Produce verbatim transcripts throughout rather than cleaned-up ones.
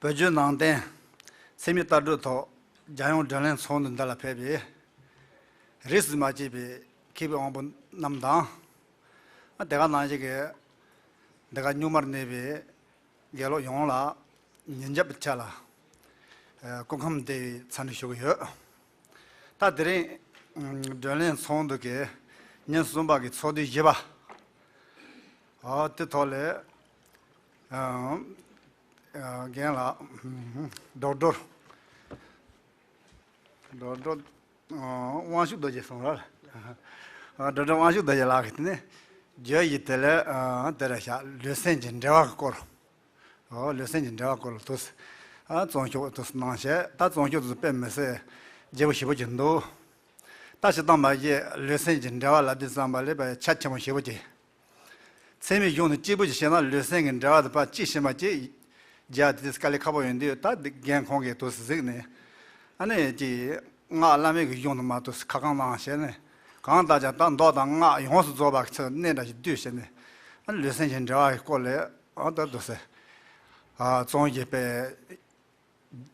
བོད་བརྒྱུད་ནང་བསྟན་འཚེ་མེད་ལྟ་གྲུབ་ཐོག་རྒྱལ་ཡོངས་བགྲོ་གླེང་ཚོགས་འདུ་འདི་ལ་ཕེབས་པའི་རིས་སུ་མ་ཆད་པའི་མཁས་པའི་དབང་པོ་རྣམས་དང་། དེ་ག་ནང་བཞིན་གྱི་འདི་ག་སྙུང་མར་གནས་པའི་དགེ་སློབ་ཡོངས་ལ་ཉིན་རྒྱབ་ཀྱི་ཆ་ལ་སྐུ་ཁམས་བདེ་བའི་འཚམས་འདྲི་ཞུ་གི་ཡོད། ད་དེ་རིང་བགྲོ་གླེང་ཚོགས་འདུ་གི་ཉིན་གསུམ་པ་གི་ཚོགས་དུས་བཞི་པ། ཨ་དེ་ཐོག་ལས་ཨ་ཨ་རྒན་ལགས་ཌོག་ཊར་ཌོག་ཊར་ཨ་དབང་ཕྱུག་རྡོ་རྗེ་གསུང་རོགས། ཨ་ཌོག་ཊར་དབང་ཕྱུག་རྡོ་རྗེ་ལགས་ཀྱིས་དེ་ནས་བརྗོད་ཡིག་དེ་ལས་ཨ་དེ་རེད་ཤག་ལུས་སེམས་ཀྱི་འབྲེལ་བ་གི་སྐོར། ཨོ་ལུས་སེམས་ཀྱི་འབྲེལ་བ་སྐོར་ལ་དུས་ཨ་རྩོམ་ཤོག་དུས་གནང་བྱས། ད་རྩོམ་ཤོག་དུས་དཔེ་མི་སྲིད་རྒྱས་པོ་ཞེ་པོ་ཅིག་འདུག་ད་སྤྱིར་བཏང་མ་གཞི་ལུས་སེམས་ཀྱི་འབྲེལ་བ་ལབ་དུས་ཙམ་པ་ལས་པའི་ཆ་ཆེན་པོ་ཞེ་པོ་ཅིག་མཚན་མོའི་གཞུང་དུ་གཅིག་པུ་ཅིག་བཤད་ན་ལུས་སེམས་ཀྱི་འབྲེལ་བ་དེ་ཕར་གཅིག་ཕྱིན་པ་གཅིག་རྒྱག་དེ་དུས་དཀའ་ལས་ཁག་པོ་ཡོང་དུས། ད་འདི་རྒན་ཁོང་གིས་དུས་གཟིགས་ནས་ཨ་ནི་ཅིག་སྔགས་བླ་མེད་ཀྱི་གཞུང་དུ་མ་གཏོགས་ཁ་བསྐང་གནང་བྱས་ནས། གང་ལྟར་ཀྱང་ད་མདོ་དང་སྔགས་ཡོངས་སུ་རྫོགས་པ་གི་ཚུལ་གནད་འདྲ་ཞིག་བསྡུས་བྱས་ནས། ཨ་ནི་ལུས་སེམས་ཀྱི་འབྲེལ་བ་གི་སྐོར་ལས་ཨ་ད་དུས་ཨ་རྩོམ་ཡིག་དཔེ་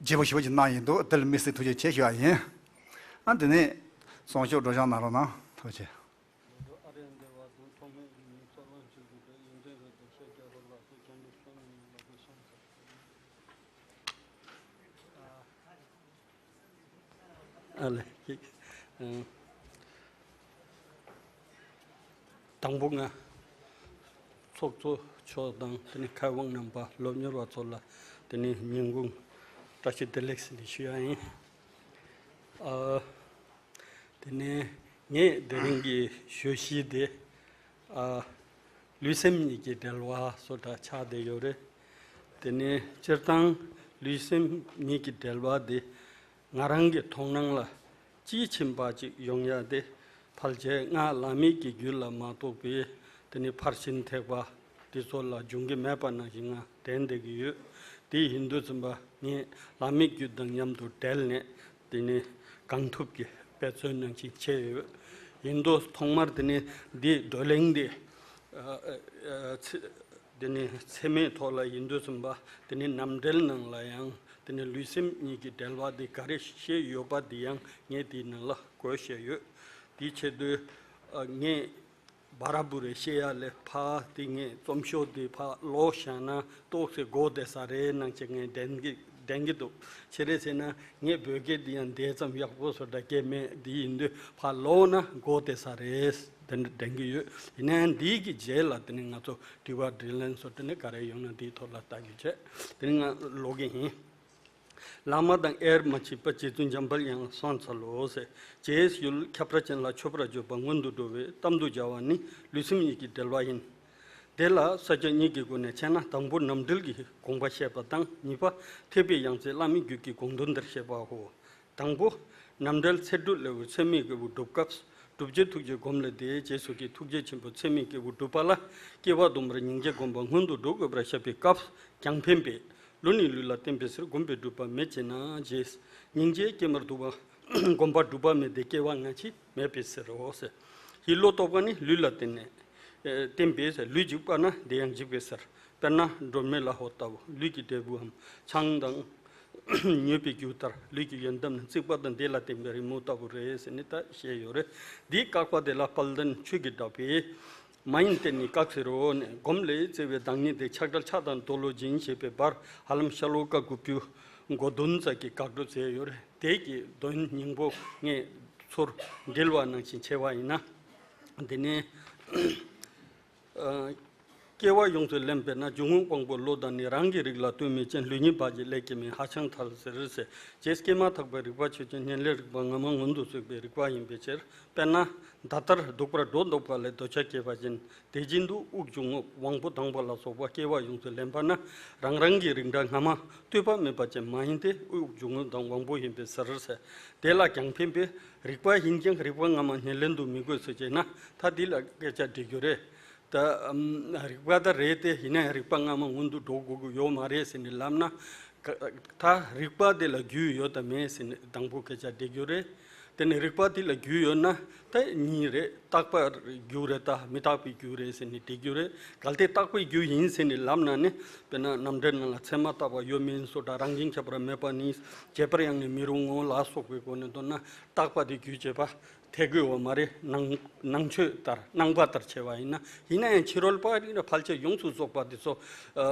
རྒྱས་པོ་ཞེ་པོ་ཅིག་གནང་ཡིན་འདུག་དེ་ལ་དམིགས་བསལ་ཐུགས་རྗེ་ཆེ་ཞུ་བ་ཡིན། ཨ་དེ་ནས་རྩོམ་ཤོག་སྒྲོག་སྦྱང་གནང་རོགས་གནང་། ཐུགས་རྗེ་ཆེ། ཨ་ལས། ཨ། དང་པོ་ང་ཚོགས་གཙོ་མཆོག་དང་དེ་ནས་མཁས་དབང་རྣམ་པ་སློབ་གཉེར་བ་ཚོ་ལ་དེ་ནས་ཉིན་གུང་བཀྲ་ཤིས་བདེ་ལེགས་ཟེར་ནས་ཞུ་ཡ་ཡིན། ཨ། དེ་ནས་ངས་དེ་རིང་གི་བརྗོད་གཞི་དེ། ཨ། ལུས་སེམས་གཉིས་ཀྱི་འབྲེལ་བ་སོགས་འདྲ་ཆགས་བསྡད་ཡོད་རེད། དེ་ནས་སྤྱིར་བཏང་ལུས་སེམས་གཉིས་ཀྱི་འབྲེལ་བ་དེ་ང་རང་གི་མཐོང་སྣང་ལ་དཔྱིས་ཕྱིན་པ་ཅིག་ཡོང་ཡ་དེ། ཕལ་ཆེར་སྔགས་བླ་མེད་ཀྱི་རྒྱུད་ལ་མ་གཏོགས་པའི་དེ་ནས་ཕར་ཕྱིན་ཐེག་པ་དེ་ཚོ་ལ་འབྱུང་གི་མེད་པ་ནང་བཞིན་ང་དྲན་བསྡད་ཀྱི་ཡོད། དེ་ཡིན་དུས་ཙམ་པ་ངས་བླ་མེད་རྒྱུད་དང་མཉམ་དུ་འབྲེལ་ནས་དེ་ནས་གང་ཐུབ་ཀྱིས་འབད་བརྩོན་ནང་བཞིན་བྱས་ཡོད། ཡིན་དུས་ཐོག་མར་དེ་ནས་འདི་བགྲོ་གླེང་འདི། ཨ། ཨ། ཨ། ཚེ། དེ་ནས་འཚེ་མེད་ཐོག་ལ་ཡིན་དུས་ཙམ་པ་དེ་ནས་རྣམ་འགྲེལ་ནང་ལ་ཡང་དེ་ནས་ལུས་སེམས་གཉིས་ཀྱི་འབྲེལ་བ་དེ་ག་རེ་བཤད་ཡོད་པ་དེ་ཡང་ངས་དེའི་ནང་ལ་བཀོད་བཞག་ཡོད། དེའི་ཆེད་དུ་ཨ་ངས་བ་ར་བུ་རེ་བཤད་ཡ་ལས་ཕར་དེ་ངས་རྩོམ་ཤོག་དེ་ཕར་ཀློག་བཞག་ན་ཏོག་ཙེ་གོ་བདེ་ས་རེད་སྣང་བྱས་ངས་དྲན་གི་དྲན་གི་འདུག་ཅི་རེད་ཟེར་ན་ངས་བོད་སྐད་འདི་ཡང་དེ་ཙམ་ཡག་པོ་བཟོ་འདྲ་སྐད་མེད། འདི་ཡིན་དུས་ཕར་ཀློག་ན་གོ་བདེ་ས་རེད། དེ་འདྲ་དྲན་གྱི་ཡོད། ཡིན་ནའང་འདིའི་གི་རྗེས་ལ་དེ་ནི་ང་ཚོ་དྲི་བ་དྲིས་ལན་སོགས་དེ་ནི་ག་རེ་ཡོང་ན་འདིའི་ཐོག་ལ་ལྟ་རྒྱུ་བྱས། དེ་ནི་ང་ཀློག་གི་ཡིན། བླ་མ་དང་དབྱེར་མ་མཆིས་པ་རྗེ་བཙུན་འཇམ་དཔལ་དབྱངས་ལ་གསོལ་འཚལ་ལོ་ཟེར། རྗེའི་ཡུལ་ཁྱབ་བདག་ཅན་ལ་མཆོད་པར་བརྗོད་པ་མངོན་དུ་འགྲོ་བའི་གཏམ་དུ་སྦྱར་བ་ནི་ལུས་སེམས་གཉིས་ཀྱི་འབྲེལ་བ་ཡིན། དེ་ལ་ས་བཅད་གཉིས་ཀྱི་སྒོ་ནས་འཆད་ན་དང་པོ་རྣམ་འགྲེལ་གྱི་དགོངས་པ་བཤད་པ་དང་། གཉིས་པ་ཐེག་པའི་ཡང་རྩེ་བླ་མེད་རྒྱུད་ཀྱི་དགོངས་དོན་འདིར་བཤད་པའོ། དང་པོ། རྣམ་འགྲེལ་ཚེ་སྒྲུབ་ལེའུ་ཚད་མའི་སྐྱེས་བུ་སྒྲུབ་སྐབས། བསྒྲུབ་བྱའི་ཐུགས་རྗེ་སྒོམ་ལས་འདས། རྗེས་སུ་སྐྱེས་ཐུགས་རྗེ་ཆེན་པོའི་ཚད་མའི་སྐྱེས་བུ་སྒྲུབ་པ་ལ། སྐྱེ་བ་སྡོམ་པར་སྙིང་རྗེ་སྒོམ་པ་སྔོན་དུ་འགྲོ་དགོས་པར་བཤད་པའི་སྐབས། རྒྱང་འཕེན་པས། ལུས་ནི་ལུས་ལ་བརྟེན་པའི་ཕྱིར། སྒོམ་པས་སྒྲུབ་པ་མེད་ཅེ་ན། རྗེས། སྙིང་རྗེས་སྐྱེ་མར་འདུག་པ། སྒོམ་པ་སྒྲུབ་པ་མེད་དེ་སྐྱེ་བ་སྔ་ཕྱི་མེད་པའི་ཕྱིར་རོ་ཟེར། ཡིད་བློ་རྟོག་པ་ནི་ལུས་ལ་བརྟེན་ནས། ཨེ། བརྟེན་པས་ཟེར། ལུས་འཇིག་པ་ན་དེ་ཡང་འཇིག་པའི་ཕྱིར། དཔེར་ན་སྒྲོན་མེ་ལ་ཧོ་ལྟ་བུ། ལུས་ཀྱི་འབྲས་བུའམ་ཆང་དང་། མྱོས་པའི་རྒྱུ་ལྟར་ལུས་ཀྱི་ཡོན་ཏན་ནི་རྩིག་པ་དང་དེ་ལ་བརྟེན་པའི་རི་མོ་ལྟ་བུ་རེད་ཟེར་ནས་ད་བཤད་ཡོད་རེད། འདིའི་བཀག་པ་དེ་ལ་དཔལ་ལྡན་ཆོས་ཀྱི་གྲགས་པས། མ་ཡིན་བརྟེན་ནས་བཀག་ཟེར་རོ་ནས། སྒོམ་ལས་བཙལ་བའི་བདག་ཉིད་དེ། ཆགས་བྲལ་ཕྱག་དང་མདོ་ལུགས་འབྱིན་ཞེས་པའི་བར། ཧ་ལམ་ཤྭ་ལོ་ཀ་དགུ་པོའི་མགོ་བདུན་ཙམ་གྱི་དགག་སྒྲུབ་མཛད་ཡོད་རེད། དེ་གི་དོན་སྙིང་པོ་ངས་ཚུར་འདྲིལ་བ་ནང་བཞིན་བྱས་པ་ཡིན་ན། དེ་ནས། ཨ། སྐྱེ་བ་ཡོངས་སུ་ལེན་པས་ན། རྒྱུ་དངོས་དབང་པོ་བློ་དང་ནི། རང་གི་རིགས་ལ་ལྟོས་མེད་ཅན། ལུས་ཉིད་བག་ཅིང་ལས་སྐྱེས་མིན། ཧ་ཅང་ཐལ་ཟེར་ཟེར། རྗེས་སྐྱེས་མ་ཐག་པའི་རིག་པ་ཆོས་ཅན། ཉེར་ལེན་རིག་པ་སྔ་མ་མངོན་དུ་བཙུགས་པའི་རིག་པ་ཡིན་པའི་ཕྱིར། དཔེར་ན་ད་ལྟར་ལྡོག་པར་སྒྲོ་འདོགས་པ་ལས་འདོད་ཆགས་སྐྱེས་པ་ཅན། དེ་བཞིན་དུ་དབུགས་འབྱུང་རྔུབ་དབང་པོ་དང་པོ་ལ་སོགས་པ་སྐྱེ་བ་ཡོངས་སུ་ལེན་པ་ན། རང་རང་གི་རིགས་འདྲ་སྔ་མ་ལྟོས་པ་མེད་པ་ཅན་མ་ཡིན་ཏེ། དབུགས་འབྱུང་རྔུབ་དང་དབང་པོ་ཡིན་པའི་ཕྱིར་ཟེར། དེ་ལ་རྒྱང་འཕེན་པས། རིག་པ་ཡིན་ཀྱང་རིག་པ་སྔ་མ་ཉེར་ལེན་དུ་མི་དགོས་སོ་ཅེ་ན། ད་འདི་ལ་སྐད་ཆ་འདྲི་རྒྱུ་རེད། ད། ཨམ། རིག་པ་ད་རེད་དེ། ཡིན་ན་ཡང་རིག་པ་སྔ་མ་སྔོན་དུ་འགྲོ་དགོས་ཀྱི་ཡོད་མ་རེད་ཟེར་ནས་ལབ་ན། ད་རིག་པ་དེ་ལ་རྒྱུས་ཡོད་དམ་མེད་ཟེར་ནས་དང་པོ་སྐད་ཆ་འདྲི་རྒྱུ་རེད། དེ་ནས་རིགས་པ་དེ་ལ་རྒྱུ་ཡོད་ན་ད་གཉིས་རེད། རྟག་པའི་རྒྱུ་རེད། ད་མི་རྟག་པའི་རྒྱུ་རེད་ཟེར་ནས་འགྲེལ་རྒྱུ་རེད། གལ་ཏེ་རྟག་པའི་རྒྱུ་ཡིན་ཟེར་ནས་ལབ་ན་ནི། དཔེར་ན་རྣམ་འགྲེལ་ནང་ལ་ཚད་མ་རྟག་པ་ཡོད་མིན་སོགས་དང་། རང་བཞིན་ཁྱད་པར་མེད་པ་ནི་བྱས་པར་ཡང་ནི་མི་རུང་ངོ་ལ་སོགས་པའི་སྒོ་ནས་མདོར་ན་རྟག་པ་དེ་རྒྱུ་བྱེད་པ་འཐད་དགོས་པ་མ་རེད། ནང་ནང་ཆོས་ལྟར་སྣང་བ་ལྟར་བྱས་པ་ཡིན་ན། ཡིན་ན་ཡང་ཕྱི་རོལ་པ་རིགས་ན་ཕལ་ཆེར་ཡོངས་སུ་རྫོགས་པ་དེ་ཚོ་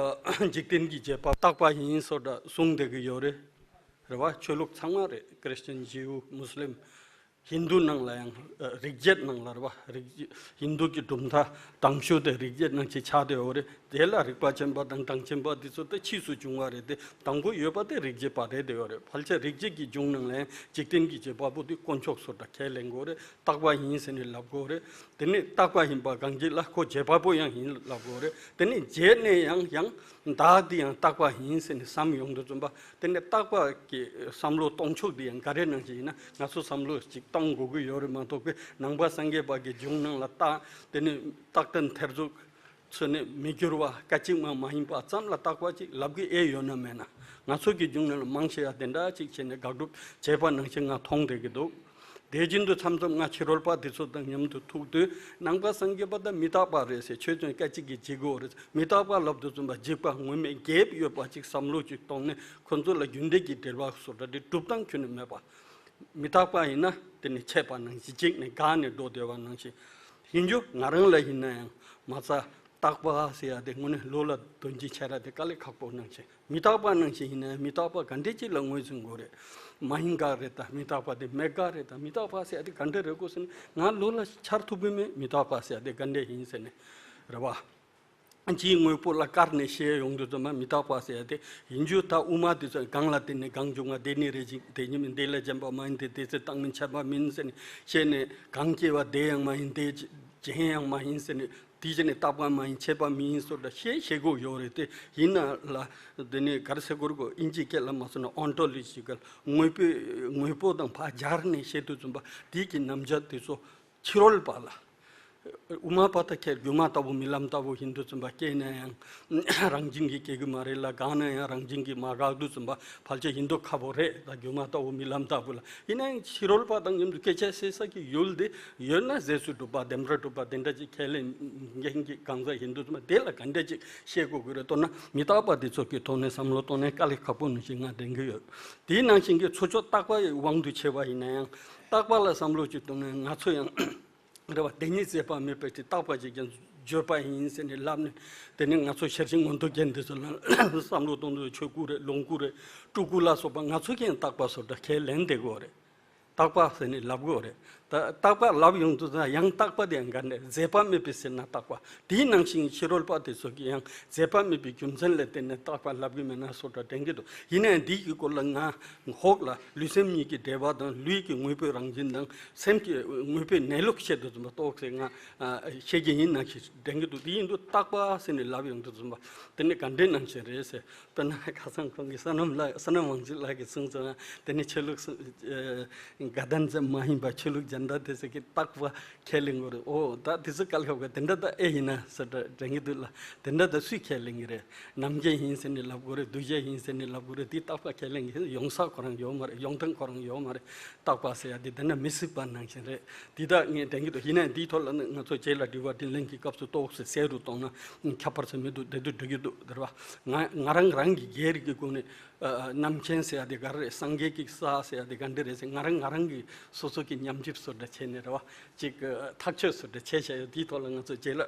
འཇིག་རྟེན་གྱི་བྱེད་པ་རྟག་པ་ཡིན་སོགས་གསུངས་བསྡད་ཀྱི་ཡོད་རེད། རེད་བ། ཆོས་ལུགས་ཚང་མ་རེད། ཁྲིས་ཅན། ཇིའུ། མུ་སི་ལིམ། ཧིན་དུ་ནང་ལ་ཡང་རིག་བྱེད་ནང་ལ་རེད་བ། རིག་ཧིན་དུ་གི་གྲུབ་མཐའ་དང་ཤོས་དེ་རིག་བྱེད་ནང་ཆེ་ཆགས་བསྡད་ཡོད་རེད། དེ་ལ་རིག་པ་ཆེན་པོ་དང་གྲངས་ཆེན་པོ་འདི་ཚོ་དེ་ཕྱིས་སུ་བྱུང་བ་རེད་དེ། དང་པོ་ཡོད་པ་དེ་རིག་བྱེད་པ་རེད་བསྡད་ཡོད་རེད། ཕལ་ཆེར་རིག་བྱེད་ཀྱི་གཞུང་ནང་ལ་ཡང་འཇིག་རྟེན་གྱི་བྱེད་པ་པོ་དེ་དཀོན་མཆོག་སོགས་ལ་ཁས་ལེན་དགོས་རེད། རྟག་པ་ཡིན་ཟེར་ནས་ལབ་དགོས་རེད། དེ་ནས་རྟག་པ་ཡིན་པ་གང་ཅི་ལ་ཁོ་བྱེད་པ་པོ་ཡང་ཡིན་ལབ་དགོས་རེད། དེ་ནས་རྗེས་ནས་ཡང་ཡང་བདག་དེ་ཡང་རྟག་པ་ཡིན་ཟེར་ནས་བསམ་ཡོང་དུས་ཙམ་པ། དེ་ནས་རྟག་པ་གི་བསམ་བློ་གཏོང་ཕྱོགས་དེ་ཡང་ག་རེ་ནང་བཞིན་ཡིན་ན། ང་ཚོ་བསམ་བློ་ཅིག་གཏོང་དགོས་ཀྱི་ཡོད་རེད་མ་གཏོགས་པའི་ནང་པ་སངས་རྒྱས་པ་གི་གཞུང་ནང་ལ་རྟག་དེ་ནས་རྟག་བརྟན་ཐེར་ཟུག་ཚུལ་ནི་མི་འགྱུར་བ་སྐད་ཅིག་མ་མ་ཡིན་པ་ཙམ་ལ་རྟག་པ་ཅིག་ལབ་ཀྱི་ཨེ་ཡོད་ན་མེད་ན། ང་ཚོ་གི་གཞུང་ནང་ལ་མང་ཆེ་བ་དེ་འདྲ་ཅིག་བྱས་ནས་དགག་སྒྲུབ་བྱས་པ་ནང་བཞིན་ང་མཐོང་བསྡད་ཀྱི་འདུག་དེ་བཞིན་དུ་མཚམས་མཚམས་ང་ཕྱི་རོལ་པ་དེ་ཚོ་དང་མཉམ་དུ་ཐུག་དུས། ནང་པ་སངས་རྒྱས་པ་དང་མི་རྟག་པ་རེད་ཟེར། ཆོས་ཅན་སྐད་ཅིག་གིས་འཇིག་གོ་རེད། མི་རྟག་པ་ལབ་དུས་ཙམ་པ་འཇིག་པ་ངོ་མས་རྒྱབ་ཡོད་པ་ཅིག་བསམ་བློ་ཅིག་གཏོང་ནས་ཁོ་ཚོ་ལ་རྒྱུ་འབྲས་ཀྱི་འབྲེལ་བ་སོགས་འདྲ་དེ་སྒྲུབ་སྟངས་ཁྱོན་ནས་མེད་པ། མི་རྟག་པ་ཡིན་ན་དེ་ནི་ཆད་པ་ནང་བཞིན་འཇིག་ནས་འགག་ནས་འགྲོ་བསྡད་པ་ནང་བཞིན་ཡིན་རྒྱུ། ང་རང་ལ་ཡིན་ན་ཡང་མ་རྩ་རྟག་པ་ཟེར་ཡ་དེ་དངོས་གནས་བློ་ལ་འདོན་གྱི་ཆ་ར་དེ་དཀའ་ལས་ཁག་པོ་ནང་བཞིན། མི་རྟག་པ་ནང་བཞིན་ཡིན་ན་མི་རྟག་པ་ག་འདྲས་ཅིག་ལ་ངོས་འཛིན་དགོས་རེད། མ་ཡིན་ག་རེད། ད་མི་རྟག་པ་དེ་མེད་ག་རེད། ད་མི་རྟག་པ་ཟེར་ཡ་དེ་ག་འདྲས་རེད་གོ་ཟེར་ནས་ང་བློ་ལ་འཆར་ཐུབ་ཀྱི་མེད། མི་རྟག་པ་ཟེར་ཡ་དེ་ག་འདྲས་ཡིན་ཟེར་ནས་རེད་བ། ཅིའི་དངོས་པོ་ལ་བཀར་ནས་བཤད་ཡོང་དུས་ཙམ་པ་མི་རྟག་པ་ཟེར་ཡ་དེ་ཡིན་རྒྱུ། ད་དབུ་མ་དེ་ཚོ་གང་ལ་བརྟེན་ནས་གང་བྱུང་བ། དེ་ནི་རེ་ཞིག་དེ་ཉིད་མིན། དེ་ལས་གཞན་པ་མ་ཡིན་ཏེ། དེ་ཚེ་བཏགས་མིན་ཆད་པ་མིན་ཟེར་ནས་བཤད་ནས། གང་སྐྱེ་བ་དེ་ཡང་མ་ཡིན་ཏེ། གཞན་ཡང་མ་ཡིན་ཟེར་ནས། དེ་བཞིན་ནི་རྟག་པ་མ་ཡིན་ཆད་པ་མིན་སོགས་ལ་བཤད་བཤད་དགོས་ཡོད་རེད་དེ། ཡིན་ན་ལ་དེ་ནི་ག་རེ་ཟེར་དགོས་རེད་གོ། དབྱིན་ཇིའི་སྐད་ལ་མ་སོང་ན་ཨོན་ཊོ་ལོ་ཇི་ཀལ། དངོས་པོའི་དངོས་པོ་དང་ཕར་སྦྱར་ནས་བཤད་དུས་ཙམ་པ་དེ་གི་རྣམ་གཞག་དེ་ཚོ་ཕྱི་རོལ་པ་ལ། དབུ་མ་པ་ད་ཁྱེད་སྒྱུ་མ་ལྟ་བུ་རྨི་ལམ་ལྟ་བུ་ཡིན་དུས་ཙམ་པ་སྐྱེས་ན་ཡང་རང་བཞིན་གྱིས་སྐྱེ་གི་མ་རེད་ལ། འགག་ན་ཡང་རང་བཞིན་གྱིས་མ་འགག་དུས་ཙམ་པ་ཕལ་ཆེར་ཡིན་མདོག་ཁ་པོ་རེད། ད་སྒྱུ་མ་ལྟ་བུ་རྨི་ལམ་ལྟ་བུ་ལ། ཡིན་ན་ཡང་ཕྱི་རོལ་པ་དང་མཉམ་དུ་སྐད་ཆ་བཤད་ས་ཀྱི་ཡུལ་དེ་ཡོད་ན། རྗེས་སུ་གྲུབ་པ། བདེན་པར་གྲུབ་པ་དེ་འདྲ་ཅིག་ཁས་ལེན་མཁན་གྱི་གང་ཟག་ཡིན་དུས་ཙམ་པ་དེ་ལ་ག་འདྲ་ཅིག་བཤད་དགོས་ཀྱི་རེད། མདོར་ན་མི་རྟག་པ་དེ་ཚོ་གི་ཐོག་ནས་བསམ་བློ་གཏོང་ནས་དཀའ་ལས་ཁག་པོ་ནང་བཞིན་ང་དྲན་གྱི་ཡོད། དེའི་ནང་བཞིན་གྱི་ཚུར་ཕྱོགས་རྟག་པའི་དབང་དུ་བྱས་པ་ཡིན་ན་ཡང་། རྟག་པ་ལ་བསམ་བློ་ཅིག་གཏོང་ནས་ང་ཚོ་ཡང་རེད་བ། དེ་ཉིད་ཟད་པ་མེད་པའི་དེ་རྟག་པ་ཅིག་ཀྱང་བརྗོད་པ་ཡིན་ཟེར་ནས་ལབ་ནས། དེ་ནས་ང་ཚོ་ཤེར་ཕྱིན་མངོན་རྟོགས་རྒྱན་དེ་ཚོ་ལ་བསམ་བློ་གཏོང་དུས་ཆོས་སྐུ་རེད། ལོངས་སྐུ་རེད། སྤྲུལ་སྐུ་ལ་སོགས་པ་ང་ཚོ་གིས་ཡང་རྟག་པ་སོགས་འདྲ་ཁས་ལེན་བསྡད་དགོས་རེད། རྟག་པ་ཟེར་ནས་ལབ་དགོས་རེད། ད་རྟག་པ་ལབ་ཡོང་དུས་ད་ཡང་རྟག་པ་དེ་ཡང་ག་འདྲ། ཟད་པ་མེད་པའི་ཟེར་ན་རྟག་པ། དེའི་ནང་བཞིན་ཕྱི་རོལ་པ་དེ་ཚོ་གིས་ཡང་ཟད་པ་མེད་པའི་རྒྱུ་མཚན་ལ་བརྟེན་ནས་རྟག་པ་ལབ་ཀྱི་མེད་ན་སོགས་འདྲ་དྲན་གྱི་འདུག་ཡིན་ནའང་འདི་གི་སྐོར་ལ་ང་ཧོག་ལ་ལུས་སེམས་གཉིས་ཀྱི་འབྲེལ་བ་དང་། ལུས་ཀྱི་དངོས་པོའི་རང་བཞིན་དང་། སེམས་ཀྱི་དངོས་པོའི་གནས་ལུགས་བཤད་དུས་ཙམ་པ་ཏོག་ཙེ་ང་ཨ་བཤད་ཀྱི་ཡིན་ནང་བཞིན་དྲན་གྱི་འདུག་དེ་ཡིན་དུས་རྟག་པ་ཟེར་ནས་ལབ་ཡོང་དུས་ཙམ་པ་དེ་ནི་ག་འདྲའི་ནང་བཞིན་རེད་ཟེར། དཔེར་ན་ཁ་སང་ཁོང་གིས་བསོད་ནམས་ལགས། བསོད་ནམས་དབང་ཕྱུག་ལགས་ཀྱིས་གསུངས་སོང་ན། དེ་ནི་ཆོས་ལུགས་སུ་ཨ་དགའ་ལྡན་ཙམ་མ་ཡིན་པར་ཆོས་ལུགས་གཞན་དག་དེ་ཚོ་གིས་རྟག་པ་ཁས་ལེན་དགོས་རེད། ཨོ་ད་དེ་ཚོ་དཀའ་ལས་ཁག་པོ་དེ་འདྲ་ད་ཨེ་ཡིན་ན་ཟེར་དྲན་གྱི་འདུག་ལ། དེ་འདྲ་ད་སུས་ཁས་ལེན་གྱི་རེད། རྣམ་མཁྱེན་ཡིན་ཟེར་ནས་ལབ་དགོས་རེད། གདུལ་བྱ་ཡིན་ཟེར་ནས་ལབ་དགོས་རེད། དེ་རྟག་པ་ཁས་ལེན་གྱི་ཡོང་ས་ཁོ་རང་ཡོད་མ་རེད། ཡོང་སྟངས་ཁོ་རང་ཡོད་མ་རེད། རྟག་པ་ཟེར་ཡ་དེ་དེ་འདྲ་མི་སྲིད་པ་ནང་བཞིན་རེད། དེ་དག་ངས་དྲན་གྱི་འདུག་ཡིན་ནའང་འདིའི་ཐོག་ལ་ནི་ང་ཚོ་རྗེས་ལ་དྲི་བ་དྲིས་ལན་གྱི་སྐབས་སུ་ཏོག་ཙམ་གསལ་རུ་གཏོང་ན་ཁྱད་པར་ཅིག་མི་འདུག་དེ་དུས་འགྲིག་གི་འདུག་དེ་རེད་བ། ང་ང་རང་རང་གི་སྒེར་གྱི་སྒོ་ནས་ཨ་ཨ་རྣམ་མཁྱེན་ཟེར་ཡ་དེ་ག་རེ་རེད། སངས་རྒྱས་ཀྱི་ས་ཟེར་ཡ་དེ་ག་འདྲ་རེད་ཟེར། ང་རང་ང་རང་གི་སོ་སོ་གི་ཉམས་ཞིབ་བཟོ་འདྲ་བྱས་ནས་རེད་བ། ཅིག་ཨ་ཐག་གཅོད་བཟོ་འདྲ་བྱས་བཞག་ཡོད། དེའི་ཐོག་ལ་ང་ཚོ་རྗེས་ལ་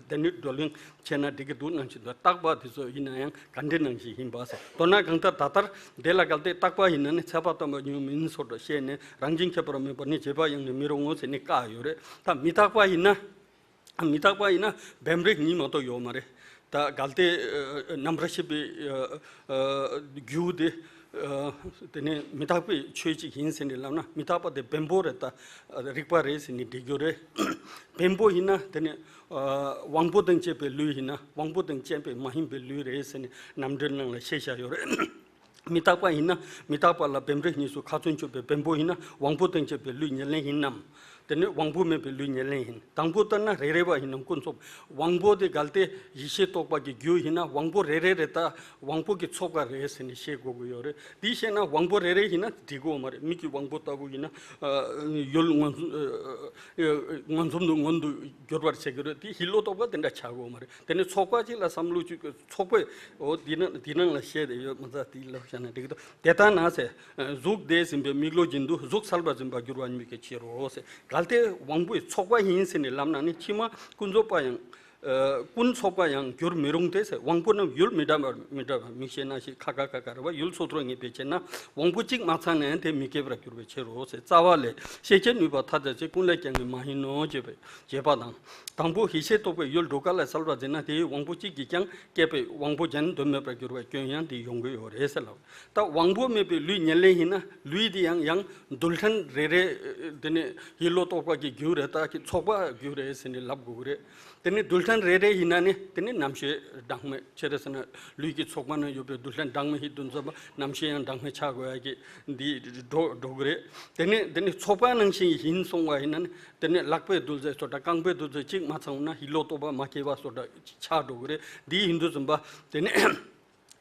དེ་ནས་བགྲོ་གླེང་བྱས་ན་འགྲིག་གི་འདུག་ནང་བཞིན་དུ། རྟག་པ་དེ་ཚོ་ཡིན་ན་ཡང་ག་འདྲའི་ནང་བཞིན་ཡིན་པ་ཟེར། མདོར་ན་གང་ལྟར་ད་ལྟར་དེ་ལ་གལ་ཏེ་རྟག་པ་ཡིན་ན་ནི་ཚད་པ་དམ་པ་ཉིད་མིན་སོགས་འདྲ་བཤད་ནས། རང་བཞིན་ཁྱད་པར་མེད་པ་ནི་བྱས་པ་ཡང་ནི་མི་རུང་ངོ་ཟེར་ནས་བཀག་ཡོད་རེད། ད་མི་རྟག་པ་ཡིན་ན། མི་རྟག་པ་ཡིན་ན་བེམ་རིག་གཉིས་མ་གཏོགས་ཡོད་མ་རེད། ད་གལ་ཏེ་ཨ་རྣམ་པར་ཤེས་པའི་ཨ་ཨ་རྒྱུ་དེ་ཨ་དེ་ནས་མི་རྟག་པའི་ཆོས་ཅིག་ཡིན་ཟེར་ནས་ལབ་ན། མི་རྟག་པ་དེ་བེམ་པོ་རེད། ད་རིག་པ་རེད་ཟེར་ནས་འགྲིག་རྒྱུ་རེད། བེམ་པོ་ཡིན་ན་དེ་ནས་ཨ་དབང་པོ་དང་བཅས་པའི་ལུས་ཡིན་ན། དབང་པོ་དང་བཅས་པའི་མ་ཡིན་པའི་ལུས་རེད་ཟེར་ནས་རྣམ་འགྲེལ་ནང་ལ་བཤད་བཞག་ཡོད་རེད། མི་རྟག་པ་ཡིན་ན་མི་རྟག་པ་ལ་བེམ་རིག་གཉིས་སུ་ཁ་ཚོན་གཅོད་པའི་བེམ་པོ་ཡིན་ན་དབང་པོ་དང་བཅས་པའི་ལུས་ཉེར་ལེན་ཡིན་ནམ། དེ་ནི་དབང་པོ་མེད་པའི་ལུས་ཉེར་ལེན་ཡིན། དང་པོ་ལྟར་ན་རེ་རེ་བ་ཡིན་ན་ཀུན་རྫོབ། དབང་པོ་དེ་གལ་ཏེ་ཡེ་ཤེས་རྟོགས་པ་གི་རྒྱུ་ཡིན་ན་དབང་པོ་རེ་རེ་རེ་ད་དབང་པོ་གི་ཚོགས་པ་རེད་ཟེར་ནས་ཤེས་དགོས་ཀྱི་ཡོད་རེད། དེ་ཤེས་ན་དབང་པོ་རེ་རེ་ཡིན་ན་འགྲིག་གི་ཡོད་མ་རེད། མིག་གི་དབང་པོ་ལྟ་བུ་ཡིན་ན་ཨ་ཡུལ་མངོན་ཨ་མངོན་སུམ་དུ་མངོན་དུ་གྱུར་པར་བྱེད་ཀྱི་རེད། དེ་ཡིད་བློ་རྟོག་པ་དེ་འདྲ་ཆགས་ཀྱི་ཡོད་མ་རེད། དེ་ནི་ཚོགས་པ་གཅིག་ལ་བསམ་བློ་གཅིག་ཚོགས་པའི་འོ་འདི་ནང་འདི་ནང་ལ་བཤད་དེ་ཡོད་མ་ཚད་དེ་ལ་བཤད་ན་འགྲིག་གི་འདུག་དེ་ལྟར་ན་ཟེར། གཟུགས་འདས་ཟིན་པའི་མིག་བློ་བཞིན་དུ་གཟུགས་གསལ་བར་འཛིན་པར་འགྱུར་བ་ཉིད་ཀྱི་ཕྱིར་རོ་ཟེར། གལ་ཏེ་དབང་པོའི་ཚོགས་པ་ཡིན་ཟེར་ནས་ལབ་ན་ནི་ཕྱི་མ་ཀུན་རྫོབ་པ་ཡང་ཀུན་ཚོགས་པ་ཡང་འགྱུར་མི་རུང་སྟེ་ཟེར། དབང་པོ་རྣམས་ཡུལ་མི་འདྲ་བར་མི་འདྲ་བར་མིག་ཤེས་རྣ་ཤེས་ཁ་ཁ་ཁ་ཁ་རེད་བ། ཡུལ་སོ་སོར་ངེས་པའི་ཕྱིར་ན་དབང་པོ་གཅིག་མ་ཚང་ནའང་དེ་མི་སྐྱེ་བར་འགྱུར་བའི་ཕྱིར་རོ་ཟེར། རྩ་བ་ལས་ཤེས་བྱའི་ནུས་པ་ཐ་དད་ཅིག་ཀུན་ལས་ཀྱང་གི་མ་ཡིན་ནོ་བྱས་པའི་བྱས་པ་དང་། དང་པོ་ཡེ་ཤེས་རྟོགས་པའི་ཡུལ་འགྲོ་ཀ་ལ་གསལ་བར་འཛིན་ན་དེའི་དབང་པོ་གཅིག་གིས་ཀྱང་སྐྱེད་པའི་དབང་པོ་གཞན་དོན་མེད་པར་འགྱུར་བའི་སྐྱོན་ཡང་དེ་ཡོང་གི་ཡོད་རེད་ཟེར་ལབ། ད་དབང་པོ་མེད་པའི་ལུས་ཉེར་ལེན་ཡིན་ན་ལུས་དེ་ཡང་ཡང་རྡུལ་ཕྲན་རེ་རེ་དེ་ནས་ཡིད་བློ་རྟོག་པ་གི་རྒྱུ་རེད། ད་ཀྱི་ཚོགས་པ་རྒྱུ་རེད་ཟེར་ནས་ལབ་དགོས་ཀྱི་རེད། དེ་ནས་རྡུལ་ཕྲན་རེ་རེ་ཡིན་ན་ནི་དེ་ནི་རྣམ་ཤེས་གྲངས་མེད་ཆེ་རེད་ཟེར་ན་ལུས་ཀྱི་ཚོགས་པ་ན་ཡོད་པའི་རྡུལ་ཕྲན་གྲངས་མེད་ཧི་དུ་འཛོམས་པ་རྣམ་ཤེས་ཡང་གྲངས་མེད་ཆགས་དགོས་ཡ་གི་འདི་འགྲོ་འགྲོ་གི་རེད། དེ་ནས་དེ་ནི་ཚོགས་པ་ནང་བཞིན་ཡིན་སོང་བ་ཡིན་ན་ནི་དེ་ནི་ལག་པའི་རྡུལ་རྫས་སོགས་དང་རྐང་པའི་རྡུལ་རྫས་གཅིག་མ་ཚང་ན་ཡིད་བློ་རྟོག་པ་མ་སྐྱེ་བ་སོགས་དང་ཆགས་འགྲོ་གི་རེད། འདི་ཡིན་དུས་ཙམ་པ་དེ་ནི་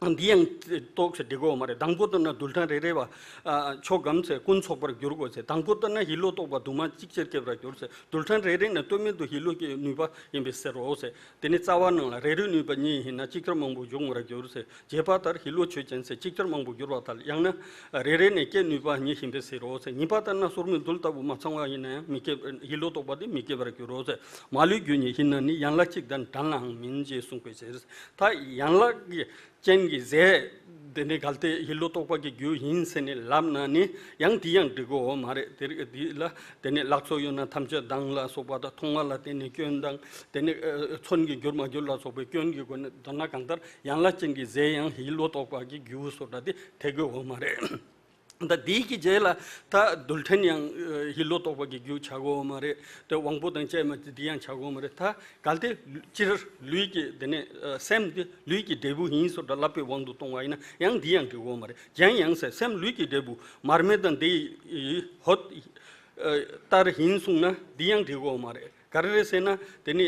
འདི་ཡང་རྟོགས་ཟེར་འགྲིག་གོ་མ་རེད། དང་པོ་ལྟར་ན་རྡུལ་ཕྲན་རེ་རེ་བ་ཨ་ཆོག་གམ་ཟེར། ཀུན་ཚོགས་པར་འགྱུར་དགོས་ཟེར། དང་པོ་ལྟར་ན་ཡིད་བློ་རྟོག་པ་དུ་མ་གཅིག་ཅར་སྐྱེ་བར་འགྱུར་ཟེར། རྡུལ་ཕྲན་རེ་རེ་ནི་ལྟོས་མེད་དུ་ཡིད་བློ་སྐྱེ་ནུས་པ་ཡིན་པའི་ཕྱིར་རོ་ཟེར། དེ་ནི་རྩ་བ་ནང་ལ་རེ་རེ་ནུས་པ་ཉིད་ཡིན་ན་ཅིག་ཅར་མང་པོ་འབྱུང་བར་འགྱུར་ཟེར། རྗེས་དཔག་ལྟར་ཡིད་བློ་ཆོས་ཅན་ཟེར། ཅིག་ཅར་མང་པོ་འགྱུར་བ་ལྟར་ཡང་ན་རེ་རེ་ནས་སྐྱེ་ནུས་པ་ཉིད་ཡིན་པའི་ཕྱིར་རོ་ཟེར། གཉིས་པ་ལྟར་ན་སོར་མོའི་རྡུལ་ལྟ་བུ་མ་ཚང་བ་ཡིན་ན་ཡང་མི་སྐྱེ་ཡིད་བློ་རྟོག་པ་དེ་མི་སྐྱེ་བར་འགྱུར་རོ་ཟེར། མ་ལུས་རྒྱུ་ཉིད་ཡིན་ན་ནི་ཡན་ལག་གཅིག་དང་འདྲ་ནའང་མིན་ཅེས་གསུངས་པའི་ཕྱིར། ད་ཡན་ལག་གི་ཅན་གྱི་རྫས་དེ་ནི་གལ་ཏེ་ཡིད་བློ་རྟོག་པ་གི་རྒྱུ་ཡིན་ཟེར་ནས་ལབ་ན་ནི་ཡང་དེ་ཡང་འགྲིག་གོ་མ་རེད། དེ་རིགས་འདི་ལ་དེ་ནི་ལག་སོགས་ཡོད་ན་ཐམས་ཅད་མདངས་ལ་སོགས་པ་དང་མཐོང་བ་ལ་བརྟེན་ནས་སྐྱོན་དང་དེ་ནི་ཨ་མཚོན་གྱི་འགྱུར་མ་འགྱུར་ལ་སོགས་པའི་སྐྱོན་གྱི་སྒོ་ནས་མདོར་ན་གང་ལྟར་ཡན་ལག་ཅན་གྱི་རྫས་ཡང་ཡིད་བློ་རྟོག་པ་གི་རྒྱུ་བཟོ་འདྲ་དེ་ཐེག་གོ་མ་རེད། ད་དེའི་གི་རྗེས་ལ་ད་རྡུལ་ཕྲན་ཡང་ཡིད་བློ་རྟོག་པ་གི་རྒྱུ་ཆགས་གོ་མ་རེད། དེ་དབང་པོ་དང་བཅས་མ་དེ་ཡང་ཆགས་གོ་མ་རེད། ད་གལ་ཏེ་སྤྱིར་ལུས་ཀྱི་དེ་ནས་སེམས་དེ་ལུས་ཀྱི་འབྲས་བུ་ཡིན་སོགས་ལབ་པའི་དབང་དུ་གཏོང་བ་ཡིན་ན་ཡང་འདི་ཡང་འགྲིག་གོ་མ་རེད། གཞན་ཡང་ཟེར། སེམས་ལུས་ཀྱི་འབྲས་བུ་མར་མེ་དང་དེ་ཡི་ཧོད་ལྟར་ཡིན་གསུངས་ན་འདི་ཡང་འགྲིག་གོ་མ་རེད། ག་རེ་རེད་ཟེར་ན་དེ་ནི་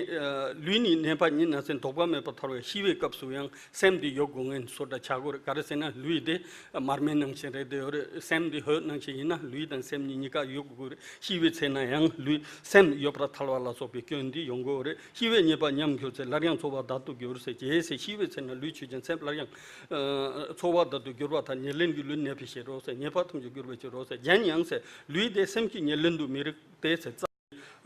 ལུས་ནི་གནས་པ་ཉིད་ན་ཟེར། ལྡོག་པ་མེད་པར་ཐར་བའི་ཤི་བའི་སྐབས་སུ་ཡང་སེམས་འདི་ཡོད་དགོས་ངེས་སོགས་འདྲ་ཆགས་དགོས་རེད། ག་རེ་ཟེར་ན་ལུས་དེ་མར་མེ་ནང་བཞིན་རེད་དེ་ཡོད་རེད། སེམས་འདི་ཧོད་ནང་བཞིན་ཡིན་ན་ལུས་དང་སེམས་གཉིས་གཉིས་ཀ་ཡོད་དགོས་རེད། ཤི་བའི་ཚེ་ན་ཡང་ལུས་སེམས་ཡོད་པར་ཐལ་བ་ལ་སོགས་པའི་སྐྱོན་འདི་ཡོང་དགོས་རེད། ཤི་བའི་ཉེས་པ་ཉམས་འགྱུར་ཚེ་སླར་ཡང་འཚོ་བ་བདག་ཏུ་འགྱུར་ཟེར། ཇི་སྲིད་ཤི་བའི་ཚེ་ན་ལུས་ཆོས་ཅན། སེམས་སླར་ཡང་འཚོ་བ་བདག་ཏུ་འགྱུར་བ་དང་། ཉེར་ལེན་གྱི་ལུས་གནས་པའི་ཕྱིར་རོ་ཟེར། ཉེས་པ་ཐམས་ཅད་གྱུར་པའི་ཕྱིར་རོ་ཟེར། གཞན་ཡང་ཟེར། ལུས་དེ་སེམས་ཀྱི་ཉེར་ལེན་དུ་མི་རིགས་ཏེ་ཟེར། རྩ་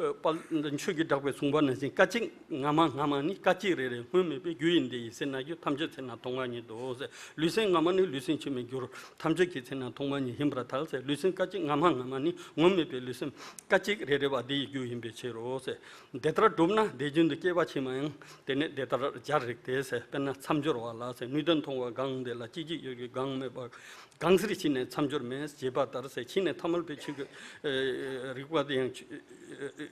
དཔལ་ཆོས་ཀྱི་གྲགས་པས་གསུངས་པ་ནང་བཞིན་སྐད་ཅིག་སྔ་མ་སྔ་མ་ནི། སྐད་ཅིག་རེ་རེ་སྔོན་མེད་པའི། རྒྱུ་ཡི་འདི་ཡི་ཟེར་ན་རྒྱུ་ཐམས་ཅད་ཚེ་ན་མཐོང་བ་ཉིད་དོ་ཟེར། ལུས་སེམས་སྔ་མ་ནི་ལུས་སེམས་ཕྱི་མའི་རྒྱུར། ཐམས་ཅད་ཀྱི་ཚེ་ན་མཐོང་བ་ཉིད་ཡིན་པར་ཐལ་ཟེར། ལུས་སེམས་སྐད་ཅིག་སྔ་མ་སྔ་མ་ནི་སྔོན་མེད་པའི་ལུས་སེམས་སྐད་ཅིག་རེ་རེ་བ་འདི་ཡི་རྒྱུ་ཡིན་པའི་ཕྱིར་རོ་ཟེར། དེ་ལྟར་གྲུབ་ན་དེ་བཞིན་དུ་སྐྱེ་བ་ཕྱི་མ་ཡང་དེ་ནི་དེ་ལྟར་སྦྱར་རིགས་ཏེ་ཟེར། དཔེར་ན་མཚམས་སྦྱོར་བ་ལ་ཟེར། ནུས་ལྡན་མཐོང་བ་གང་དེ་ལ། སྐྱེ་འཇིག་ཡོད་ཀྱི་གང་མེད་པ། གང་ཟེར་ཕྱི་ནས་མཚམས་སྦྱོར་མེད། ཞེས་པ་ལྟར་ཟེར། ཕྱི་ནས་ཐ་མལ་པའི་ཆོས་ཀྱི་རིག་པ་དེ་ཡང་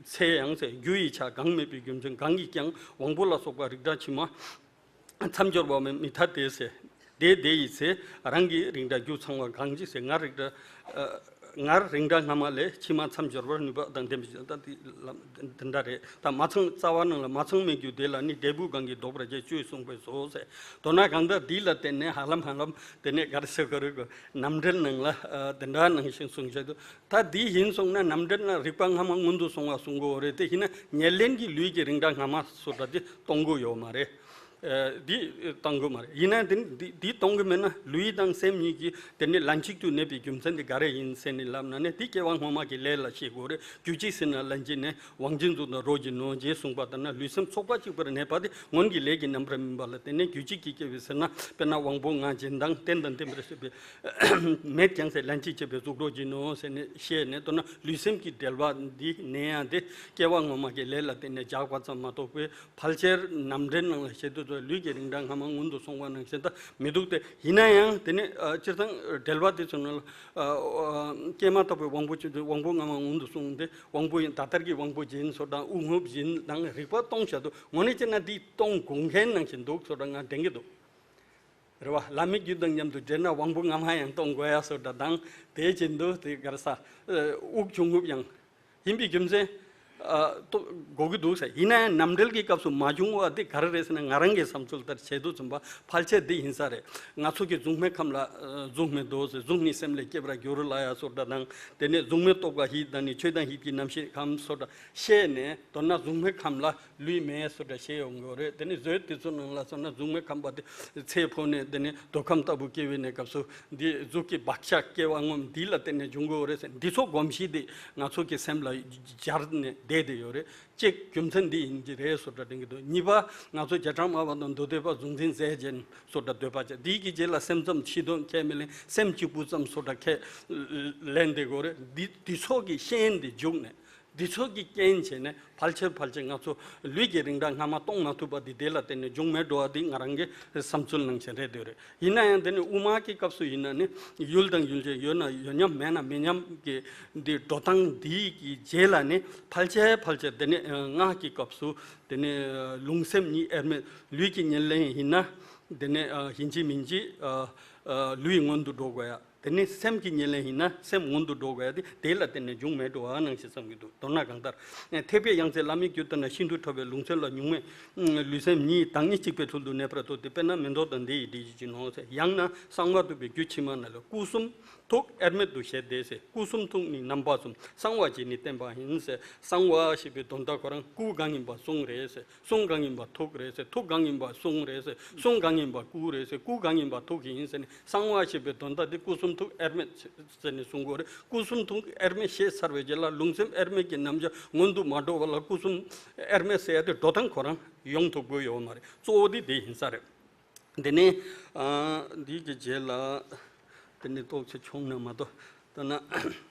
ཚེ་ཡང་ཟེར། རྒྱུ་ཡི་ཆ་གང་མེད་པའི་རྒྱུ་མཚན་གང་གིས་ཀྱང་དབང་པོ་ལ་སོགས་པ་རིགས་འདྲ་ཕྱི་མ་མཚམས་སྦྱོར་བ་མི་མི་ཐ་སྟེ་ཟེར། དེ་དེ་ཡི་ཚེ་རང་གི་རིགས་འདྲ་རྒྱུ་ཚང་བ་གང་ཞིག་ཟེར། སྔར་རིགས་འདྲ་སྔར་རིགས་འདྲ་སྔ་མ་ལས་ཕྱི་མ་མཚམས་སྦྱོར་བར་ནུས་པ་དང་ལྡན་པའི་ད་དེ་ལམ་དེ་འདྲ་རེད། ད་མ་ཚང་རྩ་བ་ནང་ལ་མ་ཚང་མེད་རྒྱུ་དེ་ལ་ནི་འབྲས་བུ་གང་གིས་ལྡོག་པར་བྱེད། ཅེས་གསུངས་པས་སོ་ཟེར། མདོར་ན་གང་ལྟར་འདི་ལ་བརྟེན་ནས་ཧ་ལམ་ཧ་ལམ་དེ་ནས་ག་རེ་ཟེར་དགོས་རེད་གོ། རྣམ་འགྲེལ་ནང་ལ་ཨ་དེ་འདྲ་ནང་བཞིན་གསུངས་བྱས་འདུག་ད་འདི་ཡིན་སོང་ན་རྣམ་འགྲེལ་ན་རིགས་པ་སྔ་མ་སྔོན་དུ་སོང་བ་གསུང་གི་ཡོད་རེད། དེ་ཡིན་ན་ཉེར་ལེན་གྱི་ལུས་ཀྱི་རིགས་འདྲ་སྔ་མ་སོགས་འདྲ་དེ་གཏོང་གི་ཡོད་མ་རེད། ཨ་འདི་གཏོང་གི་མ་རེད། ཡིན་ན་དེ་འདི་འདི་གཏོང་གི་མེད་ན་ལུས་དང་སེམས་གཉིས་ཀྱི་དེ་ནི་ལན་གཅིག་ཏུ་གནས་པའི་རྒྱུ་མཚན་དེ་ག་རེ་ཡིན་ཟེར་ནས་ལབ་ན་ནི་དེ་སྐྱེ་བ་སྔོན་མ་གི་ལས་ལ་བཤད་དགོས་རེད། རྒྱུ་གཅིག་ཟིན་ན་ལན་གཅིག་ནས། དབང་ཆེན་གཙུག་ཏོར་རོ་གཅིག་ནོ། ཞེས་གསུངས་པ་ལྟར་ན་ལུས་སེམས་ཚོགས་པ་གཅིག་པར་གནས་པ་དེ་སྔོན་གྱི་ལས་ཀྱི་རྣམ་པར་སྨིན་པ་ལ་བརྟེན་ནས་རྒྱུ་གཅིག་གིས་སྐྱེ་བའི་ཟེར་ན། དཔེར་ན་དབང་པོ་ལྔ་སྦྱིན་དང་རྟེན་དང་བརྟེན་པར་བྱེད་པའི་མེད་ཀྱང་ཟེར། ལན་གཅིག་བྱེད་པའི་གཟུགས་རོ་གཅིག་ནོ་ཟེར་ནས་བཤད་ནས། མདོར་ན་ལུས་སེམས་ཀྱི་འབྲེལ་བ་འདི་གནས་ཡང་དེ་སྐྱེ་བ་སྔོན་མ་གི་ལས་ལ་བརྟེན་ནས་འཇགས་པ་ཙམ་མ་གཏོགས་པའི་ཕལ་ཆེར་རྣམ་འགྲེལ་ནང་ལ་བཤད་དུས་ལུས་ཀྱི་རིགས་འདྲ་སྔ་མ་སྔོན་དུ་སོང་བ་ནང་བཞིན་ད་མི་འདུག་སྟེ། ཡིན་ན་ཡང་དེ་ནི་ཨ་སྤྱིར་བཏང་འབྲེལ་བ་དེ་ཚོ་ནང་ལ་ཨ་ཨ་སྐྱེས་མ་ཐག་པའི་དབང་པོ་ཆོས་ཅན། དབང་པོ་སྔ་མ་སྔོན་དུ་སོང་སྟེ། དབང་པོ་ཡིན། ད་ལྟར་གྱི་དབང་པོ་སྦྱིན་སོགས་དང་དབུགས་རྔུབ་སྦྱིན་དང་རིག་པ་གཏོང་བྱ་དུ་དངོས་གནས་བྱས་ན་འདི་གཏོང་དགོས་མཁན་ནང་བཞིན་འདུག་སོགས་དང་ང་དྲན་གྱི་འདུག་རེད་བ། ལམ་མི་རྒྱུད་དང་མཉམ་དུ་འབྲེལ་ན་དབང་པོ་སྔ་མ་ཡང་གཏོང་དགོས་ཡ་སོགས་དང་དེ་བཞིན་དུ་དེ་ག་རེ་ཟ། དབུགས་ཆུ་རྔུབ་ཡང་ ཡིན་པའི་རྒྱུ་མཚན། ཨ། ཏོ་གོ་གི་འདུག་ཟེར། ཡིན་ན་ཡང་ནམ་འབྲེལ་གྱི་སྐབས་སུ་མ་བྱུང་བ་དེ་ག་རེ་རེད་ཟེར་ན། ང་རང་གི་བསམ་ཚུལ་ལྟར་བྱས་དུས་ཙམ་པ་ཕལ་ཆེར་འདི་ཡིན་ས་རེད། ང་ཚོ་གི་གཟུགས་མེད་ཁམས་ལ་ཨ་གཟུགས་མེད་དོ་ཟེར། གཟུགས་ནི་སེམས་ལས་སྐྱེས་པར་འགྱུར་ལབ་ཡ་སོགས་འདྲ་དང་། དེ་ནས་གཟུགས་མེད་རྟོགས་པ་ཡིས་དང་ནི། ཆོས་དང་ཡིད་ཀྱི་རྣམ་ཤེས་ཁམས་སོགས་འདྲ་བཤད་ནས། མདོར་ན་གཟུགས་མེད་ཁམས་ལ་ལུས་མེད་སོགས་འདྲ་བཤད་ཡོང་གི་ཡོད་རེད། དེ་ནས་བཟོས་དེ་ཚོ་ནང་ལ་སོང་ན་གཟུགས་མེད་ཁམས་པ་དེ་ཚེ་འཕོས་ནས། དེ་ནས་འདོད་ཁམས་ལྟ་བུ་སྐྱེ་བའི་གནས་སྐབས་སུ་འདི་གཟུགས་ཀྱི་བག་ཆགས་སྐྱེ་བ་སྔོན་འདི་ལ་བརྟེན་ནས་འབྱུང་གི་ཡོད་རེད་ཟེར། འདི་ཚོ་གོམས་གཤིས་དེ་ང་ཚོ་གི་སེམས་ལ་སྦྱར་ནས་བསྡད་དེ་ཡོད་རེད། གཅིག་རྒྱུ་མཚན་འདི་ཡིན་གྱི་རེད་སོགས་འདྲ་དྲན་གྱི་འདུག། གཉིས་པ། ང་ཚོ་བརྒྱ་ཕྲག་སྨྲ་བ་དང་མདོ་སྡེ་པ། གཟུང་འཛིན་ཟས་སྦྱིན་སོགས་འདྲ་འདོད་པ་ཅན། འདི་གི་རྗེས་ལ་སེམས་ཙམ་ཕྱི་དོན་ཁས་མི་ལེན། སེམས་གཅིག་པུ་ཙམ་སོགས་འདྲ་ཁས་ལེན་བསྡད་ཀྱི་ཡོད་རེད། འདི་འདི་ཚོ་གི་ཤན་འདི་འཇུག་ནས། འདི་ཚོ་གི་རྐྱེན་བྱས་ནས་ཕལ་ཆེར་ཕལ་ཆེར་ང་ཚོ་ལུས་ཀྱི་རིགས་འདྲ་སྔ་མ་གཏོང་མ་ཐུབ་པ་འདི་དེ་ལ་བརྟེན་ནས་བྱུང་མེད་འགྲོ་བ་འདི་ང་རང་གི་བསམ་ཚུལ་ནང་བཞིན་རེད་འདོད་རེད། ཡིན་ན་ཡང་དེ་ནི་དབུ་མ་གི་སྐབས་སུ་ཡིན་ན་ནི། ཡུལ་དང་ཡུལ་ཅན། ཡོད་ན་ཡོད་མཉམ། མེད་ན་མེད་མཉམ་གྱི་འདི་འགྲོ་སྟངས་འདི་གི་རྗེས་ལ་ནི་ཕལ་ཆེར་ཕལ་ཆེར་དེ་ནི་ཨ་སྔགས་ཀྱི་སྐབས་སུ་དེ་ནི་ཨ་ལུང་སེམས་གཉིས་དབྱེར་མེད། ལུས་ཀྱི་ཉེར་ལེན་ཡིན་ན་དེ་ནི་ཨ་ཡིན་གཅིག་མིན་གཅིག་ཨ་ཨ་ལུས་སྔོན་དུ་འགྲོ་དགོས་ཡ། དེ་ནས་སེམས་ཀྱི་ཉེར་ལེན་ཡིན་ན་སེམས་སྔོན་དུ་འགྲོ་དགོས་ཡ་དེ་དེ་ལ་བརྟེན་ནས་བྱུང་མེད་འགྲོ་བ་ནང་བཞིན་བསམ་གྱི་འདུག། མདོར་ན་གང་ལྟར། ཐེག་པའི་ཡང་རྩེ་བླ་མའི་རྒྱུད་ལྟར་ན། ཤིན་ཏུ་ཕྲ་བའི་ལུང་སེམས་ལ། གཉུག་མའི་ལུས་སེམས་གཉིས། བདག་ཉིད་གཅིག་པའི་ཚུལ་དུ་གནས་པར་རྟོགས་ཏེ། དཔེར་ན་མེ་ཏོག་དང་འདི་ཡི་འབྲས་བུ་བཞིན་ནོ་ཟེར། ཡང་ན་གསང་བ་ཐུག་པའི་རྒྱུད་ཕྱི་མ་རྣམས་ལས། སྐུ་གསུམ་ཐུགས་དབྱེར་མེད་དུ་བཞེད་དེ་ཟེར། སྐུ་གསུམ་ཐུགས་ནི་རྣམ་པ་གསུམ། གསང་བ་བྱས་ནས་བསྟན་པ་ཡིན་ཟེར། གསང་བ་ཞེས་པའི་དོན་དག་ཁོ་རང་སྐུ་གང་ཡིན་པ་གསུང་རེད་ཟེར། གསུང་གང་ཡིན་པ་ཐུགས་རེད་ཟེར། ཐུགས་གང་ཡིན་པ་གསུང་རེད་ཟེར། གསུང་གང་ཡིན་པ་སྐུ་རེད་ཟེར། སྐུ་གང་ཡིན་པ་ཐུགས་ཡིན་ཟེར་ནས། གསང་བ་ཞེས་པའི་དོན་དག་དེ་སྐུ་གསུམ་ཐུགས་དབྱེར་མེད་ཟེར་ནས་གསུང་གི་ཡོད་རེད། སྐུ་གསུམ་ཐུགས་དབྱེར་མེད་བཤད་ཚར་བའི་རྗེས་ལ་ལུང་སེམས་དབྱེར་མེད་ཀྱི་རྣམ་གཞག་སྔོན་དུ་མ་འགྲོ་བ་ལ། སྐུ་གསུམ་དབྱེར་མེད་ཟེར་ཡ་དེ་འགྲོ་སྟངས་ཁོ་རང་ཡོང་ཐུབ་ཀྱི་ཡོད་མ་རེད། གཙོ་བོ་དེ་དེ་ཡིན་ས་རེད། དེ་ནས་ཨ་འདི་གི་རྗེས་ལ་དེ་ནས་རྟོགས་ཆེ་ཆུང་ན་མ་གཏོགས། དེ་ན།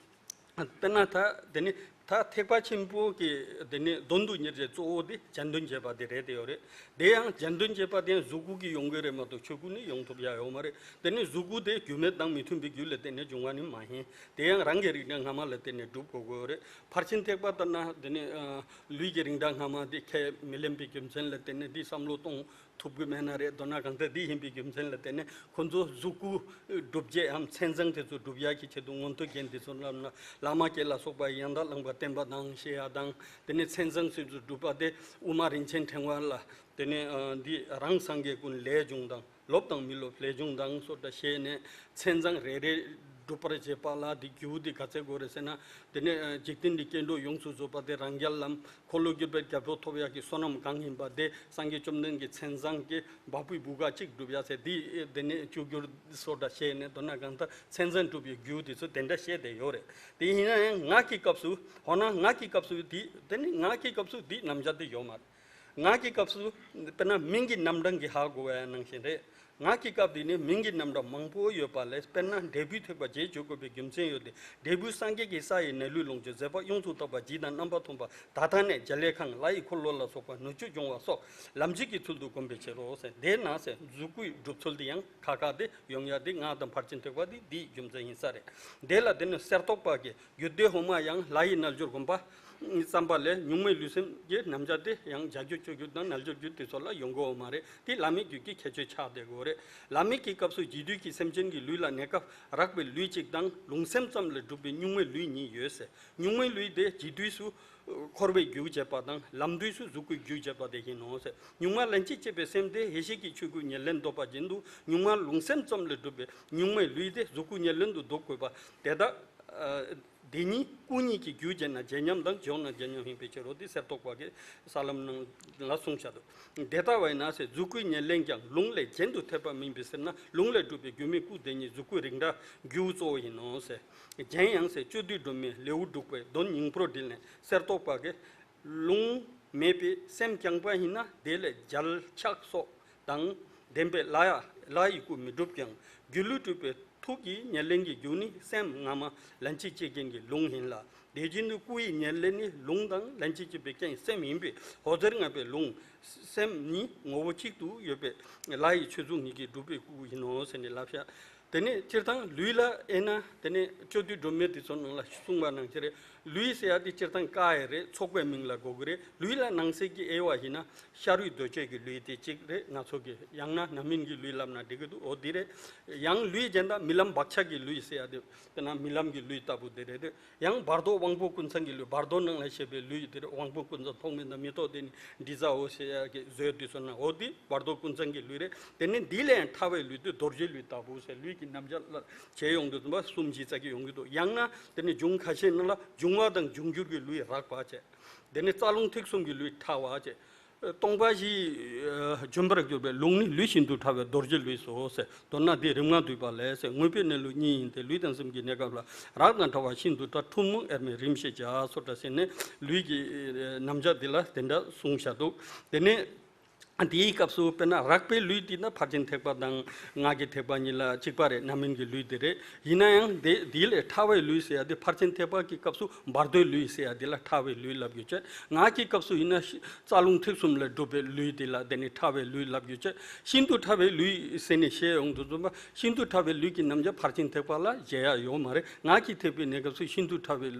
དཔེར་ན་ད་དེ་ནི་ད་ཐེག་པ་ཆེན་པོ་གི་དེ་ནི་དོན་དུ་གཉེར་བྱའི་གཙོ་བོ་དེ་གཞན་དོན་བྱེད་པ་དེ་རེད་དེ་ཡོད་རེད། དེ་ཡང་གཞན་དོན་བྱེད་པ་དེ་ཡང་གཟུགས་སྐུ་གིས་ཡོང་གི་རེད་མ་གཏོགས་ཆོས་སྐུ་ནི་ཡོང་ཐུབ་ཡ་ཡོད་མ་རེད། དེ་ནི་གཟུགས་སྐུ་དེ་རྒྱུ་མེད་དང་མི་མཐུན་པའི་རྒྱུ་ལ་བརྟེན་ནས་འབྱུང་བ་ནི་མ་ཡིན། དེ་ཡང་རང་གི་རིགས་འདྲ་སྔ་མ་ལ་བརྟེན་ནས་སྒྲུབ་དགོས་ཀྱི་ཡོད་རེད། ཕར་ཕྱིན་ཐེག་པ་ལྟར་ན་དེ་ནི་ཨ་ལུས་ཀྱི་རིགས་འདྲ་སྔ་མ་དེ་ཁས་མི་ལེན་པའི་རྒྱུ་མཚན་ལ་བརྟེན་ནས་འདི་བསམ་བློ་གཏོང་ཐུབ་ཀྱི་མེད་ན་རེད། མདོར་ན་གང་ལྟར་འདི་ཡིན་པའི་རྒྱུ་མཚན་ལ་བརྟེན་ནས་ཁོ་ཚོ་གཟུགས་སྐུ་སྒྲུབ་བྱེད་འམ་མཚན་བཟང་དེ་ཚོ་སྒྲུབ་ཡག་གི་ཆེད་དུ་མངོན་མཐོ་རྒྱན་འདི་ཚོ་བསྣམས་ན། བླ་མ་དགེ་ལ་སོགས་པ་ཡང་དག་བླངས་པ་བསྟན་པ་དང་ཞེས་ཡ་དང་། དེ་ནས་མཚན་བཟང་སྲིད་དུ་སྒྲུབ་པ་དེ་དབུ་མ་རིན་ཆེན་ཕྲེང་བ་ལ། དེ་ནས་ཨ་འདི་རང་སངས་རྒྱས་ཀུན་ལས་བྱུང་དང་། ལོབས་དང་མི་ལོབས་ལས་བྱུང་དང་སོགས་འདྲ་བཤད་ནས། མཚན་བཟང་རེ་རེ་སྒྲུབ་པར་བྱེད་པ་ལ་འདི་རྒྱུ་འདི་ག་ཚད་དགོས་རེད་ཟེར་ན། དེ་ནས་ཨ་འཇིག་རྟེན་འདི་སྐྱེ་འགྲོ་ཡོངས་སུ་རྫོགས་པ་དེ་རང་རྒྱལ་ལམ། འཁོར་ལོ་སྒྱུར་བའི་རྒྱལ་པོ་ཐོབ་ཡག་གི་བསོད་ནམས་གང་ཡིན་པ་དེ་སངས་རྒྱས་བཅོམ་ལྡན་གྱི་མཚན་བཟང་གི་བ་སྤུའི་བུ་ག་གཅིག་སྒྲུབ་ཡག་ཟེར། དེ་དེ་ནས་བཅུ་འགྱུར་སོགས་འདྲ་བཤད་ནས། མདོར་ན་གང་ལྟར་མཚན་བཟང་སྒྲུབ་པའི་རྒྱུ་དེ་ཚོ་དེ་འདྲ་བཤད་བསྡད་ཡོད་རེད། དེ་ཡིན་ན་ཡང་སྔགས་ཀྱི་སྐབས་སུ། འོ་ན་སྔགས་ཀྱི་སྐབས་སུ་དེ་དེ་ནི་སྔགས་ཀྱི་སྐབས་སུ་དེ་རྣམ་གཞག་དེ་ཡོད་མ་རེད། སྔགས་ཀྱི་སྐབས་སུ་དཔེར་ན་མིང་གི་རྣམ་གྲངས་ཀྱིས་ཧ་གོ་བའི་ནང་བཞིན་རེད། སྔགས་ཀྱི་སྐབས་དེ་ནི་མིང་གི་རྣམ་གྲངས་མང་པོ་ཡོད་པ་ལས། དཔེར་ན་འབྲས་བུའི་ཐེག་པ་རྗེས་འཇུག་དགོས་པའི་རྒྱུ་མཚན་ཡོད་དེ། འབྲས་བུ་སངས་རྒྱས་ཀྱི་ས་ཡི་ནང་ལུས་ལོངས་སྤྱོད་མཛད་པ་ཡོངས་སུ་དག་པ་བགྱིས་དང་རྣམ་པར་ཐོན་པ་ད་ལྟ་ནས་འཇའ་ལུས་ཁང་ལྷ་ཡི་འཁོར་ལོ་ལ་སོགས་པ་ནུ་གཅུང་སྦྱོང་བ་སོགས་ལམ་བྱེད་ཀྱི་ཚུལ་དུ་བསྒོམ་པའི་ཕྱིར་རོ་ཟེར། དེས་ན་ཟེར་གཟུགས་སྐུའི་སྒྲུབ་ཚུལ་དེ་ཡང་ཁ་ཁ་དེ་ཡོང་ཡ་དེ་སྔགས་དང་ཕར་ཕྱིན་ཐེག་པ་དེ་འདིའི་རྒྱུ་མཚན་ཡིན་ས་རེད། དེ་ལ་དེ་ནི་གསེར་ཏོག་པ་གིས། རྒྱུད་སྡེ་ཧོ་མ་ཡང་ལྷ་ཡི་རྣལ་འབྱོར་བསྒོམ་པ་བརྩམས་པ་ལས། གཉུག་མའི་ལུས་སེམས་ཀྱི་རྣམ་གཞག་དེ་ཡང་བྱ་རྒྱུད་སྤྱོད་རྒྱུད་དང་རྣལ་འབྱོར་རྒྱུད་དེ་ཚོ་ལ་ཡོང་གི་ཡོད་མ་རེད། དེ་བླ་མའི་རྒྱུད་ཀྱི་ཁྱད་ཆོས་ཆགས་བསྡད་ཀྱི་ཡོད་རེད། བླ་མའི་གི་སྐབས་སུ་རྒྱས་བསྡུས་ཀྱི་སེམས་ཅན་གྱི་ལུས་ལ་གནས་སྐབས་རགས་པའི་ལུས་གཅིག་དང་ལུང་སེམས་ཙམ་ལས་གྲུབ་པའི་གཉུག་མའི་ལུས་གཉིས་ཡོད་ཟེར། གཉུག་མའི་ལུས་དེ་རྒྱས་བསྡུས་སུ་འཁོར་བའི་རྒྱུ་བྱེད་པ་དང་། ལམ་བསྡུས་སུ་གཟུགས་སྐུའི་རྒྱུ་བྱེད་པ་དེ་ཡིན་ནོ་ཟེར། གཉུག་མ་ལྷན་ཅིག་སྐྱེས་པའི་སེམས་དེ་ཡེ་ཤེས་ཀྱི་ཆོས་སྐུའི་ཉེར་ལེན་འདོད་པ་བཞིན་དུ། གཉུག་མ་ལུང་སེམས་ཙམ་ལས་གྲུབ་པའི་གཉུག་མའི་ལུས་དེ་གཟུགས་སྐུའི་ཉེར་ལེན་དུ་འདོད་དགོས་པ་དེ་དག། ཨ་དེ་ཉིད་སྐུ་གཉིས་ཀྱི་རྒྱུ་བྱས་ན་རྗེས་མཉམ་དང་། སྦྱོར་ན་རྗེས་མཉམ་ཡིན་པའི་ཕྱིར་རོ། དེ་གསེར་ཏོག་པ་གིས་ས་ལམ་ནང་ལ་གསུངས་བཞག་འདུག། དེ་ལྟ་བས་ན་ཟེར། གཟུགས་སྐུའི་ཉེར་ལེན་ཀྱང་ལུང་ལས་གཞན་དུ་འཐད་པ་མིན་པའི་ཕྱིར་ན། ལུང་ལས་གྲུབ་པའི་རྒྱུ་མེད་སྐུ་དེ་ཉིད་གཟུགས་སྐུའི་རིགས་འདྲ་རྒྱུ་གཙོ་བོ་ཡིན་ནོ་ཟེར། གཞན་ཡང་ཟེར། སྤྱོད་བསྡུས་སྒྲོན་མེའི་ལེའུ་དྲུག་པའི་དོན་སྙིང་པོར་དྲིལ་ནས་གསེར་ཏོག་པ་གིས། ལུང་མེད་པའི་སེམས་རྐྱང་པ་ཡིན་ན། དེ་ལས་རྒྱལ་ཕྱག་སོགས་དང་ལྡན་པའི་ལྷ་ཡ་ལྷ་ཡི་སྐུ་མི་འགྲུབ་ཀྱང་། སྒྱུ་ལུས་གྲུབ་པའི་ཐུགས་ཀྱི་ཉེར་ལེན་གྱི་རྒྱུ་ནི་སེམས་སྔ་མ་ལན་གཅིག་སྐྱེས་རྐྱེན་གྱི་ལུང་ཡིན་ལ། དེ་བཞིན་དུ་སྐུ་ཡི་ཉེར་ལེན་ནི་ལུང་དང་ལན་གཅིག་སྐྱེས་པའི་རྐྱེན་སེམས་ཡིན་པས། འོད་ཟེར་ལྔ་པའི་ལུང་ སེམས་གཉིས་ངོ་བོ་གཅིག་ཏུ་ཡོད་པའི་ལྷ་ཡི་ཆོས་ཚོགས་གཉིས་ཀྱིས་གྲུབ་པའི་སྐུ་ཡིན་ནོ་ཟེར་ནས་ལབ་ཤག་དེ་ནས་སྤྱིར་བཏང་ལུས་ལ་དབྱེ་ན། དེ་ནས་སྤྱོད་བསྡུས་སྒྲོན་མེ་དེ་ཚོ་ནང་ལ་གསུངས་པ་ནང་བཞིན་རེད། ལུས་ཟེར་ཡ་དེ་སྤྱིར་བཏང་ཀ་ཡི་རེད། ཚོགས་པའི་མིང་ལ་གོ་གི་རེད། ལུས་ལ་ནང་གསེས་ཀྱི་དབྱེ་བ་ཡིན་ན་ཤ་རུས་གདོས་བཅས་ཀྱི་ལུས་དེ་གཅིག་རེད། ང་ཚོ་གི་ཡང་ན་རྣམ་སྨིན་གྱི་ལུས་ལབ་ན་འགྲིག་གི་འདུག་འོ་དེ་རེད། ཡང་ལུས་གཞན་དག་རྨི་ལམ་བག་ཆགས་ཀྱི་ལུས་ཟེར་ཡ་དེ། དཔེར་ན་རྨི་ལམ་གྱི་ལུས་ལྟ་བུ་དེ་རེད། དེ་ཡང་བར་དོ་དབང་པོ་ཀུན་ཚང་གི་ལུས། བར་དོ་ནང་ལ་བཤད་པའི་ལུས་དེ་རེད། དབང་པོ་ཀུན་ཚང་ཐོག་མེད་དང་མི་རྟོག་དེ་ནི་དྲི་ཟ་འོ་ཟེར་ཡ་གི་བཟོས་དུས་སོ་ན། འོ་དེ་བར་དོ་ཀུན་ཚང་གི་ལུས་རེད། དེ་ནས་འདི་ལས་ཡང་ཕྲ་བའི་ལུས་དེ་རྡོ་རྗེ་ལུས་ལྟ་བུ་ཟེར། ལུས་ཀྱི་རྣམ་གཞག་ལ་བྱས་ཡོང་དུས་ཙམ་པ་གསུམ་བཞི་ཙམ་གྱི་ཡོང་གི་འདུག་ཡང་ན་དེ་ནི་འབྱུང་ཁ་ཤས་ནང་ལ་འབྱུང་བ་དང་འབྱུང་འགྱུར་གྱི་ལུས་རགས་པ་བྱས། དེ་ནས་རྩ་རླུང་ཐིག་གསུམ་གྱི་ལུས་ཕྲ་བ་བྱས། སྟོང་པ་བཞི་ལྗོན་པར་གྱུར་པའི་ལུང་ནི་ལུས་ཤིན་ཏུ་ཕྲ་བའི་རྡོ་རྗེ་ལུས་སོ་ཟེར། མདོར་ན་འདི་རིམ་ལྔ་བསྡུས་པ་ལས་ཟེར། དངོས་པོའི་གནས་ལུགས་གཉིས་ཡིན་ཏེ། ལུས་དང་སེམས་ཀྱི་གནས་སྐབས་ལ། རགས་དང་ཕྲ་བ་ཤིན་ཏུ་ཕྲ། ཐུན་མོང་དབྱེར་མེད་རིམ་ཤེས་བྱ། སོགས་འདྲ་ཟེར་ནས་ལུས་ཀྱི་རྣམ་གཞག་འདི་ལ་དེ་འདྲ་གསུངས་བཞག་འདུག་དེ་ནས་འདིའི་སྐབས་སུ་དཔེར་ན་རགས་པའི་ལུས་འདི་ན་ཕར་ཕྱིན་ཐེག་པ་དང་སྔགས་ཀྱི་ཐེག་པ་གཉིས་ལ་གཅིག་པ་རེད། རྣམ་སྨིན་གྱི་ལུས་འདི་རེད། ཡིན་ན་ཡང་དེ་འདི་ལས་ཕྲ་བའི་ལུས་ཟེར་ཡ་དེ་ཕར་ཕྱིན་ཐེག་པ་གི་སྐབས་སུ་བར་དོའི་ལུས་ཟེར་ཡ་དེ་ལ་ཕྲ་བའི་ལུས་ལབ་རྒྱུ་བྱས། སྔགས་ཀྱི་སྐབས་སུ་ཡིན་ན་ཤི་རྩ་རླུང་ཐིག་གསུམ་ལས་གྲུབ་པའི་ལུས་དེ་ལ་དེ་ནི་ཕྲ་བའི་ལུས་ལབ་རྒྱུ་བྱས། ཤིན་ཏུ་ཕྲ་བའི་ལུས་ཟེར་ནས་བཤད་ཡོང་དུས་ཙམ་པ། ཤིན་ཏུ་ཕྲ་བའི་ལུས་ཀྱི་རྣམ་གཞག་ཕར་ཕྱིན་ཐེག་པ་ལ་མཇལ་ཡ་ཡོད་མ་རེད། སྔགས་ཀྱི་ཐེག་པའི་གནས་སྐབས་སུ་ཤིན་ཏུ་ཕྲ་བའི་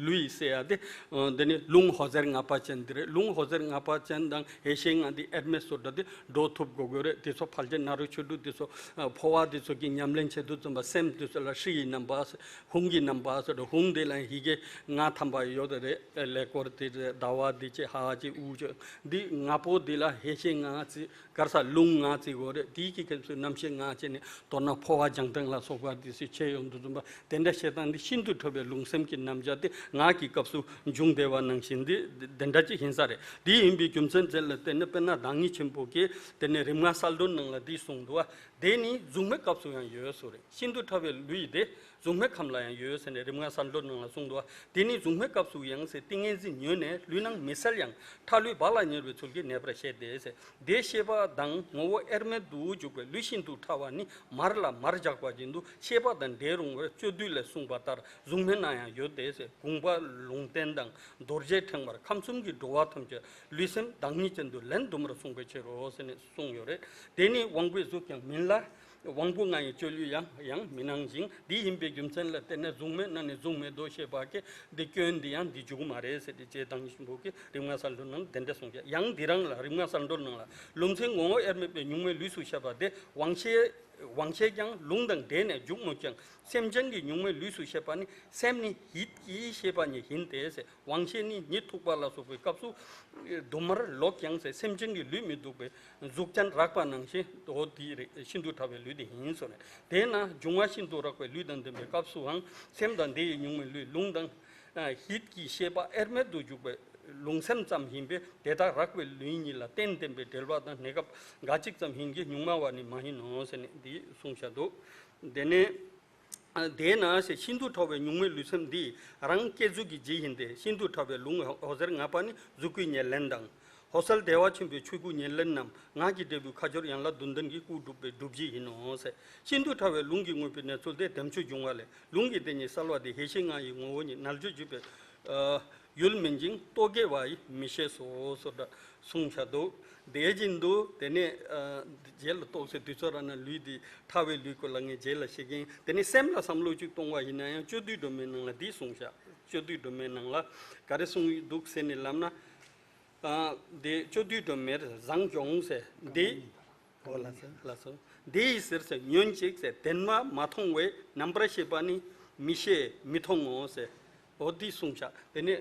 ལུས་ཟེར་ཡ་དེ། ཨ། དེ་ནི་རླུང་འོད་ཟེར་ལྔ་པ་ཅན་དེ་རེད། རླུང་འོད་ཟེར་ལྔ་པ་ཅན་དང་ཡེ་ཤེས་ལྔ་འདི་དབྱེར་མེད་སོ་འདྲ་དེ་འགྲོ་ཐུབ་དགོས་དགོས་རེད། དེ་ཚོ་ཕལ་ཆེར་ནཱ་རོ་ཆོས་དྲུག་དེ་ཚོ། ཨ། འཕོ་བ་དེ་ཚོ་གི་ཉམས་ལེན་བྱེད་དུས་ཙམ་པ་སེམས་དེ་ཚོ་ལ་ཧྲཱིཿ་ཡི་རྣམ་པ། ཧཱུྃ་གི་རྣམ་པ་ཟེར་རོ། ཧཱུྃ་དེ་ལ་ཡི་གེ་ལྔ་ཐམ་པ་ཡོད་རེད། ཀླད་ཀོར་དེ་རེད། ཟླ་བ་དེ་བྱས། ཧ་ཅེ་ཨུ་ཅེ། འདི་ལྔ་པོ་དེ་ལ་ཡེ་ཤེས་ལྔ་ཅིག་གར་ས་རླུང་ལྔ་ཅིག་ཡོད་རེད། དེའི་གི་སྐབས་སུ་རྣམ་ཤེས་ལྔ་བྱས་ནས། མདོར་ན་འཕོ་བ་སྦྱང་སྟངས་ལ་སོགས་པ་དེ་ཚོ་བྱས་ཡོང་དུས་ཙམ་པ། དེ་འདྲ་བཤད་སྟངས་འདི་ཤིན་ཏུ་ཕྲ་བའི་ལུང་སེམས་ཀྱི་རྣམ་གཞག་དེ་སྔགས་ཀྱི་སྐབས་སུ་འབྱུང་བསྡད་པ་ནང་བཞིན་དེ་དེ་འདྲ་ཅིག་ཡིན་ས་རེད། དེ་ཡིན་པའི་རྒྱུ་མཚན་དེ་ལ་བརྟེན་ནས། དཔེར་ན་བདག་ཉིད་ཆེན་པོ་གིས་དེ་ནས་རིམ་ལྔ་གསལ་སྒྲོན་ནང་ལ་འདི་གསུངས་འདུག་བ། དེ་ནི་གཟུགས་མེད་སྐབས་སུ་ཡང་ཡོད་ཟེར་རེད། ཤིན་ཏུ་ཕྲ་བའི་ལུས་དེ་གཟུགས་མེད་ཁམས་ལ་ཡང་ཡོད་ཟེར་ནས་རིམ་ལྔ་གསལ་སྒྲོན་ནང་ལ་གསུངས་འདུག་བ། དེ་ནི་གཟུགས་མེད་སྐབས་སུ་ཡང་ཟེར། ཏིང་ངེ་འཛིན་ཉོན་ནས་ལུས་སྣང་མི་གསལ་ཡང་། ཕྲ་ལུས་བག་ལ་ཉལ་བའི་ཚུལ་གྱིས་གནས་པར་བཤད་དེ་ཟེར། དེ་ཤེས་པ་དང་ངོ་བོ་དབྱེར་མེད་དུ་འཇུག་པའི་ལུས་ཤིན་ཏུ་ཕྲ་བ་ནི་མར་ལ་མར་བཞག་པ་བཞིན་དུ་ཤེས་པ་དང་འབྲེལ་རུང་བར་སྤྱོད་བསྡུས་ལས་གསུངས་པ་ལྟར་གཟུགས་མེད་ན་ཡང་ཡོད་དེ་ཟེར། དགོངས་པ་ལུང་བསྟན་དང་རྡོ་རྗེ་ཕྲེང་བར་ཁམས་གསུམ་གྱི་འགྲོ་བ་ཐམས་ཅད་ལུས་སེམས་བདག་ཉིད་ཅན་དུ་ལན་དུ་མར་གསུངས་པའི་ཕྱིར་རོ་ཟེར་ནས་གསུངས་ཡོད་རེད། དེ་ནི་དབང་པོའི་གཟུགས་ཀྱང་མིན་ལ། དབང་པོ་ལྔ་ཡི་སྤྱོད་ཡུལ་ཡང་ཡང་མི་སྣང་ཞིང་། འདི་ཡིན་པའི་རྒྱུ་མཚན་ལ་བརྟེན་ནས་གཟུགས་མེད་ན་ནི་གཟུགས་མེད་དོ་ཞེས་པ་གི་འདི་སྐྱོན་འདི་ཡང་འདི་འཇུག་མ་རེད་ཟེར་ཏེ། རྗེ་བདག་ཉིད་ཆེན་པོ་གིས་རིམ་ལྔ་གསལ་སྒྲོན་ནང་དེ་འདྲ་གསུངས་ཀྱང་། ཡང་འདི་རང་ལ་རིམ་ལྔ་གསལ་སྒྲོན་ནང་ལ། ལུང་ཚན་ངོ་བོ་དབྱེར་མེད་པའི་གཉུག་མའི་ལུས་སུ་བཤད་པ་དེ་དབང་ཤེས། དབང་ཤེས་ཀྱང་ལུང་དང་འབྲེལ་ནས་འཇུག་མོད་ཀྱང་། སེམས་ཅན་གྱི་གཉུག་མའི་ལུས་སུ་བཤད་པ་ནི། སེམས་ནི་ཡིད་ཀྱི་ཤེས་པ་ཉིད་ཡིན་ཏེ་ཟེར། དབང་ཤེས་ནི་གཉིད་འཐུག་པ་ལ་སོགས་པའི་སྐབས་སུ་དུ་མར་ལོག་ཀྱང་ཟེར། སེམས་ཅན་གྱི་ལུས་མི་སྡུག་པའི་གཟུགས་ཅན་རགས་པ་ནང་བཞིན་དུ་འདི་རེད། ཤིན་ཏུ་ཕྲ་བའི་ལུས་འདི་ཡིན་ཟེར་ནས། དེས་ན་འབྱུང་བ་ཤིན་ཏུ་རགས་པའི་ལུས་དང་ལྡན་པའི་སྐབས་སུའང་སེམས་དང་དེ་ཡི་གཉུག་མའི་ལུས་ལུང་དང་ཡིད་ཀྱི་ཤེས་པ་དབྱེར་མེད་དུ་འཇུག་པའི་ལུང་སེམས་ཙམ་ཡིན་པས། དེ་དག་རགས་པའི་ལུས་ཉིད་ལ་རྟེན་བརྟེན་པའི་འབྲེལ་བ་དང་གནས་སྐབས་འགའ་གཅིག་ཙམ་ཡིན་གྱི། གཉུག་མ་བ་ནི་མ་ཡིན་ནོ་ཟེར་ནས་འདི་གསུངས་བཞག་འདུག་དེ་ནས། དེས་ན་ཟེར། ཤིན་ཏུ་ཕྲ་བའི་གཉུག་མའི་ལུས་སེམས་འདི་རང་སྐྱེ་མཆེད་ཀྱི་རྗེས་ཡིན་ཏེ། ཤིན་ཏུ་ཕྲ་བའི་ལུང་འོད་ཟེར་ལྔ་པ་ནི་གཟུགས་སྐུའི་ཉེར་ལེན་དང་། འོད་གསལ་བདེ་བ་ཆེན་པོའི་ཆོས་སྐུའི་ཉེར་ལེན་ནམ། སྔགས་ཀྱི་འབྲས་བུའི་ཁ་སྦྱོར་ཡན་ལག་བདུན་ལྡན་གྱི་སྐུ་སྒྲུབ་པའི་སྒྲུབ་བྱེད་ཡིན་ནོ་ཟེར། ཤིན་ཏུ་ཕྲ་བའི་ལུང་གི་དངོས་པོའི་གནས་ཚུལ་དེ་བདེ་མཆོག་འབྱུང་བ་ལས། ལུང་གི་དེ་ཉིད་གསལ་བ་དེ་ཡེ་ཤེས་ལྔ་ཡི་ངོ་བོ་ཉིད་རྣལ་འབྱོར་བརྒྱུད་པའི་ཨ་ཡུལ་མིན་ཅིང་རྟོག་གེ་བ་ཡིས་མི་ཤེས་སོ། སོགས་འདྲ་གསུངས་བཞག་འདུག་དེ་བཞིན་དུ་དེ་ནས་ཨ་རྗེས་ལ་རྟོགས་ཟེར་དུས་ཚོད་རག་ན་ལུས་འདི་ཕྲ་བའི་ལུས་སྐོར་ལ་ངས་རྗེས་ལ་བཤད་ཀྱིན། དེ་ནས་སེམས་ལ་བསམ་བློ་གཅིག་གཏོང་བ་ཡིན་ན་ཡང་སྤྱོད་བསྡུས་སྒྲོན་མེའི་ནང་ལ་འདི་གསུངས་བཞག་སྤྱོད་བསྡུས་སྒྲོན་མེའི་ནང་ལ་ག་རེ་གསུངས་འདུག་ཟེར་ནས་ལབ་ན། ཨ། དེ་སྤྱོད་བསྡུས་སྒྲོན་མེར་བཟང་སྐྱོང་ཟེར། འདི། ཨོ་ལགས་སོ། ལགས་སོ། འདི་ཡི་ཟེར་ཟེར་ཉོན་ཅིག་ཟེར། དེ་མ་མ་མཐོང་བས་རྣམ་པར་ཤེས་པ་ནི་མི་ཤེས་མི་མཐོང་ངོ་ཟེར། འོ་འདི་གསུངས་བཞག་དེ་ནི་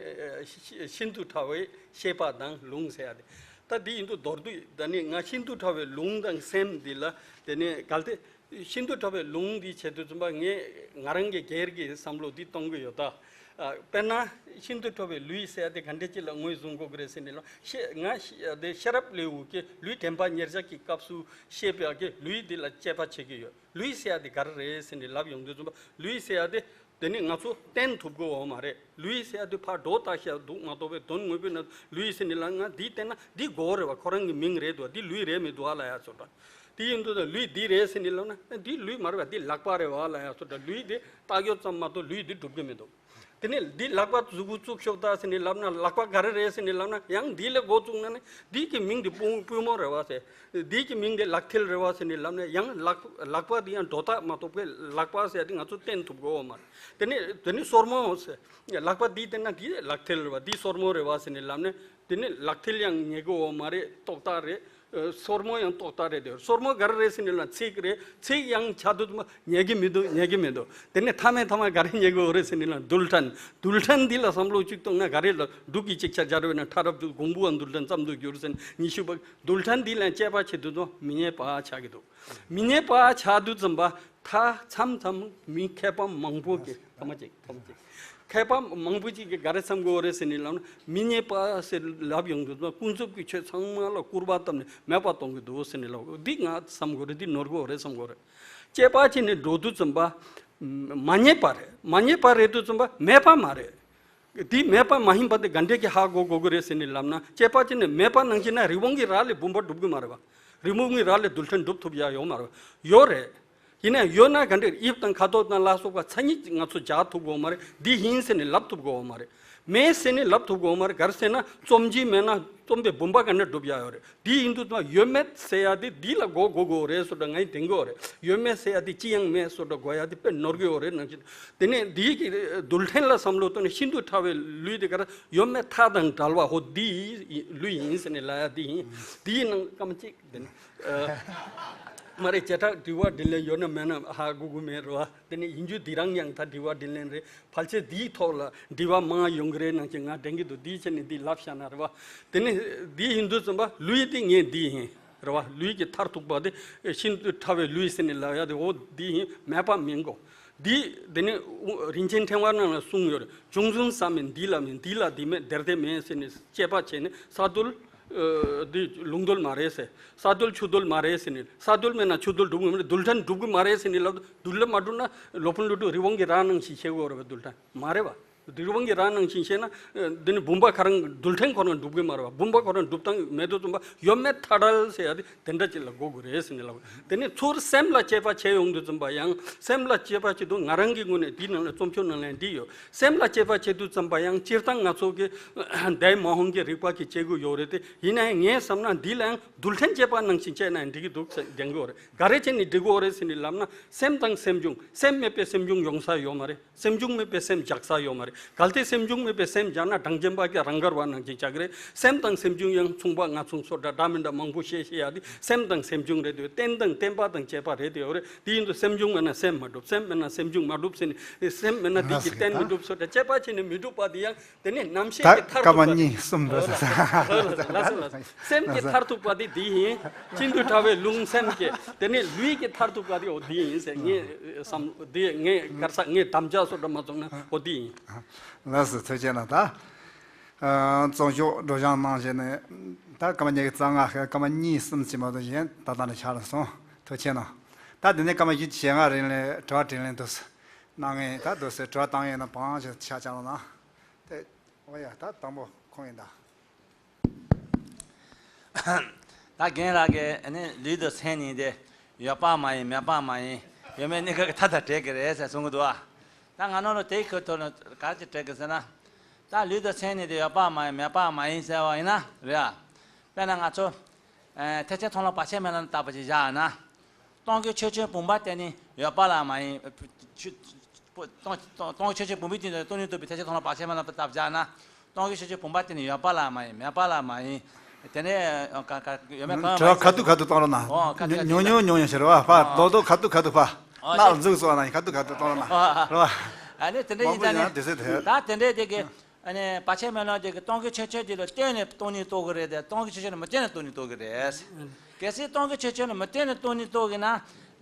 ཤིན་ཏུ་ཕྲ་བའི་ཤེས་པ་དང་ལུང་ཟེར་ཡ་དེ། ད་འདི་ཡིན་དུས་མདོར་བསྡུས་ད་ནི་ང་ཤིན་ཏུ་ཕྲ་བའི་ལུང་དང་སེམས་འདི་ལ་དེ་ནི་གལ་ཏེ། ཤིན་ཏུ་ཕྲ་བའི་ལུང་འདི་བྱེད་དུས་ཙམ་པ་ངས་ང་རང་གི་སྒེར་གྱི་བསམ་བློ་འདི་གཏོང་གི་ཡོད་ད། ཨ། དཔེར་ན་ཤིན་ཏུ་ཕྲ་བའི་ལུས་ཟེར་ཡ་དེ་ག་འདྲ་ཅིག་ལ་ངོས་བཟུང་དགོས་ཀྱི་རེད་ཟེར་ནས་ལོ། ཤེས་ང་ཤེས་དེ་ཤེས་རབ་ལེའུ་གི་ལུས་དྲན་པ་ཉེར་བཞག་གི་སྐབས་སུ་བཤད་པའི་གི་ལུས་འདི་ལ་དཔྱད་པ་བྱེད་ཀྱི་ཡོད། ལུས་ཟེར་ཡ་དེ་ག་རེ་རེད་ཟེར་ནས་ལབ་ཡོང་དུས་ཙམ་པ་ལུས་ཟེར་ཡ་དེ། དེ་ནི་ང་ཚོ་བསྟན་ཐུབ་དགོས་འོ་མ་རེད། ལུས་ཟེར་ཡ་དེ་ཕར་སྒྲོ་བཏགས་བཞག་འདུག་མ་གཏོགས་པའི་དོན་དངོས་པོའི་ནང་ལུས་ཟེར་ནི་ལ་ང་འདི་བསྟན་ན་འདི་དགོས་རེད་བ། ཁོ་རང་གི་མིང་རེད་འདུག་བ། འདི་ལུས་རེད་མི་འདུག་ཨ་ལ་ཡ་ཚོ་འདྲ། དེ་ཡིན་དུས་ད་ལུས་འདི་རེད་ཟེར་ནི་ལབ་ན་འདི་ལུས་མ་རེད་བ། འདི་ལག་པ་རེད་བ་ཨ་ལ་ཡ་ཚོ་འདྲ། ལུས་འདི་བཏགས་ཡོད་ཙམ་མ་གཏོགས་ལུས་འདི་འགྲུབ་ཀྱི་མི་འདུག་དེ་ནས་འདི་ལག་པ་མཛུ་གུ་བཙུགས་ཤོག་ད་ཟེར་ནས་ལབ་ན། ལག་པ་ག་རེ་རེད་ཟེར་ནས་ལབ་ན། ཡང་འདི་ལ་འགོ་བཙུགས་ན་ནི་འདི་གི་མིང་འདི་པུས་པུས་མོ་རེད་བ་ཟེར། འདི་གི་མིང་འདི་ལག་མཐིལ་རེད་བ་ཟེར་ནས་ལབ་ན། ཡང་ལག་ལག་པ་འདི་ཡང་སྒྲོ་བཏགས་མ་གཏོགས་པའི་ལག་པ་ཟེར་ཡ་འདི་ང་ཚོ་བསྟན་ཐུབ་གོ་བ་མ་རེད། དེ་ནས་དེ་ནས་སོར་མོ་ཟེར། ལག་པ་འདི་བསྟན་ན་འདི་ལག་མཐིལ་རེད་བ། འདི་སོར་མོ་རེད་བ་ཟེར་ནས་ལབ་ན། དེ་ནས་ལག་མཐིལ་ཡང་ཉལ་གོ་བ་མ་རེད། ཏོག་ཏག་རེད། ཨ། སོར་མོ་ཡང་ཏོག་ཏག་རེད། དེ་སོར་མོ་ག་རེ་རེད་ཟེར་ནས་ལབ་ན་ཚིགས་རེད། ཚིགས་ཡང་ཆ་དུས་ཙམ་པ་ཉལ་གི་མི་འདུག་ཉལ་གི་མི་འདུག་དེ་ནས་མཐའ་མའི་མཐའ་མ་ག་རེ་ཉལ་གི་ཡོད་རེད་ཟེར་ནས་ལབ་ན་རྡུལ་ཕྲན། རྡུལ་ཕྲན་འདི་ལ་བསམ་བློ་གཅིག་གཏོང་ན་ག་རེ་ལབ། འབྲུག་གི་ཅིག་ཆ་སྦྱར་བས་ན། ཕྲ་རབ་ཏུ་གོང་བུའམ་རྡུལ་ཕྲན་ཙམ་དུ་འགྱུར་ཟེར་ནས་ཉི་ཤུ་པ། རྡུལ་ཕྲན་འདི་ལ་དཔྱད་པ་བྱེད་དུས་ཙམ་པ་མི་རྙེད་པ་ཆགས་ཀྱི་འདུག་མི་རྙེད་པ་ཆགས་དུས་ཙམ་པ་ད་མཚམས་མཚམས་མི་མཁས་པ་མང་པོ་གིས། ཐ་མ་གཅིག་ཐ་མ་གཅིག་མཁས་པ་མང་པོ་གཅིག་གིས་ག་རེ་བསམ་གྱི་ཡོད་རེད་ཟེར་ནས་ལབ་ན། མི་རྙེད་པ་ཟེར་ལབ་ཡོང་དུས་ཙམ་པ་ཀུན་རྫོབ་ཀྱི་ཆོས་ཚང་མ་ལ་སྐུར་པ་བཏབ་ནས་མེད་པ་གཏོང་གི་འདུག་ཟེར་ནས་ལབ། འདི་ང་བསམ་གྱི་ཡོད་རེད། འདི་ནོར་གྱི་ཡོད་རེད་བསམ་གྱི་ཡོད་རེད། དཔྱད་པ་བྱས་ནས་འགྲོ་དུས་ཙམ་པ་མ་རྙེད་པ་རེད། མ་རྙེད་པ་རེད་དུས་ཙམ་པ་མེད་པ་མ་རེད། འདི་མེད་པ་མ་ཡིན་པ་དེ་ག་འདྲས་ཀྱི་ཧ་གོ་དགོས་ཀྱི་རེད་ཟེར་ནས་ལབ་ན། དཔྱད་པ་བྱས་ནས་མེད་པ་ནང་བཞིན་ན་རི་བོང་གི་རྭ་ལས་བུམ་པ་འགྲུབ་ཀྱི་མ་རེད་པ། རི་བོང་གི་རྭ་ལས་རྡུལ་ཕྲན་འགྲུབ་ཐུབ་ཡ་ཡོད་མ་རེད་པ། ཡོད་རེད། ཡིན་ན་ཡོད་ན་ག་འདྲས། དབྱིབས་དང་ཁ་དོག་དང་ལ་སོགས་པ་མཚན་ཉིད་ང་ཚོ་སྦྱར་ཐུབ་ཀྱི་ཡོད་མ་རེད། འདི་ཡིན་ཟེར་ནས་ལབ་ཐུབ་ཀྱི་ཡོད་མ་རེད། མེད་ཟེར་ནས་ལབ་ཐུབ་ཀྱི་ཡོད་མ་རེད། ག་རེ་ཟེར་ན་རྩོམ་གྱིས་མེད་ན། རྩོམ་པའི་བུམ་པ་ག་ནས་འགྲུབ་ཡ་ཡོད་རེད། དེ་ཡིན་དུས་ཙམ་ཡོད་མེད་ཟེར་ཡ་དེ་འདི་ལ་གོ་དགོས་ཀྱི་ཡོད་རེད་བཟོ་འདྲ་ངས་དྲན་གྱི་ཡོད་རེད། ཡོད་མེད་ཟེར་ཡ་དེ་ཅི་ཡང་མེད་བཟོ་འདྲ་གོ་ཡ་དེ་དཔེ་ནོར་གྱི་ཡོད་རེད་ནང་བཞིན། དེ་ནས་འདིའི་གི་རྡུལ་ཕྲན་ལ་བསམ་བློ་བཏང་ནས་ཤིན་ཏུ་ཕྲ་བའི་ལུས་དེ་ག་རེ། ཡོད་མེད་མཐའ་དང་བྲལ་བ་ཧོ་འདི་ལུས་ཡིན་ཟེར་ནས་ལབ་ཡ་དེ་ཡིན། དེའི་ནང་སྐར་མ་གཅིག་དེ་ནས། ཨ། མ་རེད། བྱེ་བྲག་དྲི་བ་དྲིས་ལན་ཡོད་ན་མེད་ན་ཧ་གོ་གི་མེད་རེད་པ། དེ་ནས་ཡིན་རྒྱུ་འདི་རང་ཡང་ད་དྲི་བ་དྲིས་ལན་རེད། ཕལ་ཆེར་འདིའི་ཐོག་ལ་དྲི་བ་མང་ཡོང་གི་རེད་ནང་བཞིན་ང་དྲན་གྱི་འདུག་འདིའི་ཆ་ནས་འདི་ལབ་བཞག་ན་རེད་པ། དེ་ནས་འདི་ཡིན་དུས་ཙམ་པ་ལུས་དེ་ངས་འདི་ཡིན་རེད་པ། ལུས་ཀྱི་མཐར་ཐུག་པ་དེ་ཤིན་ཏུ་ཕྲ་བའི་ལུས་ཟེར་ནས་ལབ་ཡ་དེ་འོ་འདི་ཡིན། མེད་པ་མིན་གོ། འདི་དེ་ནས་རིན་ཆེན་ཕྲེང་བ་ནང་ལ་གསུངས་ཡོད་རེད། བྱུང་བྱུང་ས་མེད་འདི་ལ་མེད། འདི་ལ་འདི་མེད། དེར་དེ་མེད་ཟེར་ནས་དཔྱད་པ་བྱས་ནས་ས་རྡུལ། ཨ། འདི་རླུང་རྡུལ་མ་རེད་ཟེར། ས་རྡུལ་ཆུ་རྡུལ་མ་རེད་ཟེར་ནས། ས་རྡུལ་མེད་ན་ཆུ་རྡུལ་འགྲུབ་ཀྱི་མ་རེད། རྡུལ་ཕྲན་འགྲུབ་ཀྱི་མ་རེད་ཟེར་ནས་ལབ། རྡུལ་ལ་མ་འགྲུབ་ན་སློབ་དཔོན་ཀླུ་སྒྲུབ་རི་བོང་གི་རྭ་ནང་བཞིན་བྱེད་དགོས་རེད་པ། རྡུལ་ཕྲན་མ་རེད་པ། རི་བོང་གི་རྭ་ནང་བཞིན་བྱས་ན། ཨ། འདི་ནི་བུམ་པ་ཁོ་རང་རྡུལ་ཕྲན་ཁོ་རང་འགྲུབ་ཀྱི་མ་རེད་པ། བུམ་པ་ཁོ་རང་འགྲུབ་སྟངས་མེད་དུས་ཙམ་པ་ཡོད་མེད་མཐའ་བྲལ་ཟེར་ཡ་དེ་དེ་འདྲ་ཅིག་ལ་གོ་དགོས་རེད་ཟེར་ནས་ལབ། དེ་ནས་ཚུར་སེམས་ལ་དཔྱད་པ་བྱས་ཡོང་དུས་ཙམ་པ་ཡང་སེམས་ལ་དཔྱད་པ་བྱེད་དུས་ང་རང་གི་ངོས་ནས་འདིའི་ནང་ལ་རྩོམ་ཆོས་ནང་ལ་འདི་ཡོད། སེམས་ལ་དཔྱད་པ་བྱེད་དུས་ཙམ་པ་ཡང་སྤྱིར་བཏང་ང་ཚོ་གི་འདས་མ་འོངས་ཀྱི་རིག་པ་གིས་དཔྱད་ཀྱི་ཡོད་རེད་དེ། ཡིན་ན་ཡང་ངས་བསམ་ན་འདི་ལ་ཡང་རྡུལ་ཕྲན་དཔྱད་པ་ནང་བཞིན་དཔྱད་ན་ཡང་འགྲིག་གི་འདུག་ཟེར་དྲན་གྱི་ཡོད་རེད། ག་རེ་བྱས་ནས་འགྲིག་གི་ཡོད་རེད་ཟེར་ནས་ལབ་ན། སེམས་དང་སེམས་བྱུང་། སེམས་མེད་པའི་སེམས་བྱུང་ཡོང་ས་ཡོད་མ་རེད། སེམས་བྱུང་མེད་པའི་སེམས་འཇགས་ས་ཡོད་མ་རེད། གལ་ཏེ་སེམས་བྱུང་མེད་པའི་སེམས་འཇགས་ན་གྲངས་ཅན་པ་གིས་རང་དགར་བ་ནང་བཞིན་ཆགས་ཀྱི་རེད། སེམས་དང་སེམས་བྱུང་ཡང་མཚུངས་པ་མ་མཚུངས་སོགས་འདྲ་འདྲ་མི་འདྲ་མང་པོ་བཤད་བཤད་ཡ་དེ་སེམས་དང་སེམས་བྱུང་རེད་དེ། རྟེན་དང་བརྟེན་པ་དང་བཅས་པ་རེད་དེ་ཡོད་རེད། དེ་ཡིན་དུས་སེམས་བྱུང་མེད་ན་སེམས་མ་གྲུབ། སེམས་མེད་ན་སེམས་བྱུང་མ་གྲུབ་ཟེར་ནས། སེམས་མེད་ན་དེ་གི་རྟེན་མི་གྲུབ་སོགས་འདྲ་དཔྱད་པ་བྱས་ནས་མི་འགྲུབ་པ་དེ་ཡང་དེ་ནས་རྣམ་ཤེས་ད་ཀྱི་མཐར་སྐར་མ་ཐུག་པ། གཉིས་གསུམ་འགྲོ་ཟེར། ལགས་སོ། ལགས་སོ། སེམས་ཀྱི་མཐར་ཐུག་པ་དེ་འདི་ཡིན། ཤིན་ཏུ་ཕྲ་བའི་རླུང་སེམས་ཀྱི། དེ་ནས་ལུས་ཀྱི་མཐར་ཐུག་པ་དེ་འོ་འདི་ཡིན་ཟེར། ངས་བསམ་འདི་ངས་ག་རེ་ཟ། ངས་དམ་བཅའ་སོགས་འདྲ་མ་བཙུགས་ན་འོ་འདི་ཡིན། ལགས་སོ། ཐུགས་རྗེ་གནང་། ད་ཨ་རྩོམ་ཤོག་སྒྲོག་སྦྱང་གནང་བྱས་ནས་ད་སྐར་མ་ཉི་ཤུ་རྩ་ལྔ། སྐར་མ་གཉིས་གསུམ་ཙམ་མ་གཏོགས་གཞན་ད་ལྟ་ནས་ཆགས་ལ་སོང་། ཐུགས་རྗེ་གནང་། ད་དེ་ནས་སྐར་མ་བཞི་བཅུ་ཞེ་ལྔ་རིང་ལ་དྲི་བ་དྲིས་ལན་འདུག་གནང་མཁན། ད་འདུག་སེ་དྲི་བ་བཏང་ཡོད་ན་བང་ཞིག་ཆ་བཅངས་རོགས་གནང་། དེ། འོ་ཡ། ད་དང་པོ་ཁོང་ཡིན་ད། ད་རྒན་ལགས་ཀྱིས་ཨ་ནི་ལུས་དང་སེམས་གཉིས་དེ་ཡོད་པ་མ་ཡིན། མེད་པ་མ་ཡིན། ཡོད་མེད་གཉིས་ཀ་གི་མཐའ་དང་བྲལ་གི་རེད་ཟེར་གསུང་གི་འདུག་ཨ། ད་ང་རང་ལ་དེའི་ཁ་ཐོག་ནས་ག་རེ་ཅིག་དྲིས་གི་ཟེར་ན། ད་ལུས་དང་སེམས་གཉིས་དེ་ཡོད་པ་མ་ཡིན། མེད་པ་མ་ཡིན་ཟེར་བ་ཡིན་ན་རེད་ཨ། དཔེར་ན་ང་ཚོ་ཨ་ཐེག་ཆེན་མཐོང་ལམ་བར་ཆད་མེད་ལམ་ལྟ་བུ་ཅིག་བཞག་ན། སྟོང་གི་ཆོས་ཅན་བུམ་པ་དེ་ནི་ཡོད་པ་ལ་མ་ཡིན། ཆོས་སྟོང་སྟོང་གི་ཆོས་ཅན་བུམ་པའི་སྟེང་དུ་སྟོང་ཉིད་རྟོགས་པའི་ཐེག་ཆེན་མཐོང་ལམ་བར་ཆད་མེད་ལམ་ལྟ་བུ་བཞག་ན། སྟོང་གི་ཆོས་ཅན་བུམ་པ་དེ་ནི་ཡོད་པ་ལ་མ་ཡིན། མེད་པ་ལ་མ་ཡིན། དེ་ནས་ཨ་ག་ག་ཡོད་མེད་གང་ཡང་མ་ཡིན། དྲི་བ་ཁ་ཐུག་ཁ་ཐུག་བཏང་རོགས་གནང་། ཨོ་ཁ་ཐུག་ཉུང་ཉུང་ཉུང་ཉུང་ཞིག་རེད་བ། ཕར་ཨོ་རྡོག་རྡོག་ཁ་ཐུག་ཁ་ཐུག་ཕར་ཨོ་སྣག་ཤེས་འཛུགས་སོང་ན་ཁ་ཐུག་ཁ་ཐུག་བཏང་རོགས་གནང་། ཨོ་རེད་བ། ཨ་ནི་དེ་འདྲ་མང་ཡིན་པོ་ཙང་ཡིན་ན་ནི་དུས་ཚོད་དེ། ད་དེ་འདྲའི་དེ་གི། ཨ་ནི་བར་ཆད་མེད་ལམ་དེ་གི་སྟོང་གི་ཆོས་ཅན་དེ་ལ་ལྟོས་ནས་སྟོང་ཉིད་རྟོགས་ཀྱི་རེད་དེ། སྟོང་གི་ཆོས་ཅན་ལ་མི་ལྟོས་ནས་སྟོང་ཉིད་རྟོགས་ཀྱི་རེད། གལ་སྲིད་སྟོང་གི་ཆོས་ཅན་ལ་མི་ལྟོས་ནས་སྟོང་ཉིད་རྟོགས་ཀྱི་ན།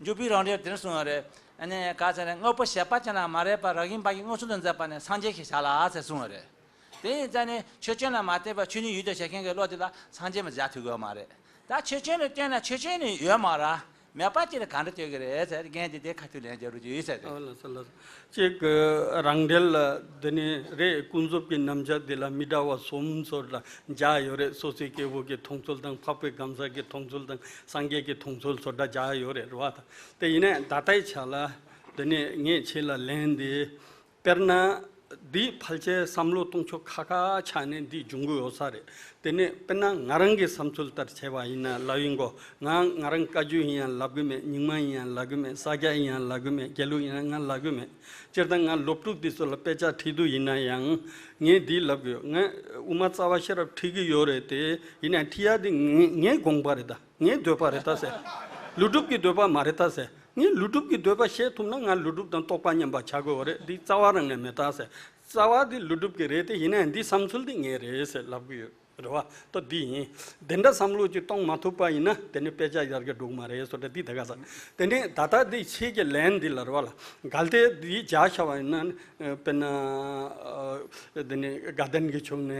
འཇུག་པའི་རང་འགྲེལ་དེར་གསུངས་པ་རེད། ཨ་ནི་ག་ཚད་ནས་དངོས་པོ་བྱས་པ་ཅན་ལ་མ་རེག་པར་རང་བཞིན་པ་ཡི་མངོན་སུམ་དུ་མཛད་པ་ནི་སངས་རྒྱས་ཞེས་བྱ་ལ་ཟེར་གསུངས་པ་རེད། དེ་ཡིན་ཙང་ནི་ཆོས་ཅན་ལ་མ་ལྟོས་པར་ཆོས་ཉིད་ཡུལ་དུ་བྱེད་མཁན་གྱི་བློ་དེ་ལ་སངས་རྒྱས་མ་བྱ་ཐུབ་ཀྱི་ཡོད་མ་རེད། ད་ཆོས་ཅན་ལ་ལྟོས་ན་ཆོས་ཅན་ནི་ཡོད་མ་རེད། མེད་པ་ཅིག་ལ་ག་འདྲ་ལྟོས་ཀྱི་རེད་ཟེར། རྒན་དེ་དེ་ཁ་ཐུག་ལན་རྒྱག་རོགས་བྱོས་ཟེར་ཏེ། ཨོ་ལགས་སོ་ལགས་སོ། གཅིག་གི་རང་འགྲེལ་ལ་དེ་ནི་རེད། ཀུན་རྫོབ་ཀྱི་རྣམ་གཞག་འདི་ལ་མི་འདྲ་བ་གསུམ་སོགས་ལ་སྦྱར་ཡོད་རེད། སོ་སོའི་སྐྱེ་བོ་གི་མཐོང་ཚུལ་དང་། འཕགས་པའི་གང་ཟག་གི་མཐོང་ཚུལ་དང་། སངས་རྒྱས་ཀྱི་མཐོང་ཚུལ་སོགས་འདྲ་སྦྱར་ཡོད་རེད་རེད་བ། དེ་ཡིན་ནའི་ད་ལྟའི་ཆ་ལ་དེ་ནི་ངས་ཁྱེད་ལ་ལན་འདི། དཔེར་ན་ འདི་ཕལ་ཆེར་བསམ་བློ་གཏོང་ཕྱོགས་ཁ་ཁ་ཆགས་ནས་འདི་འབྱུང་གི་ཡོད་ས་རེད། དེ་ནས་དཔེར་ན་ང་རང་གི་བསམ་ཚུལ་ལྟར་བྱས་པ་ཡིན་ན་ལབ་ཡིན་གོ། ང་ང་རང་བཀའ་བརྒྱུད་ཡིན་ཡང་ལབ་གི་མེད། རྙིང་མ་ཡིན་ཡང་ལབ་གི་མེད། ས་སྐྱ་ཡིན་ཡང་ལབ་གི་མེད། དགེ་ལུགས་ཡིན་ཡང་ང་ལབ་གི་མེད། སྤྱིར་བཏང་ང་སློབ་ཕྲུག་འདི་ཚོ་ལ་དཔེ་ཆ་ཁྲིད་དུས་ཡིན་ན་ཡང་ངས་འདི་ལབ་གི་ཡོད། ང་དབུ་མ་རྩ་བ་ཤེས་རབ་ཁྲིད་གི་ཡོད་རེད་དེ། ཡིན་ནའང་ཁྲིད་ཡ་དེ་ངའི་ངའི་དགོངས་པ་རེད་ད། ངའི་འདོད་པ་རེད་ད་ཟེར། ཀླུ་སྒྲུབ་ཀྱི་འདོད་པ་མ་རེད་ད་ཟེར། ངས་ཀླུ་སྒྲུབ་ཀྱི་འདོད་པ་བཤད་ཐུབ་ན་ང་ཀླུ་སྒྲུབ་དང་རྟོགས་པ་མཉམ་པ་ཆགས་དགོས་རེད། འདི་རྩ་བ་རང་ནས་མེད་ད་ཟེར། རྩ་བ་འདི་ཀླུ་སྒྲུབ་ཀྱི་རེད་དེ། ཡིན་ནའང་འདི་བསམ་ཚུལ་འདི་ངའི་རེད་ཟེར་ལབ་གི་ཡོད་རེད་བ། ད་འདི་ཡིན། དེ་འདྲ་བསམ་བློ་ཅིག་གཏོང་མ་ཐུབ་པ་ཡིན་ན་དེ་ནི་དཔེ་ཆ་ཡར་རྒྱས་འགྲོ་གི་མ་རེད་ཟེར། ད་འདི་ད་ག་ས། དེ་ནས་ད་ལྟ་འདི་ཆོས་ཀྱི་ལན་འདི་ལ་རེད་བ་ལ། གལ་ཏེ་འདི་བྱ་བྱ་བ་ཡིན་ན། དཔེར་ན། དེ་ནས་དགའ་ལྡན་གྱི་ཕྱོགས་ནས་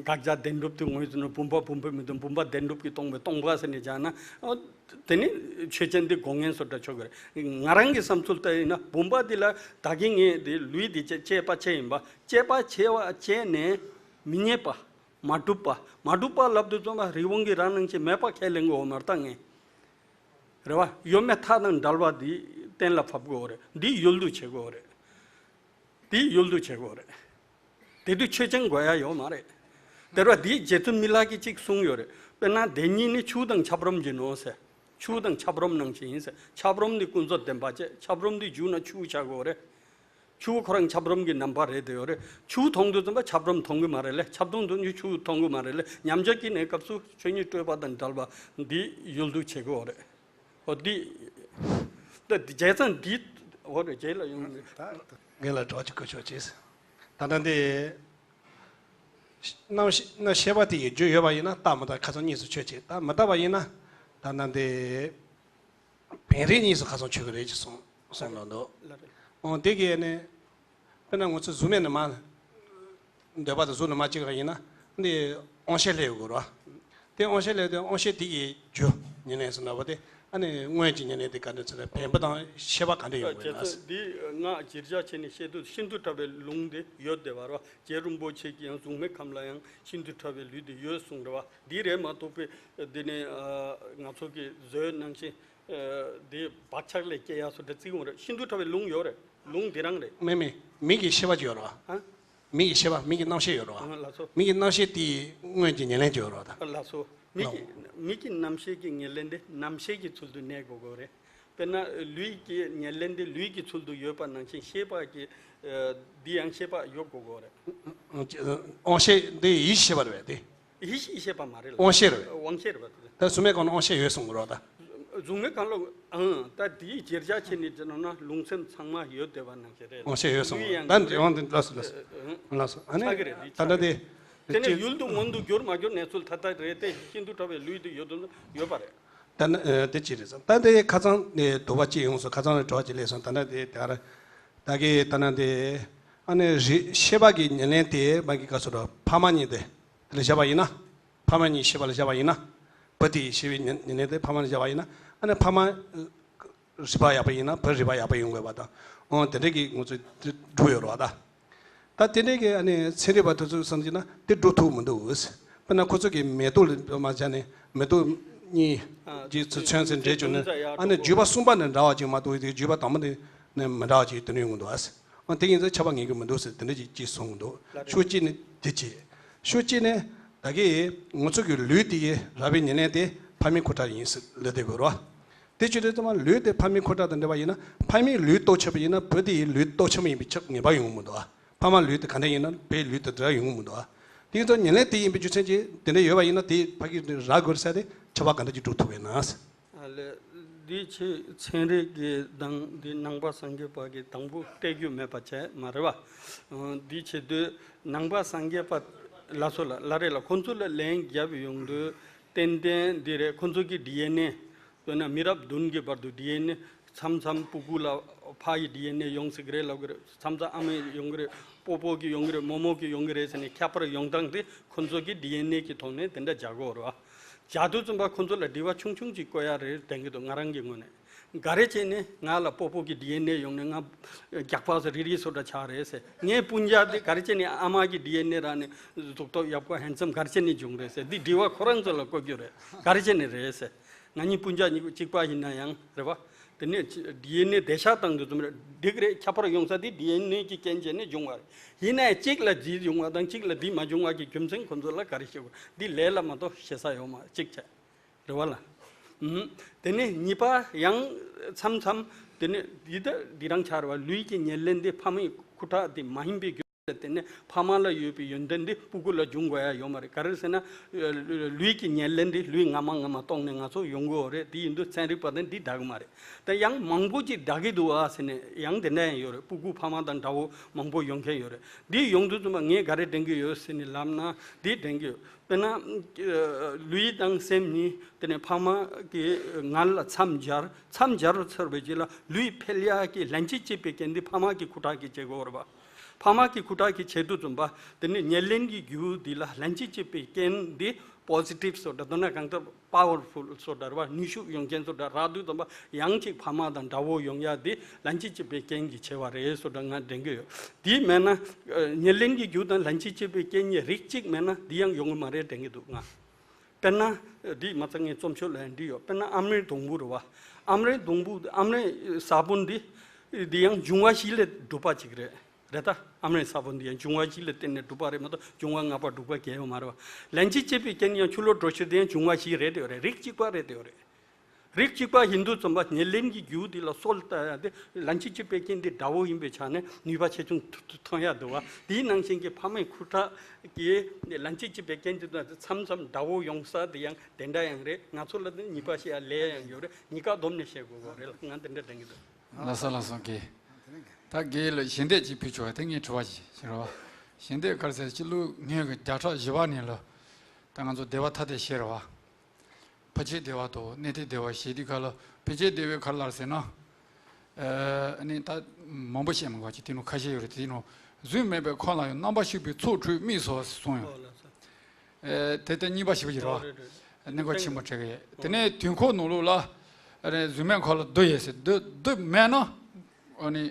དགག་བྱ་བདེན་གྲུབ་དེ་ངོས་ཟིན་ན་བུམ་པ་བུམ་པ་མི་སྟོང་། བུམ་པ་བདེན་གྲུབ་ཀྱིས་སྟོང་པས་སྟོང་པ་ཟེར་ནས་བྱས་ན། དེ་ནི་ཆོས་ཅན་དེ་དགོངས་ངན་བཟོ་འདྲ་ཆོག་གི་རེད། ང་རང་གི་བསམ་ཚུལ་ལྟར་ཡིན་ན་བུམ་པ་འདི་ལ་ད་གིན་ངས་དེ་ལུས་འདི་བཅས་བཅས་པ་བཅས་ཡིན་པ། བཅས་པ་བཅས་པ་བཅས་ནས་མི་རྙེད་པ། མ་གྲུབ་པ། མ་གྲུབ་པ་ལབ་དུས་ཙམ་པ་རི་བོང་གི་རྭ་ནང་བཞིན་མེད་པ་ཁས་ལེན་གྱི་ཡོད་མ་རེད་ད་ངས། རེད་བ། ཡོད་མེད་མཐའ་དང་བྲལ་བ་འདི་གཏན་ལ་ཕབ་དགོས་རེད། འདི་ཡུལ་དུ་བྱེད་དགོས་རེད། དེ་ཡུལ་དུ་བྱེད་དགོས་རེད། དེ་དུས་ཆོས་ཅན་དགོས་ཡ་ཡོད་མ་རེད། དེ་ར་དེའི་རྗེ་བཙུན་མི་ལ་གིས་གཅིག་གསུངས་ཡོད་རེད། དཔེར་ན་བདེན་གཉིས་ནི་ཆུ་དང་ཆབ་རོམ་བཞིན་ནོ་ཟེར། ཆུ་དང་ཆབ་རོམ་ནང་བཞིན་ཡིན་ཟེར། ཆབ་རོམ་ནི་ཀུན་རྫོབ་བདེན་པ་བྱས། ཆབ་རོམ་འདི་བཞུ་ན་ཆུ་ཆགས་དགོས་རེད། ཆུ་ཁོ་རང་ཆབ་རོམ་གྱི་རྣམ་པ་རེད་དེ་ཡོད་རེད། ཆུ་མཐོང་དུས་ཙམ་པ་ཆབ་རོམ་མཐོང་གི་མ་རེད་ལེ། ཆབ་རོམ་མཐོང་དུས་ཆུ་མཐོང་གི་མ་རེད་ལེ། མཉམ་གཞག་གི་གནས་སྐབས་སུ་ཆོས་ཉིད་སྤྲོས་པ་དང་བྲལ་བ་འདི་ཡུལ་དུ་བྱེད་དགོས་རེད། ཨོ་འདི། ད་འདི་བྱས་ཙང་འདི། ཨོ་རེད། རྗེས་ལ་ཡོང་ནས། ད་ངས་ལ་གྲོགས་ཅིག་གོ་ཆོག་ཅེས། ད་ལྟ་འདི། རྣམ་ཤེས་རྣམ་ཤེས་པ་དེ་ཡི་རྒྱུ་ཡོད་པ་ཡིན་ན་རྟག་མི་རྟག་ཁ་སང་གཉིས་སུ་ཆོད་ཅིག་ད་མི་རྟག་པ་ཡིན་ན་ད་ལྟ་འདི། བེམ་རིག་གཉིས་སུ་ཁ་སང་ཆོད་ཀྱི་རེད་ཅེས་གསུངས་གསུངས་ལ་འདུག་ལ་རེད། ཨོ་དེ་གས་ནི། དཔེར་ན་ང་ཚོ་གཟུགས་མེད་ནས་མ། འདོད་པ་དང་གཟུགས་ནས་མ་སྐྱེ་བ་ཡིན་ན་འདི་དབང་ཤེས་སླེབས་ཡོང་གི་རེད་བ། དེ་དབང་ཤེས་སླེབས་དུས་དབང་ཤེས་དེ་གི་རྒྱུ་ཉེར་ལེན་ཟེར་ན་བ་དེ། ཨ་ནི་སྔོན་གྱི་ཉེར་ལེན་དེ་ག་འདྲ་ཚོད་ན་བེམ་པོ་དང་ཤེས་པ་ག་འདྲ་ཡོང་གི་རེད་ན། རྗེ་བཙུན་འདི་ང་གཞིར་བཞག་བྱས་ནས་བཤད་དུས་ཤིན་ཏུ་ཕྲ་བའི་ལུང་དེ་ཡོད་བསྡད་པ་རེད་བ། རྗེ་རིན་པོ་ཆེ་གིས་ཡང་གཟུགས་མེད་ཁམས་ལ་ཡང་ཤིན་ཏུ་ཕྲ་བའི་ལུས་དེ་ཡོད་གསུངས་རེད་བ། འདི་རེད་མ་གཏོགས་པའི་འདི་ནི་ང་ཚོ་གི་བཟོས་ནང་བཞིན། དེ་བག་ཆགས་ལས་སྐྱེ་ཡ་སོགས་དེ་བརྩི་གི་མ་རེད། ཤིན་ཏུ་ཕྲ་བའི་ལུང་ཡོད་རེད། ལུང་དེ་རང་རེད། མེད་མེད། མིག་གི་ཤེས་པ་ཅིག་ཡོད་རེད་བ། ཧ། མིག་གི་ཤེས་པ། མིག་གི་རྣམ་ཤེས་ཡོད་རེད་བ། ལགས་སོ། མིག་གི་རྣམ་ཤེས་དེའི་སྔོན་གྱི་ཉེར་ལེན་ཅིག་ཡོད་རེད་བ་ད། ལགས་སོ། མིག་གི་ལགས། མིག་གི་རྣམ་ཤེས་ཀྱི་ཉེར་ལེན་དེ་རྣམ་ཤེས་ཀྱི་ཚུལ་དུ་གནས་དགོས་དགོས་རེད། དཔེར་ན་ལུས་ཀྱི་ཉེར་ལེན་དེ་ལུས་ཀྱི་ཚུལ་དུ་ཡོད་པ་ནང་བཞིན་ཤེས་པ་གི། འདི་ཡང་ཤེས་པ་ཡོད་དགོས་དགོས་རེད། དབང་ཤེས་འདི་ཡིད་ཤེས་པ་རེད་བས་དེ། ཡིད་ཤེས་ཤེས་པ་མ་རེད་ལ། དབང་ཤེས་རེད་བས། དབང་ཤེས་རེད་བ། ད་གཟུགས་མེད་ཁམས་ལ་དབང་ཤེས་ཡོད་གསུངས་རོགས་ད། གཟུགས་མེད་ཁམས་ལ། ཨང་། ད་དེའི་རྗེས་བཞག་བྱས་ནས་བྱས་ན་ན་ལུང་སེམས་ཚང་མ་ཡོད་བསྡད་པ་ནང་བཞིན་རེད་ལ། དབང་ཤེས་ཡོད་གསུངས་ལུས་ཡང་ད་ཡོད་རེད། དབང་དེ་ལགས་སོ་ལགས་སོ། ཨང་། ལགས་སོ། ཨ་ནི་ཆགས་ཀྱི་རེད། འདི་ད་ལྟ་ཆགས་ཀྱི་དེ། རེད། དེ་ནས་ཅི། ཡུལ་དུ་མངོན་དུ་གྱུར་མ་གྱུར་གནས་ཚུལ་ཐ་དད་རེད་དེ། ཤིན་ཏུ་ཕྲ་བའི་ལུས་དེ་ཡོད་དུ་ཡོད་པ་རེད། ད་ནི་ཨ་དེ་ཅི་རེད་ཟེར། ད་དེ་ཁ་སང་ནས་དོགས་པ་ཅི་ཡོང་སོང་། ཁ་སང་ནས་དྲི་བ་ཅི་སླེབས་སོང་། ད་ནི་དེ་ད་ར། ད་གི་ད་ནི་དེ། ཨ་ནི་རི་ཤེས་པ་གི་ཉེར་ལེན་དེ་མ་གི་ག་སོ་ར་ཕ་མ་གཉིས་དེ། དེ་ལ་བཞག་པ་ཡིན་ན། ཕ་མ་གཉིས་ཤེས་པ་ལ་བཞག་པ་ཡིན་ན། བུ་དེའི་ཤེས་པའི་ཉེར་ཉེར་ལེན་དེ་ཕ་མ་ལ་བཞག་པ་ཡིན་ན། ཨ་ནི་ཕ་མ་རིག་པ་ཡག་པོ་ཡིན་ན་བུ་རིག་པ་ཡག་པོ་ཡོང་དགོས་པ་དང་། འོ་དེ་འདྲ་གི་ང་ཚོ་འདི་སྒྲུབ་ཡོད་རེད་བ་ད། ད་དེ་འདྲ་གི་ཨ་ནི་ཚན་རིག་པ་དེ་ཚོས་བསམ་གྱི་ན་དེ་སྒྲུབ་ཐུབ་མི་འདུག་དཔེར་ན་ཁོ་ཚོ་གི་མེ་ཏོག་ལ་མ་བྱས་ནས་མེ་ཏོག་གཉིས་ཀྱི་ཚོ་ཚོན་ཚོན་འདྲེས་བྱུང་ནས། ཨ་ནི་བརྒྱུད་པ་གསུམ་པ་ནས་འདྲ་བ་ཅིག་མ་གཏོགས་དེ་བརྒྱུད་པ་དང་པོ་ནས་མི་འདྲ་བ་ཅིག་དེ་འདྲ་ཡོང་གི་འདུག་ཨ། ཨ་དེ་ཡིན་ཙང་ཁྱབ་པ་ངེས་ཀྱི་མི་འདུག་ཟེར་དེ་འདྲ་ཅིག་ཅིག་གསུངས་འདུག་ལགས་རེད། ཕྱོགས་གཅིག་ནས་དེ་ཅིག་ཕྱོགས་གཅིག་ནས་ད་གི་ང་ཚོ་གི་ལུས་དེ་གི་རགས་པའི་ཉེར་ལེན་དེ་ཕ་མའི་ཁུ་ཁྲག་ཡིན་ཟེར་ལབ་བསྡད་དགོས་རེད་བ། དེ་ཅི་རེད་ཙམ་པ་ལུས་དེ་ཕ་མའི་ཁུ་ཁྲག་དང་འདྲ་བ་ཡིན་ན་ཕ་མའི་ལུས་ལྟོ་ཆགས་པ་ཡིན་ན་བུ་དེ་ཡི་ལུས་ལྟོ་ཆགས་མ་ཡིན་པའི་ཁྱབ་ངེས་པ་ཡོང་གི་མི་འདུག་བ། ཕ་མ་ལུས་དེ་ག་འདྲ་ཡིན་ན་བུའི་ལུས་དེ་འདྲ་ཡོང་གི་མི་འདུག་བ། དེ་ཡིན་ཙང་ཉེར་ལེན་དེ་ཡིན་པའི་རྒྱུ་མཚན་གྱིས་དེ་འདྲ་ཡོད་པ་ཡིན་ན་དེ་ཕ་གི་རག་དགོས་ཟེར་ཏེ་ཁྱབ་པ་ག་འདྲ་ཅིག་སྒྲུབ་ཐུབ་པས་ན། ལགས། འདི་ཆོས་ཚན་རིག་གི་དང་འདི་ནང་པ་སངས་རྒྱས་པ་གི་དང་པོ་བལྟས་རྒྱུ་མེད་པ་བྱས་མ་རེད་བ། འདི་བྱེད་དུས་ནང་པ་སངས་རྒྱས་པ་ལ་སོགས་ལ་ལ་རེ་ལ་ཁོང་ཚོ་ལ་ལན་རྒྱབ་ཡོང་དུས་ཏན་ཏན་འདི་རེད། ཁོང་ཚོ་གི་ཌི་ཨེན་ཨེ། དཔེར་ན་མི་རབས་བདུན་གྱི་བར་དུ་ཌི་ཨེན་ཨེ། མཚམས་མཚམས་སྤུ་གུ་ལ་ཕ་ཡི་ཌི་ཨེན་ཨེ་ཡོང་སྲིད་ཀྱི་རེད་ལབ་ཀྱི་རེད། མཚམས་མཚམས་ཨ་མའི་ཡོང་གི་རེད། སྤོ་སྤོ་གི་ཡོང་གི་རེད། རྨོ་མོ་གི་ཡོང་གི་རེད་ཟེར་ནས་ཁྱད་པར་ཡོང་སྟངས་དེ་ཁོ་ཚོ་གི་ཌི་ཨེན་ཨེ་གི་ཐོག་ནས་དེ་འདྲ་བྱ་དགོས་རེད་བ། བྱ་དུས་ཙམ་པ་ཁོ་ཚོ་ལ་དྲི་བ་ཆུང་ཆུང་ཅིག་བཀོད་ཡ་རེད་དྲན་གྱི་འདུག་ང་རང་གི་ངོས་ནས། ག་རེ་བྱས་ནས་ང་ལ་སྤོ་སྤོ་གི་ཌི་ཨེན་ཨེ་ཡོང་ནས་ང་རྒྱགས་པ་བཟོ་རིག་རིག་བཟོ་འདྲ་ཆགས་རེད་ཟེར། ངའི་སྤུན་ཀྱག་དེ་ག་རེ་བྱས་ནས་ཨ་མ་གི་ཌི་ཨེན་ཨེ་རག་ནས་གཟུགས་སྟོབས་ཡག་པོ་ཧན་སམ་ག་རེ་བྱས་ནས་བྱུང་རེད་ཟེར། འདི་དྲི་བ་ཁོ་རང་ཚོ་ལ་བཀོད་རྒྱུ་རེད། ག་རེ་བྱས་ནས་རེད་ཟེར། ང་གཉིས་སྤུན་ཀྱག་གཉིས་གཅིག་པ་ཡིན་ན་ཡང་རེད་བ། དེ་ནས་ཌི་ཨེན་ཨེ་བདེ་འཇགས་བཏང་དུས་ཙམ་རེད། འགྲིག་རེད། ཁྱད་པར་ཡོང་ས་དེ་ཌི་ཨེན་ཨེ་གི་རྐྱེན་བྱས་ནས་བྱུང་བ་རེད། ཡིན་ནའི་གཅིག་ལ་འདི་བྱུང་བ་དང་གཅིག་ལ་འདི་མ་བྱུང་བ་གི་རྒྱུ་མཚན་ཁོ་ཚོ་ལ་ག་རེ་ཤེས་དགོས། འདི་ལས་སླ་མ་གཏོགས་ཤེས་ས་ཡོད་མ་རེད། གཅིག་བྱས། རེད་བ་ལ། ཨུམ། དེ་ནས་གཉིས་པ་ཡང་མཚམས་མཚམས་དེ་ནས་འདི་ལྟ་འདི་རང་ཆགས་རེད་བ། ལུས་ཀྱི་ཉེར་ལེན་དེ་ཕ་མའི་ཁུ་ཁྲག་དེ་མ་ཡིན་པའི་རྒྱུ་ལ་བརྟེན་ནས་ཕ་མ་ལ་ཡོད་པའི་ཡོན་ཏན་དེ་སྤུ་གུ་ལ་འབྱུང་དགོས་ཡ་ཡོད་མ་རེད། ག་རེ་ཟེར་ན། ལུས་ཀྱི་ཉེར་ལེན་དེ་ལུས་སྔ་མ་སྔ་མ་གཏོང་ནས་ང་ཚོ་ཡོང་གི་ཡོད་རེད། དེ་ཡིན་དུས་ཚན་རིག་པ་དང་འདི་འདྲ་གི་མ་རེད། ད་ཡང་མང་པོ་ཅིག་འདྲ་གི་འདུག་ཨ་ཟེར་ནས་ཡང་དེ་འདྲ་ཡང་ཡོད་རེད། སྤུ་གུ་ཕ་མ་དང་འདྲ་བོ་མང་པོ་ཡོང་མཁན་ཡོད་རེད། འདི་ཡོང་དུས་ཙམ་པ་ངས་ག་རེ་དྲན་གི་ཡོད་ཟེར་ནས་ལབ་ན་འདི་དྲན་གི་ཡོད། དཔེར་ན། ལུས་དང་སེམས་གཉིས་དེ་ནས་ཕ་མ་གིས་ང་ལ་མཚམས་སྦྱར། མཚམས་སྦྱར་ཚར་བའི་རྗེས་ལ་ལུས་འཕེལ་ཡག་གི་ལན་གཅིག་བྱེད་པའི་རྐྱེན་འདི་ཕ་མ་གི་ཁུ་ཁྲག་གི་བྱེད་སྒོ་རེད་པ། ཕ་མ་གི་ཁུ་ཁྲག་གི་བྱེད་དུས་ཙམ་པ་དེ་ནས་ཉེར་ལེན་གྱི་རྒྱུ་འདི་ལ་ལན་གཅིག་བྱེད་པའི་རྐྱེན་འདི་པོ་སི་ཊིབ་སོ་འདྲ། མདོར་ན་གང་ལྟར་པ་ཝར་ཕུལ་སོ་འདྲ་རེད་པ། ནུས་ཤུགས་ཡོད་མཁན་སོ་འདྲ་རག་དུས་ཙམ་པ་ཡང་གཅིག་ཕ་མ་དང་འདྲ་བོ་ཡོང་ཡག་འདི་ལན་གཅིག་བྱེད་པའི་རྐྱེན་གྱི་བྱེད་པ་རེད་སོ་འདྲ་ང་དྲན་གི་ཡོད། འདི་མེད་ན། ཉེར་ལེན་གྱི་རྒྱུ་དང་ལན་གཅིག་བྱེད་པའི་རྐྱེན་གཉིས་རིགས་གཅིག་མེད་ན་འདི་ཡང་ཡོང་གི་མ་རེད་དྲན་གི་འདུག་ང་། དཔེར་ན། འདི་མ་ཚད་ངས་རྩོམ་ཤོག་ལ་ཡང་བྲིས་ཡོད། དཔེར་ན་ཨམ་རན་སྡོང་པོ་རེད་པ། ཨམ་རན་སྡོང་པོ་ཨམ་རན་ས་བོན་འདི། འདི་ཡང་འབྱུང་བ་བཞི་ལས་གྲུབ་པ་ཅིག་རེད། རེད་ད། ཨམ་རན་ས་བོན་འདི་ཡང་འབྱུང་བ་བཞི་ལ་བརྟེན་ནས་གྲུབ་པ་རེད་མ་གཏོགས་འབྱུང་བ་ལྔ་པ་དྲུག་པ་གང་ཡང་ཡོད་མ་རེད་པ། ལན་གཅིག་བྱེད་པའི་རྐྱེན་ཡང་ཆུ་ལོག་དྲོད་གཤེར་འདི་ཡང་འབྱུང་བ་བཞི་རེད་དེ་ཡོད་རེད། རིགས་གཅིག་པ་རེད་དེ་ཡོད་རེད། རིགས་གཅིག་པ་ཡིན་དུས་ཙམ་པ་ཉེར་ལེན་གྱི་རྒྱུ་འདི་ལ་སོ་ལྟ་ཡ་དེ་ལན་གཅིག་བྱེད་པའི་རྐྱེན་འདི་འདྲ་བོ་ཡིན་པའི་ཆ་ནས་ནུས་པ་ཆེ་ཆུང་ཐོན་ཡ་འདུག་པ། དེའི་ནང་བཞིན་གྱི་ཕ་མའི་ཁུ་ཁྲག་གིས་ལན་གཅིག་བྱེད་པའི་རྐྱེན་འདི་དང་མཚམས་མཚམས་འདྲ་བོ་ཡོང་ས་དེ་ཡང་དེ་འདྲ་ཡང་རེད། ང་ཚོ་ལ་ནི་ནུས་པ་ཤེས་ཡ་ལས་ཡང་ཡོད་རེད། གཉིས་ཀ་བསྡོམས་ནས་བཤད་དགོས་པ་རེད་ལ། ང་དེ་འདྲ་དྲན་གྱི་འདུག། ལགས་སོ་ལགས་སོ། དགེ། ད་དགེ་ལ་ཞལ་འདེབས་ཅིག་ཕུལ་ཆོག་པ་དེ་ངས་དྲི་བ་ཞིག་ཞུ་རོགས། ཞལ་འདེབས་ག་རེ་ཟེར། སྤྱི་ལོ་སྔོན་གྱི་བརྒྱ་ཕྲག་བཞི་པ་ནས་ལ་ད་ང་ཚོ་སྡེ་པ་ཐ་དད་བཤད་རེད་པ། ཕལ་ཆེར་སྡེ་པ་དང་གནས་བརྟན་སྡེ་པ་ཞེས་དེ་ག་ལ་ཕལ་ཆེར་སྡེ་པའི་ག་རེ་ལབ་ཟེར་ན། ཨ་ནི་ད་མང་པོ་བཤད་མི་དགོས་ཀྱི། དེ་ནང་ཁ་ཤས་ཡོད་རེད། དེ་ནང་རྫུན་མེད་པའི་ཁོང་ལ་ཡང་རྣམ་པར་ཕྱུག་པའི་ཚོགས་དྲུག་དམིགས་སོ་གསུངས་ཡོད། ཨོ་ལགས་སོ། ཨེ་དེ་ལྟར་གཉིས་པ་ཞིག་པ་ཡིན་རོ། ཨོ་རེད་རེད། གནད་འགག་ཆེན་པོ་འཕྲད་ཀྱི་ཡོད། དེ་ནས་དུས་འཁོར་ནང་ལོགས་ལ་ཨ་རེ་རྫུན་མའི་ཁ་ལ་བདུད་ཡོད་ཟེར། བདུད་བདུད་མེད་ན་ཨ་ནི་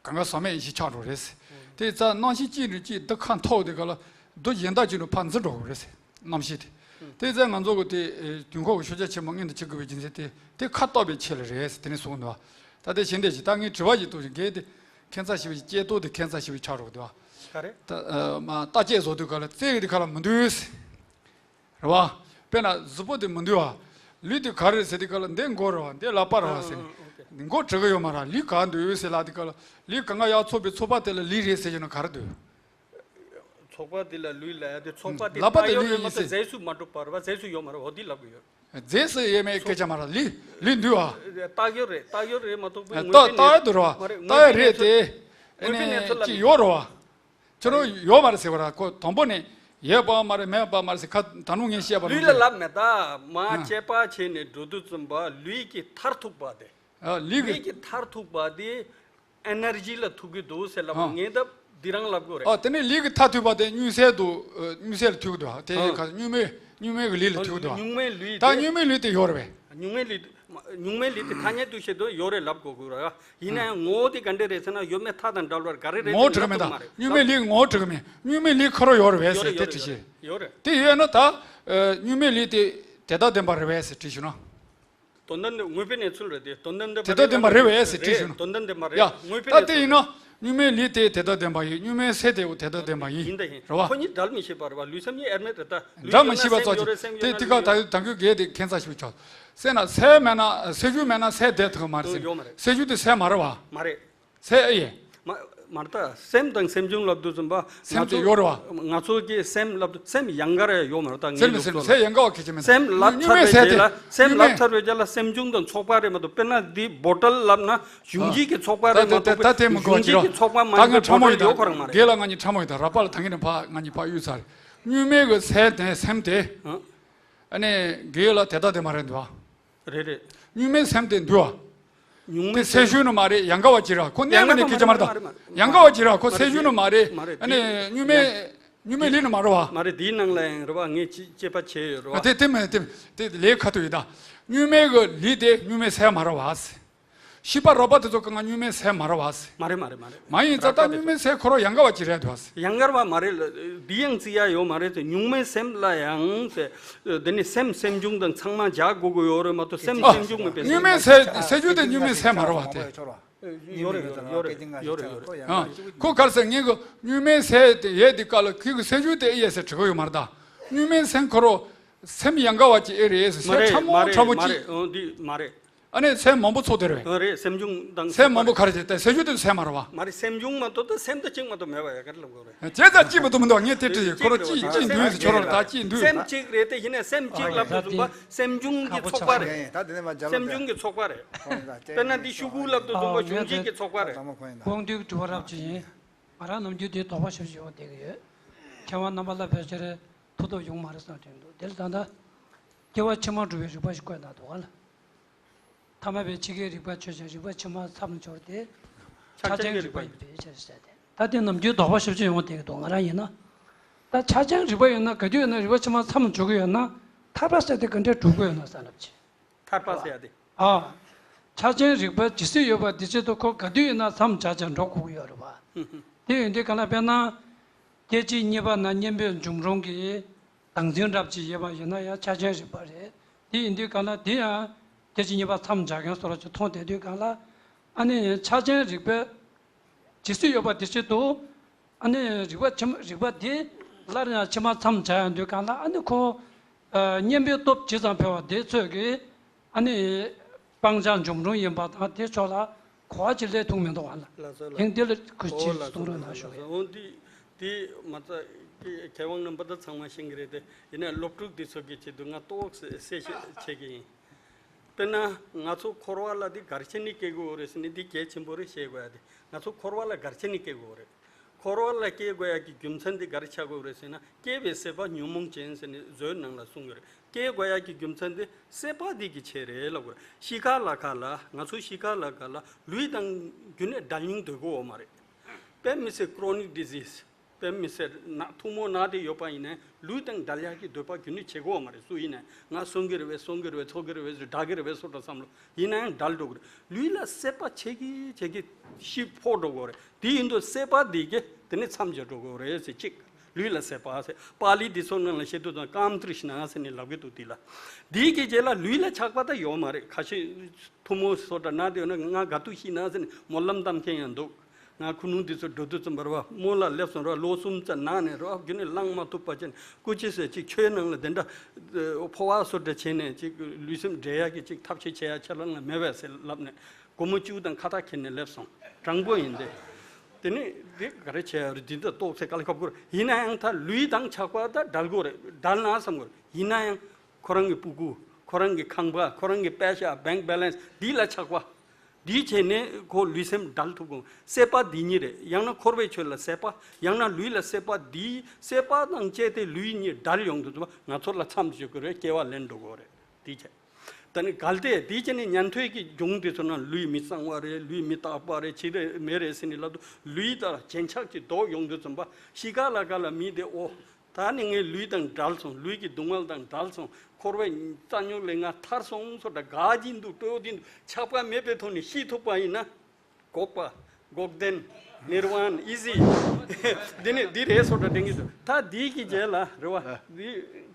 གང་ག་ཟག་མེད་ཡེ་ཤེས་ཆགས་འགྲོ་རེད་ཟེར། དེ་རྩ་རྣམ་ཤེས་གཅིག་ནས་གཅིག་བདུད་ཁ་འཐོར་དེ་ག་ལ་བདུད་གཞན་དག་ཅིག་ནས་ཕར་འཛུལ་འགྲོ་དགོས་རེད་ཟེར། རྣམ་ཤེས་དེ། དེ་རྩ་ང་ཚོ་གི་དེ་དུས་འཁོར་གྱི་ཤུགས་རྒྱ་ཆེན་པོ་མངོན་དུ་བྱེད་དགོས་པའི་རྒྱུ་མཚན་དེ་དེ་ཁ་སྟོབས་པའི་ཆེད་ལ་རེད་ཟེར། དེ་ནས་གསུངས་འདུག་པ། ད་དེ་ཞལ་འདེབས་ཅིག་ད་ངས་དྲི་བ་ཞིག་གཏོང་ཞིག་གལ་ཏེ་ཁྱད་མཚར་ཞེས་པ་ཞིག་སྐྱེས་ཏོ་དེ་ཁྱད་མཚར་ཞེས་པ་ཆགས་འགྲོ་གི་འདུག་པ། ག་རེ། ད་ཨ་མ་རྟག་དཔྱད་བཟོ་དུས་ག་ལ་རྩེ་གི་དེ་ཁ་ལ་མི་འདུག་ཟེར། རེད་པ། དཔེར་ན་གཟུགས་པོ་དེ་མི་འདུག་པ། ལུས་དེ་ག་རེ་ཟེར་དེ་ག་ལ་འདི་མགོ་རེད་པ། འདི་ལག་པ་རེད་པ་ཟེར་ནས། མགོ་གྲུབ་ཀྱི་ཡོད་མ་རེད། ལུས་ག་འདུག་ཟེར་ལབ་དེ་ག་ལ་ལུས་གང་ག་ཡར་ཚོགས་པའི་ཚོགས་པ་དེ་ལ་ལུས་རེད་ཟེར་གྱི་ན་ག་རེ་འདུག། ཚོགས་པ་དེ་ལ་ལུས་ལབ་ཡ་དེ་ཚོགས་པ་དེ་ལག་པ་རྟགས་དེ་ཡོད་ལུས་རེད་མ་ཡིན་གཏོགས་ཟེར། རྫས་སུ་མ་གྲུབ་པ་རེད་པ། རྫས་སུ་ཡོད་མ་རེད། འོ་དེ་ལབ་ཀྱི་ཡོད། རྫས་སུ་ཡོད་མེད་སྐད་ཆ་མ་རེད། ལུས་ལུས་འདུག་པ། རྟགས་ཡོད་རེད། རྟགས་ཡོད་རེད་མ་གཏོགས་པའི་དངོས་པོའི་གནས་ཚུལ་མ་རེད། དངོས་པོའི་གནས་ཚུལ་ལ། རྟགས་ཡོད་རེད་དེ། ཨ་ནི་ཅིག་ཡོད་རེད་པ། ཁྱོད་རང་ཡོད་མ་རེད་ཟེར་བ་ར། ཁོ་དང་པོ་ནས་ཡོད་པ་མ་རེད། མེད་པ་མ་རེད་ཟེར། ཁ་ད་ནུ་ངས་བཤད་པ་ལུས་ལ་ལབ་མེད། ད་མ་དཔྱད་པ་བྱས་ནས་འགྲོ་དུས་ཙམ་པ་ལུས་ཀྱི་མཐར་ཐུག་པ་དེ། ཨ་ལུས་ཀྱི་ལུས་ཀྱི་མཐར་ཐུག་པ་དེ་ཨེ་ནར་ཇི་ལ་ཐུག་གི་འདུག་ཟེར་ལབ་པ། ཨ་ངས་ད་འདི་རང་ལབ་དགོས་རེད། ཨ་དེ་ནས་ལུས་ཀྱི་མཐར་ཐུག་པ་དེ་གཉུག་སེལ་དུ་ཨ་གཉུག་སེལ་ལ་ཐུག་གི་འདུག། ཨ་དེ་ཨ་ཁ་གཉུག་མའི་གཉུག་མའི་གི་ལུས་ལ་ཐུག་གི་འདུག། གཉུག་མའི་ལུས་ད་གཉུག་མའི་ལུས་དེ་ཡོད་རེད་པས། གཉུག་མའི་ལུས་གཉུག་མའི་ལུས་དེ་ཐ་སྙད་དུ་བཤད་དུས་ཡོད་རེད་ལབ་དགོས་དགོས་ར། ཡིན་ན་ཡང་ངོ་བོ་དེ་ག་འདྲ་རེད་ཟེར་ན་ཡོད་མེད་མཐའ་དང་བྲལ་བར་ག་རེ་རེད་ངོ་བོ་ཟེར་ན་གྲུབ་མེད་ད། ཐུབ་མ་རེད། གཉུག་མའི་ལུས་ངོ་བོ་གྲུབ་མེད། གཉུག་མའི་ལུས་ཁོ་རང་ཡོད་རེད་པས་ཟེར་ཡོད་རེད། དེ་ཡོད་དྲི་རེད་ཤེས། ཡོད་རེད། དེ་ཡོད་ན་ད་ཨ་གཉུག་མའི་ལུས་དེ་དེ་དག་བདེན་པ་རེད་པས་ཟེར་དྲིས་ཞུ་ན། དོན་དམ་དེ་དངོས་པོའི་གནས་ཚུལ་རེད་དེ། དོན་དམ་དེ་དེ་དག་བདེན་པ་རེད་པས་ཟེར་དྲིས་ཞུ་ན། དོན་དམ་བདེན་པ་རེད། ཡ། དངོས་པོའི་ད་གནས་དེ་ཚུལ་ཡིན་ན་གཉུག་མའི་ལུས་དེ་དེ་དག་བདེན་པ་ཡིན། གཉུག་མའི་སེམས་དེ་དེ་དག་བདེན་པ་ཡིན། ཡིན་ད་ཡིན། རེད་པ། ཁོ་གཉིས་འབྲལ་མི་ཤེས་པ་རེད་པ། ལུས་སེམས་གཉིས་དབྱེར་མེད་རེད་ད། ལུས་འབྲལ་མི་ཤེས་པ་ཚོ་ཅིག་དེ་དེ་ག་ད་ད་གུ་གལ་ཏེ་ཁྱད་མཚར་ཞིག་ཆགས། སེམས་ན་སེམས་མེད་ན་སེམས་བྱུང་མེད་ན་སེམས་བསྡད་ཐུབ་མ་རེད་ཟེར། ཡོད་མ་རེད། སེམས་བྱུང་དེ་སེམས་མ་རེད་པ། མ་རེད། སེམས་ཨེ་ཡིན། མ་མ་རེད་ད། སེམས་དང་སེམས་བྱུང་ལབ་དུས་ཙམ་པ། སེམས་དེ་ཡོད་རེད་པ། ང་ཚོ་གི་སེམས་ལབ་དུས་སེམས་ཡན་གར་ཡོད་མ་རེད་ད། ངའི་སེམས་ལུགས་སེམས་སོགས་ལ་སེམས་ཡན་གར་བ་གལ་ཆེ་མེད། སེམས་ལབ་ཚར་བའི་རྗེས་ལ། སེམས་ལབ་ཚར་བའི་རྗེས་ལ་སེམས་བྱུང་དང་ཚོགས་པ་རེད་མ་གཏོགས། དཔེར་ན་འདི་བྷོ་ཊལ་ལབ་ན་གཞུང་ཨ་འཇིག་གི་ཚོགས་པ་རེད་མ་གཏོགས། ད་ད་ད་ད་དེ་མི་གཞུང་འཇིག་གི་ཚོགས་པ་མ་ཡིན་པའི་བྷོ་ཊལ་ཡོད་ཁོ་རང་མ་རེད། རྒན་ལགས་ང་གཉིས་ཕྲ་མོ་ཡོད་ད། ར་པ་ལ་ད་ངས་ནས་ཕ་ང་གཉིས་ཕ་གཡུག་ཚར། གཉུག་མའི་གི་སེམས་དེ་སེམས་དེ། ཨ་ནི་རྒན་ལགས་དེ་ད་དེ་མ་རེད་འདུག་པ། རེད་རེད། གཉུག་མའི་སེམས་དེ་འདུག་པ། གཉུག་མའི་དེ་སེམས་བྱུང་ནི་མ་རེད། ཡན་གར་བ་ཅིག་རེད་པ། ཁོ་གནས་ཡན་མ་གར་ནས་སྐད་ཆ་མ་རེད་ད། མ་རེད་མ་རེད། ཡན་གར་བ་ཅིག་རེད་པ། ཁོ་མ་རེད། སེམས་བྱུང་ནི་མ་རེད། མ་རེད། ཨ་ནི་དེ་གཉུག་མའི་ཡན་གཉུག་མའི་ལུས་ནི་མ་རེད་པ། མ་རེད། དེའི་ནང་ལ་ཡང་རེད་པ། ངས་ཅི་དཔྱད་པ་བྱས་ཡོད་རེད་པ། དེ་དེ་མེད་དེ་དེ་ལས་ཁ་ཐུག་ཡོད་ད། གཉུག་མའི་གི་ལུས་དེ་གཉུག་མའི་སེམས་མ་རེད་པ། ཤེས་པ་རགས་པ་དེ་ཚོ་གང་ག་གཉུག་མའི་སེམས་མ་རེད་བ་ཟེར། མ་རེད་མ་རེད་མ་རེད། མ་ཡིན་ཙང་ད་གཉུག་མའི་སེམས་ཁོ་རང་ཡང་དག་པ་ཅིག་རེད་འདུག་བ་ཟེར། ཡང་དག་པ་མ་རེད་ལ། འདི་ཡང་བརྩི་ཡ་ཡོད་མ་རེད་ཟེར། གཉུག་མའི་སེམས་ལ་ཡང་ཟེར། འདི་ནི་སེམས་སེམས་བྱུང་དང་ཚང་མ་སྦྱར་དགོས་ཀྱི་ཡོད་རེད་མ་གཏོགས་སེམས་ཨ། སེམས་བྱུང་མིན་པའི་གཉུག་མའི་སེམས་སེམས་བྱུང་དེ་གཉུག་མའི་སེམས་མ་རེད་བ་དེ། ཡོད་རེད་ཡོད་རེད་ཡོད་རེད་ཡོད་རེད། ཨ། ཁོ་ག་རེ་ཟེར། ངས་གི་གཉུག་མའི་སེམས་དེ་ཡས་དེ་ག་ལ་ཁོ་གི་སེམས་བྱུང་དེ་ཨེ་ཡས་ཟེར་དྲི་གི་ཡོད་མ་རེད་ད། གཉུག་མའི་སེམས་ཁོ་རང་སེམས་ཡང་དག་པ་ཅིག་ཨེ་རེད་ཟེར། མ་སེམས་རེད་ཕྲ་མོ་མ་རེད་ཕྲ་མོ་མ་ཅིག་རེད། འོ་འདི་མ་རེད། ཨ་ནི་སེམས་མང་པོ་ཚོགས་དེ་རེད། ཨ་རེད། སེམས་བྱུང་དང་སེམས་མང་པོ་ག་རེ་བྱེད་དེ་སེམས་བྱུང་དེ་སེམས་མ་རེད་བ། མ་རེད། སེམས་བྱུང་མ་གཏོགས་ད་སེམས་དང་གཅིག་མ་གཏོགས་མེད་པ་ཡ་ག་རེ་ལབ་དགོས་རེད། བྱས་ཙང་གཅིག་མ་གཏོགས་མི་འདུག་ངས་དེ་དྲིས་ཡོད། ཁོ་རང་གཅིག་གཅིག་འདུག་ཟེར་ཁྱོད་རང་ད་གཅིག་འདུག་སེམས་གཅིག་རེད་དེ་ཡིན་ནའི་སེམས་གཅིག་ལབ་དུས་ཙམ་པ་སེམས་བྱུང་གི་ཚོགས་པ་རེད། སེམས་བྱུང་གི་ཚོགས་པ་རེད། དཔེར་ན་འདི་ཤོག་གུ་ལབ་དུས་ཙམ་པ་བྱུང་རྒྱལ་གྱི་ཚོགས་པ་རེད། དགོངས་དུས་དྲི་བ་རབ་ཅིག་ཡིན། ང་རང་ནམ་རྒྱུན་དེའི་དོགས་པ་ཞེ་པོ་ཅིག་ཡོང་བསྡད་ཀྱི་ཡོད། མཁས་དབང་རྣམ་པ་ལ་ཕལ་ཆེར་ཐུགས་སྟོབས་ཡོང་མ་རེད་བསམ་དྲན་འདུག་དེ་ལ་ད་ལྟ་སྐྱེ་བ་ཕྱི་མ་སྒྲུབ་པའི་རིགས་པ་ཞིག་བཀོད་གནང་འདུག་ག་ལ། ཐ་མལ་པའི་འཆི་ཁའི་རིགས་པ་ཆོས་ཅན། རིགས་པ་ཕྱི་མ་མཚམས་སྦྱོར་ཏེ་ཆགས་ཆགས་ཅན་ཅན་རིགས་པ་ཡིན་པའི་ཕྱིར་ཟེར་ཏེ། ད་དེ་ནམ་རྒྱུན་དོགས་པ་ཞེ་པོ་ཅིག་ཡོང་བསྡད་ཀྱི་འདུག་ང་རང་ཡིན་ན། ད་ཆགས་ཅན་རིགས་པ་ཡོད་ན་ག་དུས་ཡོད་ན་རིགས་པ་ཕྱི་མ་མཚམས་སྦྱོར་གྱི་ཡོད་ན་ཐར་པ་ཟེར་དེ་ག་འདྲས་སྒྲུབ་དགོས་ཡོད་ན་བསམ་ལབ་ཀྱི། ཐར་པ་ཟེར་ཡ་དེ། ཨ། ཆགས་ཅན་རིགས་པ་ཇི་སྲིད་ཡོད་པ་དེ་ཆེད་དུ་ཁོ་ག་དུས་ཡིན་ན་མཚམས་སྦྱར་བྱས་འགྲོ་དགོས་ཀྱི་ཡོད་རེད་བ། དེ་ཡིན་དུས་གང་ལ་དཔེར་ན། སྐད་ཅིག་གཉིས་པ་ན་གཉེན་པོའི་འབྱུང་རུང་གི་བདག་འཛིན་རབ་ཅིག་ཡོད་པ་ཡིན་ན་ཡང་ཆགས་ཅན་རིགས་པ་རེད། དེ་ཡིན་དུས་གང་ལ་དེ་ཡང་སྐད་ཅིག་གཉིས་པ་མཚམས་སྦྱར་མཁན་བཟོ་འདྲ་ཅིག་མཐོང་བསྡད་དུས་གང་ལ། ཨ་ནི་ཆགས་ཅན་རིགས་པ་ཇི་སྲིད་ཡོད་པ་དེ་ཆེད་དུ། ཨ་ནི་རིགས་པ་ཕྱི་མ་རིགས་པ་དེ་སླར་ཡང་ཕྱི་མ་མཚམས་སྦྱར་ཡོང་དུས་གང་ལ་ཨ་ནི་ཁོ། ཨ། གཉེན་པོའི་སྟོབས་ཇི་ཙམ་འཕེལ་བ་དེ་ཚོད་ཀྱིས་ཨ་ནི་སྤང་བྱ་འབྱུང་རུང་ཡིན་པ་དང་དེ་ཕྱོགས་ལ་གོ་བ་ཅིག་སླེབས་ཐུབ་མི་འདུག་ག་ལ། ལགས་སོ་ལགས། དེང་འདི་ལ་ཁོས་ཅིག་གསུང་རོགས་གནང་ཞུ་གི། འོ་འདི་འདི་མ་རྩ་མཁས་དབང་རྣམ་པ་ད་ཚང་མ་ཤེས་ཀྱི་རེད་དེ། ཡིན་ནའི་སློབ་ཕྲུག་འདི་ཚོ་གི་ཆེད་དུ་ང་ཏོག་ཙམ་གསལ་བཤད་བྱེད་ཀྱི་ཡིན། དཔེར་ན་ང་ཚོ་འཁོར་བ་ལ་འདི་ག་རེ་བྱས་ནས་སྐྱེ་དགོས་རེད་ཟེར་ནས་འདི་གལ་ཆེན་པོ་རེད། ཤེས་དགོས་ཡ་དེ་ང་ཚོ་འཁོར་བ་ལ་ག་རེ་བྱས་ནས་སྐྱེ་དགོས་རེད། འཁོར་བ་ལ་སྐྱེ་དགོས་ཡ་གི་རྒྱུ་མཚན་དེ་ག་རེ་ཆགས་དགོས་རེད་ཟེར་ན། སྐྱེ་བའི་སྲེད་པ་ཉོན་མོངས་ཅན་ཟེར་ནས་མཛོད་ནང་ལ་གསུངས་ཡོད་རེད། སྐྱེ་དགོས་ཡ་གི་རྒྱུ་མཚན་དེ་སྲེད་པ་འདི་གི་ཆེད་རེད་ལབ་དགོས་རེད། གཤིས་ཀ་ལ་ཁ་ལ་ང་ཚོ་གཤིས་ཀ་ལ་ཁ་ལ་ལུས་དང་རྒྱུན་ནས་འབྲལ་སྙིང་འདོད་ཀྱི་ཡོད་མ་རེད། དཔེ་མི་སྲིད་chronic disease། དཔེ་མི་སྲིད་ན་ཐུང་མོ་ན་དེ་ཡོད་པ་ཡིན་ནའི་ལུས་དང་འབྲལ་ཡག་གི་འདོད་པ་རྒྱུན་ནས་བྱེད་ཀྱི་ཡོད་མ་རེད། སུ་ཡིན་ནའི་ང་གསོན་གྱི་རེད་པས། གསོན་གྱི་རེད་པས། འཚོ་གི་རེད་པས་ཟེར་དྲག་གི་རེད་པས་སོ་འདྲ་བསམ་བློ་ཡིན་ན་ཡང་འབྲལ་འགྲོ་གི་རེད། ལུས་ལ་སྲེད་པ་བྱེད་ཀྱི་བྱེད་ཀྱི་ཤི་འཕོ་འགྲོ་གི་རེད། དེ་ཡིན་དུས་སྲེད་པ་འདི་གི་དེ་ནི་མཚམས་སྦྱར་འགྲོ་གི་རེད་ཟེར་གཅིག་ལུས་ལ་སྲེད་པ་ཟེར། པཱ་ལི་འདི་ཚོ་ནང་ལ་བཤད་དུས་ཙམ་ཀམ་ཏྲི་ཤི་ན་ཟེར་ནས་ལབ་ཀྱི་འདུག་དེ་ལ་འདི་གི་རྗེས་ལ་ལུས་ལ་ཆགས་པ་ད་ཡོད་མ་རེད། ཁ་ཤས་ཐུང་མོ་སོ་འདྲ་ན་དེ་ཡོད་ན་ང་ག་དུས་ཤི་ན་ཟེར་ནས་སྨོན་ལམ་བཏབ་མཁན་ཡང་འདུག་ང་ཁུ་ནུ་འདི་ཚོ་འགྲོ་དུས་ཙམ་པར་བ་སྨོན་ལ་སླེབས་སོང་ར། ལོ་གསུམ་ཙམ་ན་ནས་ར་རྒྱུན་ནས་ལངས་མ་ཐུབ་པ་ཅན་སྐུ་མཁྱེན་ཟེར་ཅིག་ཆོས་ནང་ལ་དེ་འདྲ་འཕོ་བ་སོ་འདྲ་བྱས་ནས་ཅིག་ལུས་སེམས་འབྲལ་ཡག་གི་ཅིག་ཐབས་ཤེས་བྱེད་ཡག་ཁྱེད་རང་ལ་མེད་པས་ཟེར་ལབ་ནས་སྒོར་མོ་བཅུ་དང་ཁ་བཏགས་ཁྱེར་ནས་སླེབས་སོང་། དྲང་པོ་ཡིན་ཏེ། དེ་ནས་འདི་ག་རེ་བྱས་ཡོད་རེད། འདི་འདྲ་ཏོག་ཙེ་དཀའ་ལས་ཁག་པོ་རེད། ཡིན་ན་ཡང་ད་ལུས་དང་ཆགས་པ་ད་འབྲལ་དགོས་རེད། འབྲལ་ན་བསམ་དགོས་རེད། ཡིན་ན་ཡང་ཁོ་རང་གི་སྤུ་གུ། ཁོ་རང་གི་ཁང་པ། ཁོ་རང་གི་པེ་ཤ་bank balance་འདི་ལ་ཆགས་པ། འདི་བྱས་ནས་ཁོ་ལུས་སེམས་འབྲལ་ཐུབ་དགོས། སྲེད་པ་འདི་གཉིས་རེད། ཡང་ན་འཁོར་བའི་ཆོས་ལ་སྲེད་པ། ཡང་ན་ལུས་ལ་སྲེད་པ། འདི་སྲེད་པ་དང་བཅས་ཏེ་ལུས་གཉིས་འབྲལ་ཡོང་དུས་ཙམ་པ་ང་ཚོ་ལ་མཚམས་བཞག་དགོས་རེད། སྐྱེ་བ་ལེན་འགྲོ་དགོས་རེད། འདི་བྱས། ད་ནི་གལ་ཏེ་འདི་བྱས་ནས་ཉན་ཐོས་ཀྱི་སྦྱོང་འདི་ཚོ་ནང་ལུས་མི་གཙང་བ་རེད། ལུས་མི་རྟག་པ་རེད། བྱེད་རེད་མེད་རེད་ཟེར་ནས་ལབ་དུས་ལུས་དང་རྒྱན་ཆ་ཅིག་འདོགས་ཡོང་དུས་ཙམ་པ་གཤིས་ཀ་ལ་ཁ་ལ་མི་དེ་ཨོ། ད་ནི་ངའི་ལུས་དང་བྲལ་སོང་། ལུས་ཀྱི་སྡུག་བསྔལ་དང་བྲལ་སོང་། འཁོར་བའི་རྩ་རྙོག་ལས་ང་ཐར་སོང་སོ་འདྲ་དགའ་བཞིན་དུ་སྤྲོ་བཞིན་དུ་ཆགས་པ་མེད་པའི་ཐོག་ནས་ཤི་ཐུབ་པ་ཡིན་ན། འགོག་པ། འགོག་བདེན། ནིར་ཝཱན། ཨི་ཛི། འདི་ནི་འདི་རེད་སོ་འདྲ་དྲན་གྱི་འདུག་ད་འདི་གི་རྗེས་ལ་རེད་བ། འདི་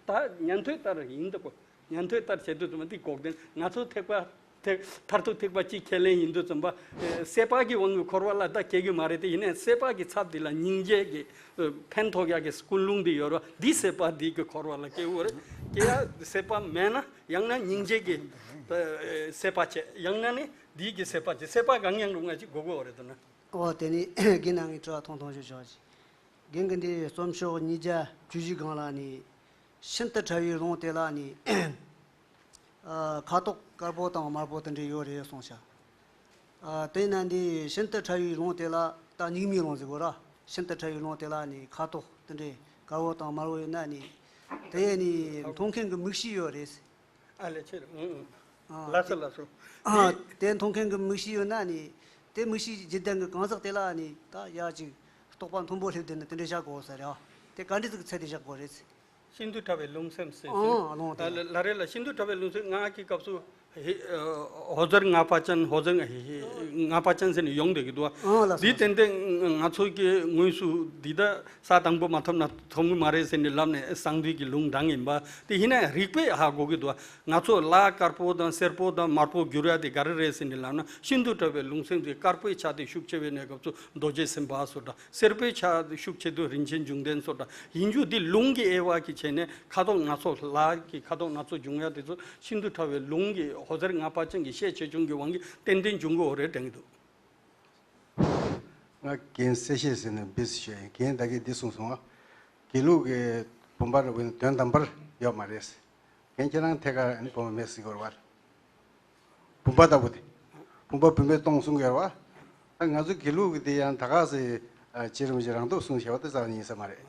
ད་ཉན་ཐོས་ལྟར་ཡིན་འདུག་གོ་ཉན་ཐོས་ལྟར་བྱེད་དུས་ཙམ་པ་འདི་འགོག་བདེན། ང་ཚོ་ཐེག་པ། ཐེག་མཐར་ཐུག་ཐེག་པ་གཅིག་ཁས་ལེན་ཡིན་དུས་ཙམ་པ། ཨེ། སྲེད་པ་གི་དབང་གིས་འཁོར་བ་ལ་ད་སྐྱེ་གི་མ་རེད་དེ། ཡིན་ནའི་སྲེད་པ་གི་ཚབ་འདི་ལ་སྙིང་རྗེ་གི། ཨེ། ཕན་ཐོགས་ཡག་གི་ཀུན་སློང་འདི་ཡོད་རེད་བ། འདི་སྲེད་པ་འདི་གི་འཁོར་བ་ལ་སྐྱེ་དགོས་རེད། སྐྱེ་ཡ་སྲེད་པ་མེད་ན་ཡང་ན་སྙིང་རྗེ་གི། ཨེ། སྲེད་པ་བྱེད། ཡང་ན་ནི་འདི་གི་སྲེད་པ་བྱེད། སྲེད་པ་གང་ཡང་རུང་ང་ཅིག་དགོས་དགོས་རེད་འདུག་ན། ཨོ་དེ་ནི་རྒན་ལགས་ངས་དྲི་བ་ཐུང་ཐུང་ཞིག་ཞུ་བ་ཅིག་རྒན་གྱིས་འདི་རྩོམ་ཤོག་ཉིས་བརྒྱ་བཅུ་བཞི་སྒང་ལ་ནི། ཤིན་ཏུ་ཕྲ་བའི་རླུང་དེ་ལ་ནི། ཨ། ཁ་དོག་དཀར་པོ་དང་དམར་པོ་དེ་འདྲ་ཡོད་རེད་གསུངས་ཤག་ཨ། དེས་ན་འདི་ཤིན་ཏུ་ཕྲ་བའི་རླུང་དེ་ལ་ད་སྙིགས་མའི་རླུང་ཟེར་དགོས་ར། ཤིན་ཏུ་ཕྲ་བའི་རླུང་དེ་ལ་ནི་ཁ་དོག་དེ་འདྲའི་དཀར་པོ་དང་དམར་པོ་ཡོད་ན་ནི། དེ་ནི་མཐོང་མཁན་གྱི་མིག་ཤེས་ཡོད་རེད། ཨ་ལས་ཆེ་རེད། ཨང་། ཨང་། ཨ། ལགས་སོ་ལགས་སོ། ཨ། དེ་མཐོང་མཁན་གྱི་མིག་ཤེས་ཡོད་ན་ནི། དེ་མིག་ཤེས་ཀྱི་རྗེས་ལྡན་གྱི་གང་ཟག་དེ་ལ་ནི་ད་ཡ་ཅིག་རྟོག་པ་མཐོན་པོ་སླེབས་བསྡད་ན་དེ་འདྲ་བཞག་དགོས་ས་རེད། དེ་ག་འདྲ་ཟིག་ཚད་དེ་བཞག་དགོས་རེད། ཤིན་ཏུ་ཕྲ་བའི་རླུང་སེམས་ཟེར། ཨང་། ཨ་ལོང་དེ། ལ་ལ་རེད་ལ། ཤིན་ཏུ་ཕྲ་བའི་རླུང་སེམས་ང་གི་སྐབས་སུ་ ཧེ། ཨ། ཧོ་ཛར་ལྔ་པ་ཅན། ཧོ་ཛར་ལྔ་པ་ཅན་ཟེར་ནས་ཡོང་བསྡད་ཀྱི་འདུག་བ། ཨོ་ལགས་སོ། འདི་ཏན་ཏན་ང་ཚོ་གི་དངོས་སུ་འདི་ད་ས་དང་པོ་མ་ཐོབ་ན་ཐོབ་གི་མ་རེད་ཟེར་ནས་ལབ་ནས་གསང་འདུས་ཀྱི་ལུང་དྲངས་ཡིན་པ། དེ་ཡིན་ན་རིགས་པས་ཧ་གོ་གི་འདུག་བ། ང་ཚོ་ལ་དཀར་པོ་དང་སེར་པོ་དང་དམར་པོ་འགྱུར་ཡ་དེ་ག་རེ་རེད་ཟེར་ནས་ལབ་ན། ཤིན་ཏུ་ཕྲ་བའི་ལུང་ཚན་དེ་དཀར་པོའི་ཆ་དེ་ཤུགས་ཆེ་བའི་གནས་སྐབས་སུ་རྡོ་རྗེ་སེམས་དཔའ་སོགས་དང་། སེར་པོའི་ཆ་ཤུགས་ཆེ་དུས་རིན་ཆེན་འབྱུང་ལྡན་སོགས་དང་ཡིན་རྒྱུ་འདི་ལུང་གི་དབྱེ་བ་གི་བྱས་ནས། ཁ་དོག་སྣ་ཚོགས། ལ་གི་ཁ་དོག་སྣ་ཚོགས་འབྱུང་ཡ་དེ་ཚོ་ཤིན་ཏུ་ཕྲ་བའི་ལུང་གི་ཧོ་ཛར་ལྔ་པ་ཅན་གྱི་ཤས་ཆེ་ཆུང་གི་དབང་གིས་ཏན་ཏན་འབྱུང་གི་ཡོད་རེད་དྲན་གྱི་འདུག། ང་རྒན་གསལ་བཤད་ཟེར་ནས་འབུ་ཞུ་ཡ་ཡིན། རྒན་ད་གིན་འདི་གསུངས་སོང་ང་། དགེ་ལུགས་ཀྱི་བུམ་པ་རེད་བ། དོན་དམ་པར་ཡོད་མ་རེད། རྒན་ཁྱེད་རང་ཐད་ཀར་ཨ་ནི་བུམ་པ་མེད་ཟེར་གྱི་ཡོད་རེད་བ། བུམ་པ་ལྟ་བུ་དེ། བུམ་པ་བུད་མེད་སྟོང་གསུང་གི་ཡོད་རེད་བ། ད་ང་ཚོ་དགེ་ལུགས་ཀྱི་དེ་ཡང་ད་ག་སེ། ཨ། ཅི་རིན་པོ་ཆེ་རང་སྟོབས་གསུངས་བཞག་པ་དེ་རྩ་བ་ཉིད་ཡིན་ས་མ་རེད།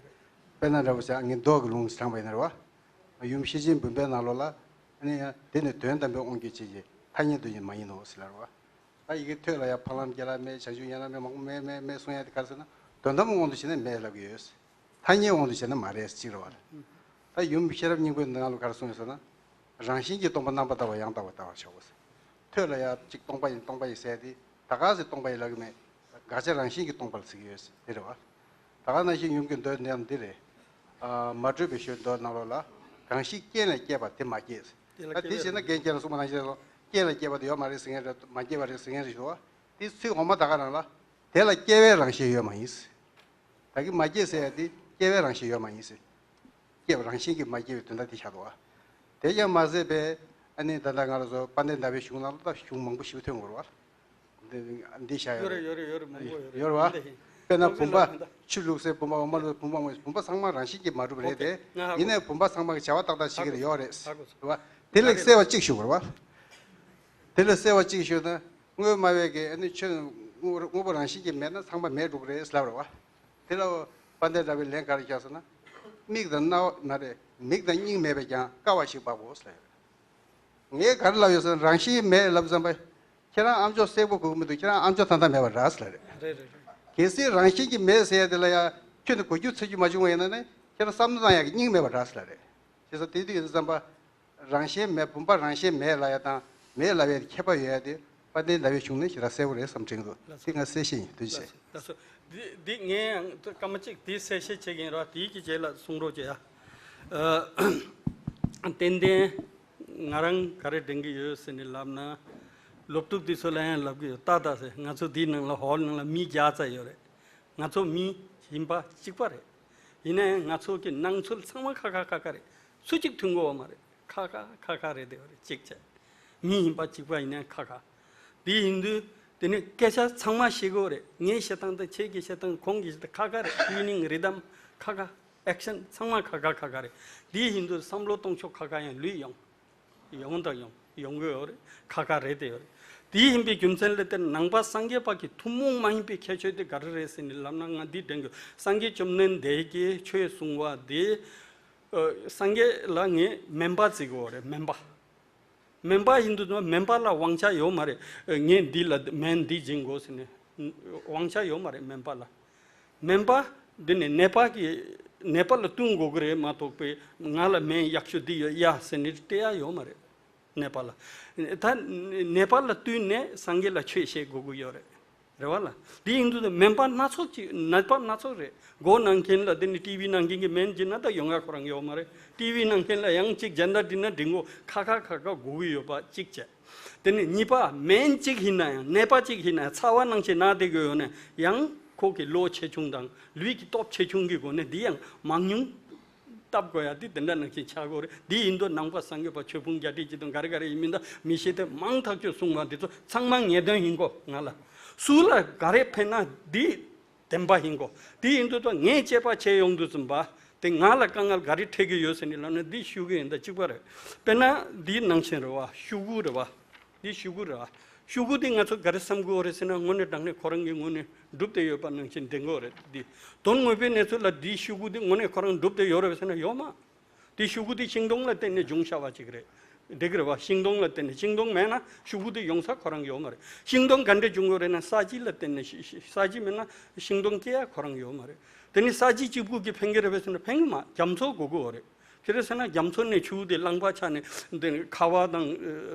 དཔེར་ན་འདྲ་པོ་བྱས། ངས་མདོ་གི་ལུང་དྲངས་པ་ཡིན་ན་རེད་བ། ཡུམ་ཤེར་ཕྱིན་བུམ་པའི་ནང་ལོགས་ལ། ཨ་ནི་ཡང་དེ་ནི་དོན་དམ་པའི་དབང་གིས་བྱས་ཀྱི་ཐ་སྙད་དུ་ཡིན་མ་ཡིན་ནོ་ཟེར་ལབ་རེད་བ། ད་ཡི་གེ་ཐོད་ལ་ཡང་འཕགས་ལམ་རྒྱལ་བ་མེད། བྱང་ཆུབ་ཡན་ལག་མེད། མང་པོ་མེད་མེད་མེད་གསུང་ཡ་དེ་ག་རེ་ཟེར་ན། དོན་དམ་དབང་དུ་བྱས་ན་མེད་ལབ་ཀྱི་ཡོད། ཐ་སྙད་དབང་དུ་བྱས་ན་མ་རེད་ཅིག་རེད་བ། ད་ཡུམ་ཤེས་རབ་སྙིང་པོའི་ནང་ལ་ག་རེ་གསུངས་ཡོད་ཟེར་ན། རང་བཞིན་གྱིས་སྟོང་པ་རྣམ་པར་དག་པ་ཡང་དག་པར་ལྟ་བར་བྱའོ་ཟེར། ཐོད་ལ་ཡང་ཅིག་སྟོང་པ་ཡིན་སྟོང་པ་ཡིན་ཟེར་ཏེ། ད་ག་སེ་སྟོང་པ་ཡིན་ལབ་ཀྱི་མེད། དགག་བྱ་རང་བཞིན་གྱིས་སྟོང་པར་ཟེར་གྱི་ཡོད་ཟེར་དེ་རེད་བ། ད་ག་ནང་བཞིན་ཡུམ་གྱི་མདོའི་ནང་འདི་རེད། ཨ། མ་དྲོས་པའི་ཞོལ་མདོ་ནང་ལོགས་ལ། གང་ཞིག་རྐྱེན་ལས་སྐྱེས་པ་དེ་མ་སྐྱེས། དེ་ལ་ད་དེ་སྐྱེ་བས་བྱས་ན་རང་རྒན་ཁྱེད་རང་གསུངས་པ་ནང་བཞིན་རེད་ལོ། རྐྱེན་ལ་སྐྱེས་པ་དེ་ཡོད་མ་རེད་ཟེར་མཁན་རེད། མ་སྐྱེས་པ་རེད་ཟེར་མཁན་རེད་ཞུ་བ། དེ་ཚིག་འོག་མ་ད་ག་རང་ལ། དེ་ལ་སྐྱེ་བའི་རང་བཞིན་ཡོད་མ་ཡིན། ད་གིན་མ་སྐྱེས་ཟེར་ཡ་དེ་སྐྱེ་བའི་རང་བཞིན་ཡོད་མ་ཡིན་ཟེར། སྐྱེ་བ་རང་བཞིན་གྱིས་མ་སྐྱེས་པའི་དོན་དག་དེ་ཆགས་འདུག་བ། དེ་ཀྱང་མ་ཟད་པའི། ཨ་ནི་ད་ལྟ་ང་རང་ཚོ་དཔལ་ལྡན་ཟླ་བའི་གཞུང་ནང་ལ་ད་གཞུང་མང་པོ་ཞིག་ཐོན་དགོས་རེད་བ། འདི་འདི་བཞག་ཡོད་ཡོད་རེད། རེད་ཡོད་རེད་ཡོད་རེད། མང་པོ་ཡོད་རེད། ཡོད་རེད་བ། འདི་དཔེར་ན་བུམ་པ། ཆུ་བླུགས་སའི་བུམ་པ། འོ་མ་བླུགས་བུམ་པ། བུམ་པ་ཚང་མ་རང་བཞིན་གྱིས་མ་གྲུབ་རེད་དེ། ཡིན་ནའི་བུམ་པ་ཚང་མ་གི་བྱ་བ་ཏག་ཏག་བྱེད་ཀྱི་རེད། ཡོད་རེད་བ། དེ་ལ་གསལ་བ་གཅིག་ཞུ་དགོས་རེད་བ། དེ་ལ་གསལ་བ་གཅིག་ཞུ་ན། དངོས་སྨྲ་བས་ཀྱིས་ཨ་ནི་ཆོས་དངོས་པོ་རང་བཞིན་གྱིས་མེད་ན་ཚང་མ་མེད་འགྲོ་གི་རེད་ལབ་རེད་བ། དེ་ལ་དཔལ་ལྡན་ཟླ་བའི་ལན་ག་རེ་བརྒྱབ་ཟེར་ན། མིག་དང་རྣ་བ་མ་རེད། མིག་དང་སྙིང་མེད་པས་ཀྱང་ཀ་བ་ཞིག་འབབ་བོ་ཟེར། ངས་ག་རེ་ལབ་ཡོད་ཟེར་ན། རང་བཞིན་མེད་ལབ་ཙམ་པ། ཁྱེད་རང་ཨམ་ཅོག་སེར་པོ་གོ་གི་མི་འདུག་ཁྱེད་རང་ཨམ་ཅོག་ཐང་ཐང་མེད་པ་རེད་ཟེར་རེད། རེད་རེད་རེད། གལ་སྲིད་རང་བཞིན་གྱིས་མེད་ཟེར་ཡ་དེ་ལ་ཡང་ཁྱོན་ནས་གོ་རྒྱུ་ཚོར་རྒྱུ་མ་བྱུང་བ་ཡིན་ན་ནི། ཁྱེད་རང་བསམ་བློ་བཏང་ཡག་གི་སྙིང་མེད་པ་རེད་ཟེར་རེད། བྱས་ཙང་དེ་དུས་ཡིན་ཙམ་པ། རང་བཞིན་མེད། བུམ་པ་རང་བཞིན་མེད་ལབ་ཡ་དང་མེད་ལབ་ཡ་དེ་ཁྱད་པར་ཡོད་ཡ་དེ་དཔལ་ལྡན་ཟླ་བའི་གཞུང་ནས་ཞེ་དྲག་གསལ་པོ་རེད་བསམ་དྲན་གྱི་འདུག་དེ་ང་གསལ་བཤད་ཡིན། ཐུགས་རྗེ་ཆེ། ལགས་སོ། འདི་འདི་ངས་ཡང་སྐར་མ་གཅིག་དེ་གསལ་བཤད་བྱེད་ཀྱི་ཡིན་ར། དེའི་གི་རྗེས་ལ་གསུང་རོགས་བྱེད་ཡ། ཨ། ཏན་ཏན་ང་རང་ག་རེ་དྲན་གྱི་ཡོད་ཟེར་ནས་ལབ་ན། སློབ་ཕྲུག་དེ་ཚོ་ལ་ཡང་ལབ་ཀྱི་ཡོད། ལྟ་ད་ཟེར། ང་ཚོ་འདིའི་ནང་ལ། ཧོལ་ནང་ལ་མི་བརྒྱ་ཙམ་ཡོད་རེད། ང་ཚོ་མི་ཡིན་པ་གཅིག་པ་རེད། ཡིན་ན་ཡང་ང་ཚོ་གི་སྣང་ཚུལ་ཚང་མ་ཁ་ཁ་ཁ་ཁ་རེད། སུ་གཅིག་མཐུན་གོ་བ་མ་རེད། ཁ་ཁ་ཁ་ཁ་རེད། དེ་བ་རེད། གཅིག་བྱས། མི་ཡིན་པ་གཅིག་པ་ཡིན་ན་ཡང་ཁ་ཁ། དེ་ཡིན་དུས་དེ་ནི་སྐད་ཆ་ཚང་མ་བཤད་དགོས་རེད། ངའི་བཤད་སྟངས་དང་ཁྱེད་ཀྱི་བཤད་སྟངས། ཁོང་གི་བཤད་སྟངས། ཁ་ཁ་རེད། ཕི་ལིང་། རི་དམ། ཁ་ཁ། ཨེག་ཤན་ཚང་མ་ཁ་ཁ་ཁ་ཁ་རེད། དེ་ཡིན་དུས་བསམ་བློ་གཏོང་ཕྱོགས་ཁ་ཁ་ཡང་ལུས་ཡོང་། ཡོང་དང་ཡོང་། ཡོང་གི་ཡོད་རེད། ཁ་ཁ་རེད་དེ་ཡོད་རེད། དེ་ཡིན་པའི་རྒྱུ་མཚན་ལ་བརྟེན་ནང་པ་སངས་རྒྱས་པ་གི་ཐུན་མོང་མ་ཡིན་པའི་ཁྱད་ཆོས་དེ་ག་རེ་རེད་ཟེར་ནས་ལབ་ན། ང་འདི་དྲན་གྱི། སངས་རྒྱས་བཅོམ་ལྡན་འདས་ཀྱིས་ཆོས་གསུང་བ་དེ། ཨ། སངས་རྒྱས་ལ་ངས་སྨན་པ་བརྩི་གི་ཡོད་རེད། སྨན་པ། སྨན་པ་ཡིན་དུས་སྨན་པ་ལ་དབང་ཆ་ཡོད་མ་རེད། ངས་འདི་ལ་སྨན་འདི་སྦྱིན་དགོས་ཟེར་ནས་དབང་ཆ་ཡོད་མ་རེད་སྨན་པ་ལ། སྨན་པ་འདི་ནི་ནད་པ་གི། ནད་པ་ལ་བསྟུན་དགོས་ཀྱི་རེད་མ་གཏོགས་པའི། ང་ལ་སྨན་ཡག་ཤོས་འདི་ཡོད་ཡ་ཟེར་ནས་སྤྲད་ཡ་ཡོད་མ་རེད། ནད་པ་ལ། ད་ནད་པ་ལ་བསྟུན་ནས་སངས་རྒྱས་ལ་ཆོས་བཤད་དགོས་ཀྱི་ཡོད་རེད། རེད་བ་ལ། འདི་ཡིན་དུས་སྨན་པ་སྣ་ཚོགས་ཅིག་ནད་པ་སྣ་ཚོགས་རེད། མགོ་ན་མཁན་ལ་དེ་ནི་ཊི་བི་ན་མཁན་གྱི་སྨན་སྦྱིན་ན་ད་ཡོང་ཡ་ཁོ་རང་ཡོད་མ་རེད། ཊི་བི་ན་མཁན་ལ་ཡང་གཅིག་སྦྱིན་བདག་བྲིས་ན་འགྲིག་གོ། ཁ་ཁ་ཁ་ཁ་དགོས་ཀྱི་ཡོད་པ་གཅིག་བྱས། དེ་ནས་གཉིས་པ། སྨན་གཅིག་ཡིན་ན་ཡང་། ནད་པ་གཅིག་ཡིན་ན་ཡང་། ཚ་བ་ནང་བཞིན་ན་བསྡད་དགོས་ཡོད་ན་ཡང་། ཁོ་གི་ལོ་ཆེ་ཆུང་དང་ལུས་ཀྱི་སྟོབས་ཆེ་ཆུང་གི་སྒོ་ནས་འདི་ཡང་མང་ཉུང་བཏབ་དགོས་ཡ་འདི་དེ་འདྲ་ནང་བཞིན་ཆགས་དགོས་རེད། འདི་ཡིན་དུས་ནང་པ་སངས་རྒྱས་པ་ཆོས་ཕུང་བརྒྱད་ཁྲི་བཞི་སྟོང་ག་རེ་ག་རེ་ཡིན་མིན་ད་མི་ཤེས་ཏེ། མང་ཐག་ཆོད་གསུངས་པ་འདི་ཚོ་ཚང་མ་ངེས་དོན་ཡིན་གོ། ང་ལ་སུ་ལ་ག་རེ་ཕན་ན་འདི་བདེན་པ་ཡིན་གོ། དེ་ཡིན་དུས་ད་ངས་དཔྱད་པ་བྱས་ཡོང་དུས་ཙམ་པ་དེ་ང་ལ་དཀའ་ངལ་ག་རེ་འཕྲད་ཀྱི་ཡོད་ཟེར་ནས་ལབ་ན། འདི་ཤོག་གུ་ཡིན་ད་གཅིག་པ་རེད། དཔེར་ན་འདིའི་ནང་བཞིན་རེད་བ། ཤོག་གུ་རེད་བ། འདི་ཤོག་གུ་རེད་བ། ཤོག་གུ་འདི་ང་ཚོ་ག་རེ་བསམ་གྱི་ཡོད་རེད་ཟེར་ན། དངོས་གནས་དྲང་གནས་ཁོ་རང་གི་ངོས་ནས་གྲུབ་བསྡད་ཡོད་པ་ནང་བཞིན་བསྡད་ཀྱི་ཡོད་རེད། འདི་དོན་དངོས་པོའི་གནས་ཚུལ་ལ་འདིའི་ཤོག་གུ་འདི་དངོས་གནས་ཁོ་རང་གྲུབ་བསྡད་ཡོད་རེད་ཟེར་ན་ཡོད་མ། དེ་ཤོག་གུ་དེ་ཤིང་སྡོང་ལ་བརྟེན་ནས་བྱུང་བཞག་པ་ཅིག་རེད། འགྲིག་རེད་བ། ཤིང་སྡོང་ལ་བརྟེན་ནས། ཤིང་སྡོང་མེད་ན་ཤོག་གུ་དེ་ཡོང་ས་ཁོ་རང་ཡོད་མ་རེད། ཤིང་སྡོང་ག་འདྲས་བྱུང་ཡོད་རེད་ན། ས་གཞི་ལ་བརྟེན་ནས། ཤི་ཤི་ས་གཞི་མེད་ན་ཤིང་སྡོང་སྐྱེ་ཡ་ཁོ་རང་ཡོད་མ་རེད། དེ་ནི་ས་གཞི་གཅིག་པུ་གིས་ཕན་གྱི་རེད་པས་ཟེར་ན་ཕན་གྱི་མ། རྒྱ་མཚོ་དགོས་ཀྱི་ཡོད་རེད། དེ་རེད་ཟེར་ན་རྒྱ་མཚོ་ནས་ཆུ་དེ་རླངས་པ་ཆགས་ནས་འདི་ནས་ཁ་བ་དང་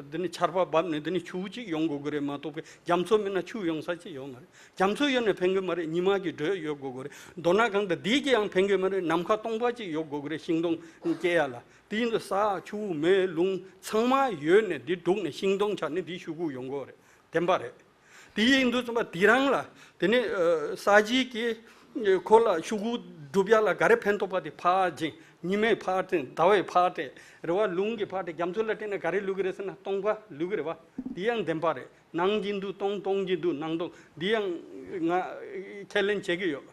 འདི་ནས་ཆར་པ་བབས་ནས་འདི་ནས་ཆུ་གཅིག་ཡོང་དགོས་ཀྱི་རེད་མ་གཏོགས་པའི་རྒྱ་མཚོ་མེད་ན་ཆུ་ཡོང་ས་ཅིག་ཡོད་མ་རེད། རྒྱ་མཚོ་ཡོད་ནས་ཕན་གི་མ་རེད། ཉི་མ་གི་དྲོད་ཡོད་དགོས་ཀྱི་རེད། མདོར་ན་གང་ལྟར་འདི་གི་ཡང་ཕན་གི་མ་རེད། ནམ་མཁའ་སྟོང་པ་ཅིག་ཡོད་དགོས་ཀྱི་རེད། ཤིང་སྡོང་སྐྱེ་ཡ་ལ། དེ་ཡིན་དུས་ས་ཆུ་མེ་རླུང་ཚང་མ་ཡོད་ནས་འདི་སྒྲུག་ནས་ཤིང་སྡོང་ཆགས་ནས་འདི་ཤུ་གུ་ཡོང་གི་རེད། བདེན་པ་རེད། དེ་ཡིན་དུས་ཙམ་པ་དེ་རང་ལ་དེ་ནས་ས་གཞི་གི་ཁོ་ལ་ཤུ་གུ་སྒྲུབ་ཡ་ལ་ག་རེ་ཕན་ཐོགས་པ་དེ་ཕར་སྦྱིན། ཉི་མས་ཕར་སྤྲད། ཟླ་བས་ཕར་སྤྲད། རེད་བ། རླུང་གིས་ཕར་སྤྲད། རྒྱ་མཚོ་ལ་སྤྲད་ན་ག་རེ་ལུས་ཀྱི་རེད་ཟེར་ན་སྟོང་པ་ལུས་ཀྱི་རེད་བ། དེ་ཡང་བདེན་པ་རེད། ནང་བཞིན་དུ་སྟོང་། སྟོང་བཞིན་དུ་ནང་སྟོང་། འདི་ཡང་ང་ཁས་ལེན་བྱེད་ཀྱི་ཡོད།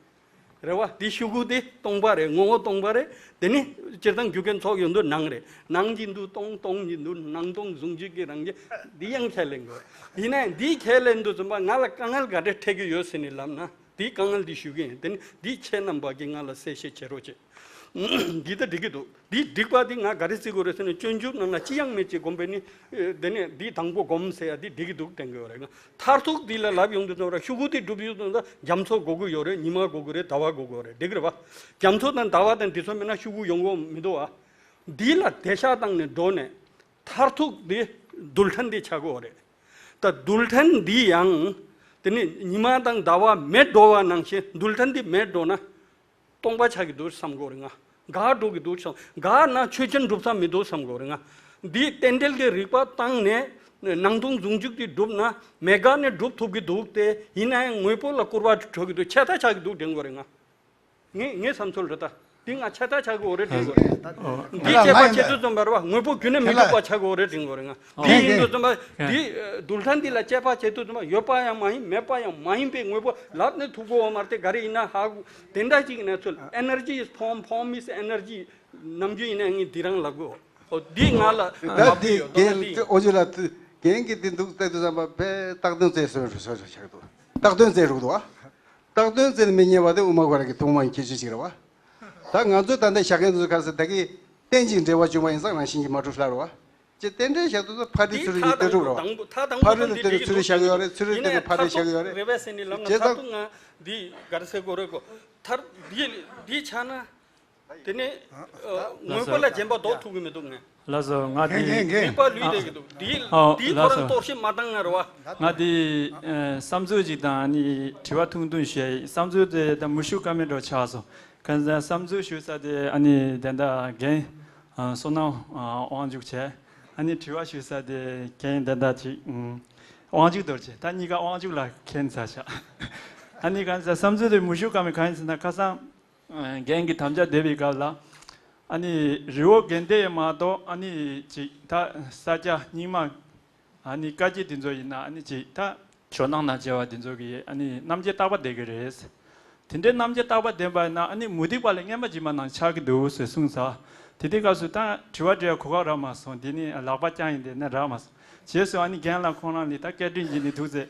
རེད་བ། འདི་ཤུ་གུ་དེ་སྟོང་པ་རེད། ངོ་བོ་སྟོང་པ་རེད། དེ་ནི་སྤྱིར་བཏང་རྒྱུ་རྐྱེན་ཚོགས་ཡོང་དུས་ནང་རེད། ནང་བཞིན་དུ་སྟོང་། སྟོང་བཞིན་དུ་ནང་སྟོང་། གཟུགས་འཇིག་གི་རང་བཞིན། འདི་ཡང་ཁས་ལེན་དགོས། ཡིན་ནའི་འདི་ཁས་ལེན་དུས་ཙམ་པ་ང་ལ་དཀའ་ངལ་ག་འདྲ་འཕྲད་ཀྱི་ཡོད་ཟེར་ནས་ལབ་ན། འདི་དཀའ་ངལ་འདི་ཞུ་གི་ཡིན། དེ་ནི་འདི་ཁྱེད་རྣམ་པ་གིས་ང་ལ་གསལ་བཤད་བྱེད་རོགས་བྱེད། འདི་ད་འགྲིག་གི་འདུག་འདི་འགྲིག་པ་འདི་ང་ག་རེ་བརྩི་དགོས་རེད་ཟེར་ན། སྤྱོད་འཇུག་ནང་ལ་ཅི་ཡང་མེད་ཅེས་སྒོམ་པས་ནི། ཨེ། དེ་ནས་འདི་དང་པོ་སྒོམ་ཟེར་ཡ་འདི་འགྲིག་གི་འདུག་དྲན་གི་ཡོད་རེད། ང་མཐར་ཐུག་འདི་ལ་ལབ་ཡོང་དུས་ཙམ་ར་ཤུ་གུ་འདི་སྒྲུབ་ཡོང་དུས་ཙམ་རྒྱ་མཚོ་དགོས་ཀྱི་ཡོད་རེད། ཉི་མ་དགོས་ཀྱི་རེད། ཟླ་བ་དགོས་ཀྱི་ཡོད་རེད། འགྲིག་གི་རེད་བ། རྒྱ་མཚོ་དང་ཟླ་བ་དང་འདི་ཚོ་མེད་ན་ཤུ་གུ་ཡོང་གི་མི་འདུག་བ། འདི་ལ་དེ་ཤ་བཏང་ནས་འགྲོ་ནས་མཐར་ཐུག་འདི་རྡུལ་ཕྲན་འདི་ཆགས་ཀྱི་ཡོད་རེད། ད་རྡུལ་ཕྲན་འདི་ཡང་དེ་ནས་ཉི་མ་དང་ཟླ་བ་མེད་འགྲོ་བ་ནང་བཞིན་རྡུལ་ཕྲན་འདི་མེད་འགྲོ་ན། སྟོང་པ་ཆགས་ཀྱི་འདུག་བསམ་དགོས་རེད། ང་འགག་འགྲོ་གི་འདུག་བསམ། འགག་ན་ཆོས་ཅན་གྲུབ་ས་མི་འདུག་བསམ་དགོས་རེད། ང་འདི་རྟེན་འབྲེལ་གྱི་རིགས་པ་བཏང་ནས་ནང་སྟོང་གཟུགས་འཇུག་དེ་གྲུབ་ན་མེད་དགག་ནས་གྲུབ་ཐུབ་ཀྱི་འདུག་སྟེ། ཡིན་ན་ཡང་དངོས་པོ་ལ་སྐུར་བ་འགྲོ་གི་འདུག་ཆད་ལྟ་ཆགས་ཀྱི་འདུག་དྲན་དགོས་རེད། ང་ངའི་ངའི་བསམ་ཚུལ་རེད་ད། འདི་ང་ཆད་ལྟ་ཆགས་ཀྱི་ཡོད་རེད་དྲན་དགོས་རེད། འདི་དཔྱད་པ་བྱེད་དུས་ཙམ་པར་བ་དངོས་པོ་རྒྱུ་ནས་མི་འགྲུབ་པ་ཆགས་ཀྱི་ཡོད་རེད་དྲན་དགོས་རེད། ང་འདི་ཡིན་དུས་ཙམ་པ་འདི་རྡུལ་ཕྲན་འདི་ལ་དཔྱད་པ་བྱེད་དུས་ཙམ་པ་ཡོད་པ་ཡང་མ་ཡིན། མེད་པ་ཡང་མ་ཡིན་པའི་དངོས་པོ་ལབ་ནས་ཐུག་གི་ཡོད་མ་རེད་དེ། ག་རེ་ཡིན་ན་ཧ་གོ། དེ་འདྲ་ཅིག་ཡིན་ན་ཚུལ། Energy is form, form is energy. ནམ་རྒྱུན་ཡིན་ན་ངས་འདི་རང་ལབ་དགོས། འོ་འདི་ང་ལ་ད་མ་འདི་ཕུལ་ཡོད་དོ་ན་འདི། རྒན་ཨོ་ཇི་ལ་རྒན་གྱིས་འདི་འདུག་བལྟས་དུས་ཙམ་པ་དཔེ་རྟགས་དོན་རྩལ་སོན་སོན་སོན་ཆགས་འདུག་རྟགས་དོན་རྩལ་རུག་འདུག་ཨ། རྟགས་དོན་རྩལ་མི་རྙེད་པ་དེ་དབུ་མ་དགོན་པའི་ཐུགས་སྨོན་ཁྱད་ཆོས་ཅིག་རེད་བ། ད་ང་ཚོས་ད་ལྟ་བཞག་མཁན་དེ་ཚོ་ག་ཟེར་ད་གི་རྟེན་ཅིང་འབྲེལ་བར་འབྱུང་བ་ཡིན་ཙང་རང་བཞིན་གྱིས་མ་གྲུབ་ལབ་རེད་བ། ཅེས་རྟེན་འབྲེལ་བཞག་དུས་ཚོད་ཕ་རི་ཚུ་རི་ཡི་ལྟོས་གྲུབ་རེད་བ། ཕ་རི་ལ་ལྟོས་ནས་ཚུ་རི་བཞག་ཡོད་རེད། ཚུ་རི་ལྟོས་ནས་ཕ་རི་བཞག་ཡོད་རེད། བྱས་ཙང་། དེ་ནས་ཨ་དངོས་པོ་ལ་རྗེན་པ་ལྡོག་ཐུབ་ཀྱི་མི་འདུག་ངས། ལགས་སོ། ང་འདི་རིག་པ་ལུས་བསྡད་ཀྱི་འདུག་འདི་འདི་ཁོ་རང་རྟོག་ཞིབ་མ་བཏང་ན་རེད་བ། ང་འདི་བསམ་ཚུལ་ཅིག་དང་ཨ་ནི་དྲི་བ་ཐུང་ཐུང་ཞུ་ཡ་ཡིན། བསམ་ཚུལ་དེ་ད་མི་ཞུ་ཀ་མེད་འགྲོ་ཆགས་སོང་། གང་ཟེར་བསམ་ཚུལ་ཞུ་ས་དེ་ཨ་ནི་དེ་འདྲ་རྒན་བསོད་ནམས་དབང་ཕྱུག་བྱས། ཨ་ནི་དྲི་བ་ཞུ་ས་དེ་རྒན་དེ་འདྲ་ཅིག་དབང་ཕྱུག་རྡོ་རྗེ། ད་གཉིས་ཀ་དབང་ཕྱུག་ལ་མཁྱེན་ཚར་ཤག་ཨ་ནི་གང་ཟེར་བསམ་ཚུལ་དེ་མི་ཞུ་ཀ་མེད། གང་ཡིན་ཟེར་ན་ཁ་སང་། རྒན་གྱི་དམ་བཅའ་བསྡད་པའི་སྐབས་ལ། ཨ་ནི་རི་བོ་དགེ་ལྡན་མ་གཏོགས་ཨ་ནི་ཅིག་ད་ས་སྐྱ་རྙིང་མ། ཨ་ནི་བཀའ་བརྒྱུད་དེ་ཚོ་ཡིན་ན་ཨ་ནི་ཅིག་ད་ཇོ་ནང་ན་བྱ་བ་དེ་ཚོ་གི་ཨ་ནི་རྣམ་འབྱེད་བརྟག་པ་བསྡད་ཀྱི་རེད། དེ་འདྲའི་རྣམ་འབྱེད་བརྟག་པ་བསྡད་པ་ཡིན་ན་ཨ་ནི་མུ་སྟེགས་པ་ལ་སྔན་མ་སྦྱིན་པ་ནང་ཆགས་ཀྱི་འདུག་ཟེར་གསུངས་ས། དེ་དུས་སྐབས་སུ་ད་དྲི་བ་འདྲི་ཡ་གོ་སྐབས་རག་མ་སོང་། དེ་ནི་ལག་པ་བརྐྱངས་ཡིན་དེ་ནི་རག་མ་སོང་། རྗེས་སུ་ཨ་ནི་རྒན་ལགས་ཁོང་རང་ནི་ད་སྐད་འཕྲིན་བརྒྱུད་ནས་འདུག་ཟེར།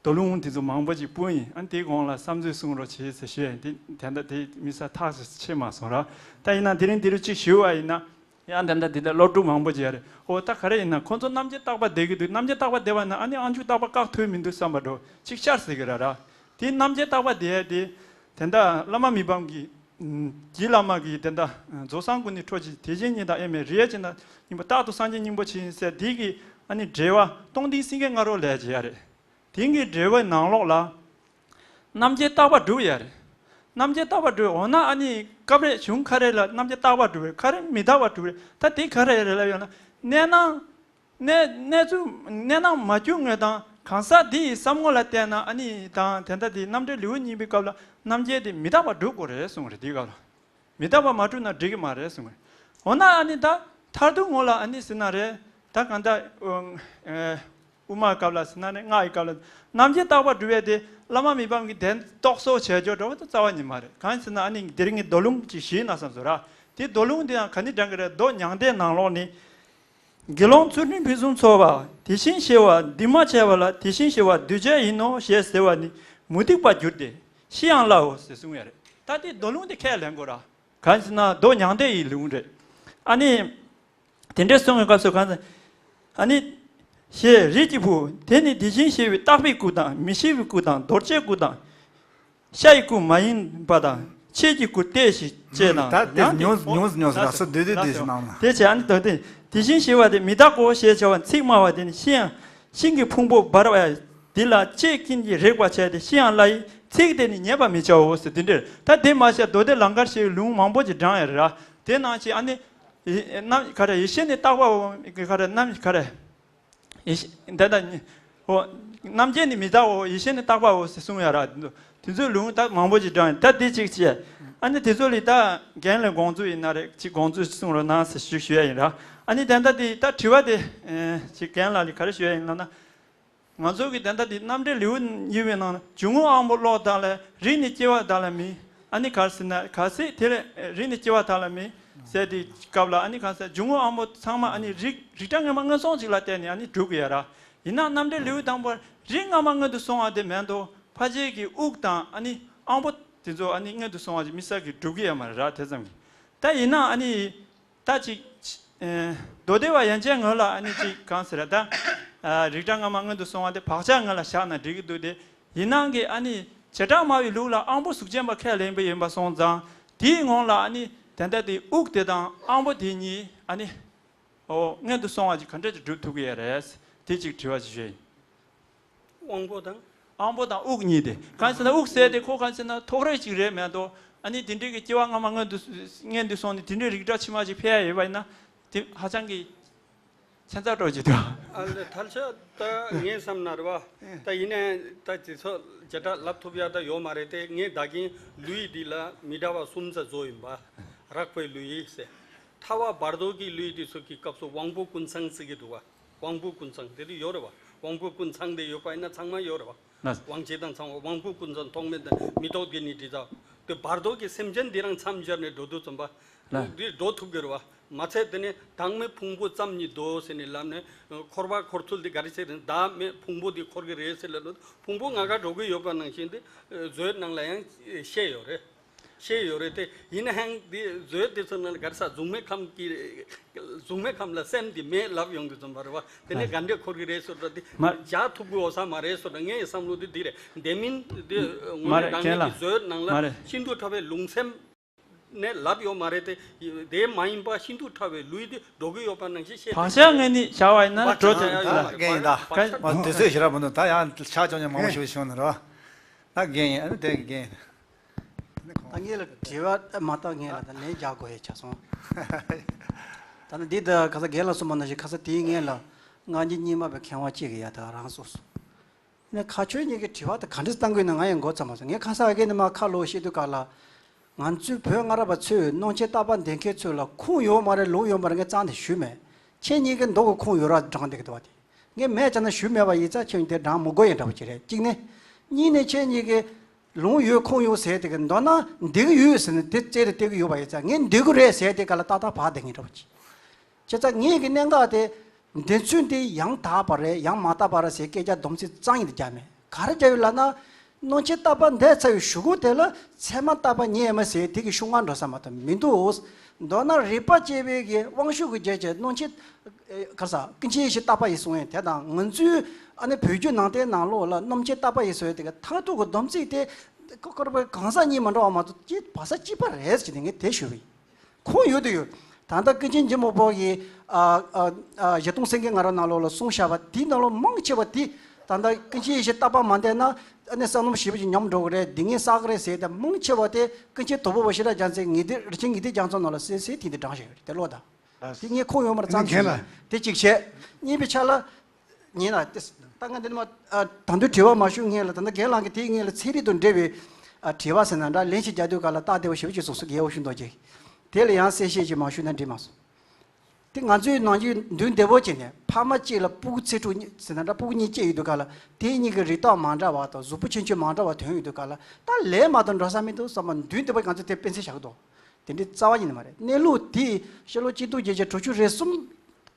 དོ་སྣང་དེ་ཚོ་མང་པོ་ཅིག་སྤུངས་ཡིན། ཨ་ནི་དེའི་གོང་ལ་བསམ་ཚུལ་གསུང་རོགས་བྱེད་ཟེར་ཞུས་ཡིན། དེ་དེ་འདྲ་དེ་མི་ས་ཐག་ཆོད་མ་སོང་ར། ད་ཡིན་ན་དེ་རིང་འདི་རུ་གཅིག་ཞུ་བ་ཡིན་ན། ཡང་དེ་འདྲ་དེ་འདྲ་སློབ་ཕྲུག་མང་པོ་ཅིག་ཡ་རེད། ཨོ་ད་ག་རེ་ཡིན་ན་ཁོང་ཚོ་རྣམ་འབྱེད་བརྟག་པ་བསྡད་ཀྱི་འདུག་རྣམ་འབྱེད་བརྟག་པ་བསྡད་པ་ན་ཨ་ནི་དབང་ཕྱུག་བརྟག་པ་བཀག་ཐུབ་མི་འདུག་བསམ་པ་འགྲོ་གཅིག་ཤར་ཟེར་གི་ར་ར། དེ་རྣམ་འབྱེད་བརྟག་པ་བསྡད་ཡ་དེ། དེ་འདྲ་བླ་མ་མི་ཕམ་གྱི། ཨ། རྗེ་བླ་མ་གི་དེ་འདྲ་རྫོགས་སངས་སྐུ་ནི་ཁྲོ་ཆེ། དེ་བཞིན་ཉིད་དང་དབྱེར་མེད་རིགས་ཡ་གཅིག་དང་སྙིང་པོ། རྟག་ཏུ་སངས་རྒྱས་སྙིང་པོ་ཆེ་ཡིན་ཟེར་དེ་གི་ཨ་ནི་འགྲེལ་པ་སྟོང་ཐུན་སེང་གེ་ལྔ་རོ་ལས་བྱེད་ཡ་རེད། དེང་གི་འགྲེལ་པའི་ནང་ལོགས་ལ། རྣམ་འབྱེད་བརྟག་པ་སྒྲུབ་ཡ་རེད། རྣམ་འབྱེད་བརྟག་པ་སྒྲུབ་འོ་ན་ཨ་ནི་སྐབས་རེ་བྱུང་ཁ་རེ་ལ་རྣམ་འབྱེད་བརྟག་པ་སྒྲུབ་པས་ཁ་རེ་མི་བརྟག་པ་སྒྲུབ་པས་ད་དེ་ག་རེ་རེད་ལབ་ཡོང་ན་གནས་སྣང་། གནས་གནས་ཚུལ་གནས་སྣང་མ་བྱུང་ངོས་དང་གང་ཟག་དེ་ཡི་བསམ་ངོ་ལ་བལྟས་ན་ཨ་ནི་དང་དེ་འདྲ་དེ་རྣམ་འགྲེལ་ལེའུ་གཉིས་པའི་སྐབས་ལ་རྣམ་འབྱེད་དེ་མི་རྟག་པ་སྒྲུབ་དགོས་རེད་གསུངས་རེད་དེའི་སྐབས་ལ། མི་རྟག་པ་མ་གྲུབ་ན་འགྲིག་གི་མ་རེད་གསུངས། འོ་ན་ཨ་ནི་ད་མཐར་ཐུག་ངོ་ལ་ཨ་ནི་ཟེར་ན་རེད། ད་གང་ལྟར་ཨ་དབུ་མ་སྐབས་ལ་ཟེར་ན་རེད། སྔགས་ཀྱི་སྐབས་ལ་རྣམ་འབྱེད་བརྟག་པ་སྒྲུབ་ཡས་དེ་བླ་མ་མི་ཕམ་གྱི་དོན་རྟོགས་སོ་བྱས་ཆོག་འགྲོ་བ་དེ་རྩ་བ་ཉིད་མ་རེད། གང་ཡིན་ཟེར་ན་ཨ་ནི་དེ་རིང་གི་མདོ་ལུང་ཅིག་ཞུས་ན་བསམ་སོང་ར། དེ་མདོ་ལུང་དེ་ཡང་ག་ནི་དྲན་གི་རེད། མདོ་མྱང་འདས་ནང་ལོགས་ནི། དགེ་སློང་ཚུལ་ཁྲིམས་ཕུན་སུམ་ཚོགས་པ། དེ་བཞིན་གཤེགས་པ་འདུས་མ་བྱས་པ་ལ་དེ་བཞིན་གཤེགས་པ་འདུས་བྱས་ཡིན་ནོ་ཞེས་ཟེར་བ་ནི་མུ་སྟེགས་པར་འགྱུར་ཏེ་ཤི་ཡང་སླའོ་ཞེས་གསུངས་ཡོད་རེད། ད་དེ་མདོ་ལུང་དེ་ཁས་ལེན་དགོས་ར། གང་ཟེར་ན་མདོ་མྱང་འདས་ཡི་ལུང་རེད། ཨ་ནི། དེ་འདྲའི་གསུང་བའི་སྐབས་སུ་གང་ཟེར། ཨ་ནི། ཞེས་རིགས་ཀྱི་བུ་དེ་ནི་དེ་བཞིན་གཤེགས་པའི་རྟག་པའི་སྐུ་དང་མི་ཤིགས་པའི་སྐུ་དང་རྡོ་རྗེའི་སྐུ་དང་། ཤ་ཡི་སྐུ་མ་ཡིན་པ་དང་ ཁྱེད་ཀྱི་གུར་བལྟས་ཤིག་ཅེས་དང་། ད་དེ་ཡང་དེ་ཉུང་ཉུང་ཉུང་ཟེར་ལ་སོ་བསྡུས་བསྡུས་བསྡུས་ཤིག་གནང་ན། དེ་བྱས་ཨ་ནི་ད་དེ་དེ་བཞིན་ཞེས་པ་དེ་མི་རྟག་གོ་ཞེས་བྱ་བ་ཚིག་སྨྲ་བ་དེ་ནི་ཤིང་ཡང་ཤིང་གི་ཕུང་པོ་འབར་བ་འདི་ལ་ལྕེ་ཀུན་གྱིས་རེག་པར་བྱས་ཏེ་ཤིང་ཡང་སླ་ཡི་ཚིག་དེ་ནི་ཉན་པར་མི་བྱའོ་ཟེར་དེ་འདྲར། ད་དེ་མ་ཤེས་མདོ་སྡེ་ལང་ཀར་ཞེས་ལུང་མང་པོ་ཅིག་དྲངས་ཡོད་རེད་ར། དེ་ནང་བཞིན་ཨ་ནི་ཡེ་ནམ་ག་རེ་ཡེ་ཤེས་ནི་རྟག་པའོ་ག་རེ་ནམ་ག་རེ། ཡེ་ཤེས་འདི་ལྟ་ཉིད། འོ། རྣམ་མཁྱེན་ནི་མི་རྟག་འོ། ཡེ་ཤེས་ནི་རྟག་པའོ་ཟེར་གསུངས་ཡ་ར། དེ་ཚོའི་ལུང་ད་མང་པོ་ཅིག་དྲངས་ཡིན། ད་འདི་གཅིག་བྱས། ཨ་ནི་དེ་ཚོ་ལས་ད་རྒན་ལ་དགོངས་ཚུལ་ཡིན་ན་རེད། ཅིག་དགོངས་ཚུལ་གསུང་རོགས་གནང་ཟེར་ཞུ་ཞུ་ཡ་ཡིན་ར། ཨ་ནི་ད་ལྟ་དེ་ད་དྲི་བ་དེ་ཅིག་རྒན་ལགས་ལ་ག་རེ་ཞུ་ཡ་ཡིན་ལབ་ན། ང་ཚོ་གི་ད་ལྟ་དེ་རྣམ་འགྲེལ་ལེའུ་གཉིས་པའི་ནང་ན་འཇུག་ངོགས་དབང་པོ་བློ་དག་ལས་རིགས་ནི་སྐྱེ་བ་དག་ལ་མིན། ཨ་ནི་ག་རེ་ཟེར་ན་གལ་སྲིད་དེ་ལས་རིགས་ནི་སྐྱེ་བ་དག་ལ་མིན་ཟེར་དེ་སྐབས་ལ་ཨ་ནི་ག་རེ་ཟེར་འཇུག་ངོགས་དབང་པོ་ཚང་མ་ཨ་ནི་རིགས་རིགས་འདྲ་སྔ་མ་སྔོན་སོང་ཅིག་ལ་བརྟེན་ནས་ཨ་ནི་གྲུབ་ཀྱི་ཡ་ར། ཡིན་ནའང་རྣམ་འགྲེལ་ལེའུ་དང་པོར་རིགས་སྔ་མ་སྔོན་དུ་སོང་བ་དེ་མེད་དོ། ཕལ་ཆེར་གྱི་དབུགས་དང་ཨ་ནི་དབང་པོ་དེ་ཚོ་ཨ་ནི་སྔོན་དུ་སོང་བ་ཅིག་དམིགས་བསལ་གྱི་གྲུབ་ཀྱི་ཡ་མ་རེད་ར། དེ་ཙམ་གྱིས། ད་ཡིན་ནའང་ཨ་ནི། ད་ཅིག་ཨེ། མདོ་སྡེ་པ་ཡན་ཆད་ངོས་ལ་ཨ་ནི་ཅིག་གང་ཟེར་ར་ད། ཨ། རིགས་འདྲ་སྔ་མ་སྔོན་དུ་སོང་བ་དེ་བག་ཆགས་ངོས་ལ་བཞག་ན་འགྲིག་གི་འདུག་སྟེ། ཡིན་ནའང་གི་ཨ་ནི་བྱེ་བྲག་སྨྲ་བའི་ལུགས་ལ་དབང་པོ་གཟུགས་ཅན་པ་ཁས་ལེན་པ་ཡིན་པ་སོང་ཙང་དེའི་ངང་ལ་ཨ་ནི་དེ་འདྲ་དེ་དབུགས་དེ་དང་དབང་པོ་དེ་གཉིས་ཨ་ནི་ཨོ་སྔོན་དུ་སོང་བ་ཅིག་ག་འདྲ་ཅིག་སྒྲུབ་ཐུབ་ཀྱི་ཡོད་རེད། དེ་ཅིག་དྲི་བ་ཅིག་ཞུས་ཡིན། དབང་པོ་དང་། དབང་པོ་དང་དབུགས་གཉིས་དེ། གང་ཟེར་ན་དབུགས་ཟེར་དེ་ཁོ་གང་ཟེར་ན་ཐོགས་རེག་ཅིག་རེད་མེད་དོ། ཨ་ནི་དེ་འདྲའི་གི་སྐྱེ་བ་སྔ་མ་སྔོན་དུ་སྔོན་དུ་སོང་ནས་དེ་འདྲའི་རིགས་འདྲ་ཕྱི་མ་ཅིག་འཕེལ་ཡ་ཡོད་པ་ཡིན་ན་དེ་ཧ་ཅང་གི་ཚན་རྩལ་སྤྲོ་ཅིག་འདུག་ཨ་ལས་ཐལ་ཆ་ད་ངས་བསམ་ན་རེད་བ། ད་ཡིན་ནའི་ད་དེ་ཚོ་བྱེ་བྲག་ལབ་ཐུབ་ཡ་ད་ཡོད་མ་རེད་དེ། ངས་ད་གིན་ལུས་འདི་ལ་མི་འདྲ་བ་གསུམ་ཙམ་བཟོ་ཡིན་པ། རགས་པའི་ལུས་ཟེར། ཐལ་བ་བར་དོ་གི་ལུས་དེ་ཚོ་གི་སྐབས་སུ་དབང་པོ་ཀུན་ཚང་ཟེར་གི་འདུག་བ། དབང་པོ་ཀུན་ཚང་དེ་དུ་ཡོད་རེད་བ། དབང་པོ་ཀུན་ཚང་དེ་ཡོད་པ་ཡིན་ན་ཚང་མ་ཡོད་རེད་བ། ལགས། དབང་བྱེད་དང་ཚང་བ་དབང་པོ་ཀུན་ཚང་ཐོགས་མེད་དང་མི་རྟོག་གི་ནི་དྲི་ཚ། དེ་བར་དོ་གི་སེམས་ཅན་འདི་རང་མཚམས་སྦྱར་ནས་འགྲོ་དུས་ཙམ་པ། ལགས། འདི་འགྲོ་ཐུབ་གི་རེད་བ། མ་ཚད་དེ་ནི་བདག་མེད་ཕུང་པོ་ཙམ་ཉིད་དོ་ཟེར་ནས་ལབ་ནས་འཁོར་བ་འཁོར་ཚུལ་འདི་ག་རེ་བྱས་རེད། བདག་མེད་ཕུང་པོ་འདི་འཁོར་གི་རེད་ཟེར་ལབ་ནས་ཕུང་པོ་ལྔ་ཀ་འགྲོ་གི་ཡོད་པ་ནང་བཞིན་དེ་བཟོའི་ནང་ལ་ཡང་བཤད་ཡོད་རེད། ཤེས་ཡོད་རེད་དེ། ཡིན་ནའང་འདི་བཟོས་དེ་ཚོ་ནང་ལ་ག་རེ་ཟ་གཟུགས་མེད་ཁམས་ཀྱི། གཟུགས་མེད་ཁམས་ལ་སེམས་འདི་མེད་ལབ་ཡོང་གི་ཙམ་པ་རེད་བ། དེ་ནས་ག་འདྲས་འཁོར་གི་རེད་ཟེར་འགྲོ་དེ། མ། བྱ་ཐུབ་གི་འོ་ས་མ་རེད་ཟེར་འགྲོ་ངའི་བསམ་བློ་དེ་འདི་རེད། དེ་མིན་འདི་དངོས་མ་གནས་རེད་རང་རྒྱལ་ཉིད་ལ། ཀྱི་བཟོས་ནང་མ་ལ་རེད། ཤིན་ཏུ་ཕྲ་བའི་ལུང་སེམས་ནས་ལབ་ཡོད་མ་རེད་དེ། དེ་མ་ཡིན་པ་ཤིན་ཏུ་ཕྲ་བའི་ལུས་དེ་འགྲོ་གི་ཡོད་པ་ནང་བཞིན་བཤད་བག་ཆགས་ངན་ནི་བྱ་བ་ཡིན་ན་བག་འགྲོ་ཆགས་ཐུབ་ཡོད་ཡོད་ལ། མ་རེད། རྒན་ཡིན་ད། བག་ཆགས་མ་དུས་ཚོད་ཞེ་དྲག་མི་འདུག་ད་ཡང་ཕྱག་ཅོག་ཉན་མང་པོ་ཞིག་བྱུང་ནི་རོ། ད་རྒན་ཡིན། ཨ་ནི་དེ་རྒན་ཡིན། ད་ངེད་ལ་དྲི་བ་མ་བཏང་། ངེད་ལ་ད་ལན་རྒྱག་དགོས་ཡས་ཆགས་སོང་། ད་ནི་འདི་ད་ཁ་ས་རྒན་ལ་གསུངས་པ་ནང་བཞིན་ཁ་ས་དེའི་ངེད་ལ་སྔ་འགྱུར་རྙིང་མ་པའི་མཁས་དབང་གཅིག་གིས་ཡ་ད་རང་གསུངས་སོང་། ནས་ཁ་ཆོས་གཉིས་ཀྱི་དྲི་བ་ད་ག་འདྲས་བཏང་དགོས་ན་ང་ཡང་མགོ་ཚ་མ་སོང་། ངས་ཁ་ས་ཨ་རྒན་ནི་མ་ཁ་ལོ་བཤད་དུས་ག་ལ། ང་ཚོའི་བོད་སྔ་རབས་པ་ཚོས་སྣང་མཆེད་བརྟག་པ་འདེབས་མཁན་ཚོ་ལ་ཁུངས་ཡོད་མ་རེད་ལུང་ཡོད་མ་རེད་ངས་རྩ་ནས་ཞུས་མེད། ཁྱེད་གཉིས་ཀྱི་མདོ་གི་ཁུངས་ཡོད་ར་དྲངས་བསྡད་ཀྱི་འདུག་བ་དེ། ངས་མེད་ཙང་ན་ཞུས་མེད་པ་ཡིན་ཙང་ཁྱེད་གཉིས་དེ་དྲང་མི་དགོས་ཡིན་འདྲ་བ་ཅིག་རེད། གཅིག་ནི། གཉིས་ནི་ཁྱེད་གཉིས་ཀྱི་ལུང་ཡོད་ཁུངས་ཡོད་ཟེར་དེ་གི་མདོར་ན་འདི་གི་ཡོད་ཟེར་ནས་དེ་རྩེ་རུ་བལྟས་ཀྱི་ཡོད་པ་ཡིན་ཙང་ངས་འདི་གི་རེད་ཟེར་དེ་ག་ལ་ཏག་ཏག་བག་བསྡད་མཁན་འདྲ་བ་ཅིག་བྱས་ཙང་ངེད་ཀྱི་གནད་འགག་དེ། འདི་ཚོས་འདི་ཡང་དག་པ་རེད་ཡང་མ་དག་པ་རེད་ཟེར་སྐད་ཆ་སྡོམ་ཚིག་རྩ་ཉིད་དུ་རྒྱག་མེད། ག་རེ་རྒྱག་ཡོད་ལབ་ན། སྣང་མཆེད་བརྟག་པ་འདས་ཚར་བའི་གཞུག་གུ་དེ་ལ་ཚད་མ་བརྟག་པ་ཉིད་ཡིན་མ་ཟེར་དེ་གི་ཤུགས་ང་འགྲོ་ས་མ་གཏོགས་མི་འདུག་མདོར་ན་རིག་པ་དཔྱད་པའི་གི་དབང་ཤུགས་ཀྱི་རྒྱས་བྱེད་སྣང་མཆེད། ག་རེ་ཟ་ཀུན་མཁྱེན་ཡེ་ཤེས་བརྟག་པ་ཡིས་གསུངས་ཡོད་དེ་དང་ང་ཚོའི་ཨ་ནི་བོད་བརྒྱུད་ནང་བསྟན་ནང་ལོགས་ལ་སྣང་མཆེད་བརྟག་པ་ཡིས་གསུངས་ཡོད་དེ་གི་མཐར་ཐུག་གི་སྡོམ་ཚིག་དེ། ཀོ་ཀོ་ར་པའི་གང་ཟག་གཉིས་མ་འདྲ་བ་མ་གཏོགས་ཅི་བ་ས་གཅིག་པ་རེད་ཟེར་ནས་ངས་དེ་ཞུས་པ་ཡིན། ཁུངས་ཡོད་དུ་ཡོད། ད་ལྟ་ཀུན་མཁྱེན་འཇམ་དཔལ་གྱིས་ཨ་ཨ་ཨ་གཞི་སྟོང་སེང་གེ་ང་རང་ནང་ལོགས་ལ་གསུངས་བཞག་པ་དེའི་ནང་ལོགས་མང་ཆེ་བ་དེ་ད་ལྟ་ཀུན་མཁྱེན་ཡེ་ཤེས་བརྟག་པ་མ་འདས་ན་ཨ་ནི་བསམ་བློ་ཞེ་པོ་ཅིག་ཉམས་འགྲོ་གི་རེད། འདི་ངས་བསགས་གི་རེད་ཟེར་ཏེ་མང་ཆེ་བ་དེ་ཀུན་མཁྱེན་དོལ་པོ་པ་ཤེས་རབ་རྒྱལ་མཚན་ངེས་དེ་རི་ཆེན་ངེས་དེ་རྒྱ་མཚོ་ནང་ལ་གསལ་གསལ་དེ་འདི་དྲངས་བཞག་ཡོད་རེད་དེ་ལོ་ད། དེ་ངས་ཁུངས་ཡོད་མ་རེད་བརྩམས་ཟིན་ཡོད། དེ་གཅིག་བྱས། གཉིས་པའི་ཆ་ལ། ཡིན་ན་དེ་ད་ང་འདི་ནས་མ་ད་དུང་དྲི་བ་མ་ཞུ་སྔོན་ལ་ད་ལྟ་རྒན་ལགས་ཀྱིས་དེའི་སྔོན་ལ་ཚན་རིག་དང་འབྲེལ་བའི་དྲི་བ་ཟེར་ན་འདྲ་ལན་ཞིག་རྒྱག་དུས་ག་ལ་སྟབས་བདེ་བ་ཞེ་པོ་ཅིག་གསུངས་སོང་རྒན་འོད་ཕྱུག་རྡོ་རྗེ། དེ་ལ་ཡང་གསལ་བཤད་ཅིག་མ་ཞུས་ན་འགྲིག་མ་སོང་། དེ་ང་ཚོས་ནམ་རྒྱུན་མདུན་བདེ་པོ་བྱས་ནས་ཕ་མ་གཅིག་ལ་སྤུ་གུ་ཚེ་དྲུག་ཟེར་ན་འདྲ་སྤུ་གུ་གཉིས་སྐྱེས་ཡོད་དུས་ག་ལ་དེ་གཉིས་ཀྱི་རིགས་རྟགས་མ་འདྲ་བ་དང་གཟུགས་པོ་ཁྱོན་ཆོད་མ་འདྲ་བ་ཐོན་ཡོད་དུས་ག་ལ་ད་ལན་མ་གཏོང་འགྲོ་ས་མི་འདུག་བསམ་པ་མདུན་བདེ་པོ་ང་ཚོས་དེ་དཔེ་མཚོན་བཞག་གི་འདུག་དེ་འདྲའི་རྩ་བ་ཉིད་ནས་མ་རེད། གནས་ལུགས་དེ་ཕྱི་ལོ་ཆིག་སྟོང་བརྒྱད་བརྒྱ་དྲུག་ཅུ་རེ་གསུམ་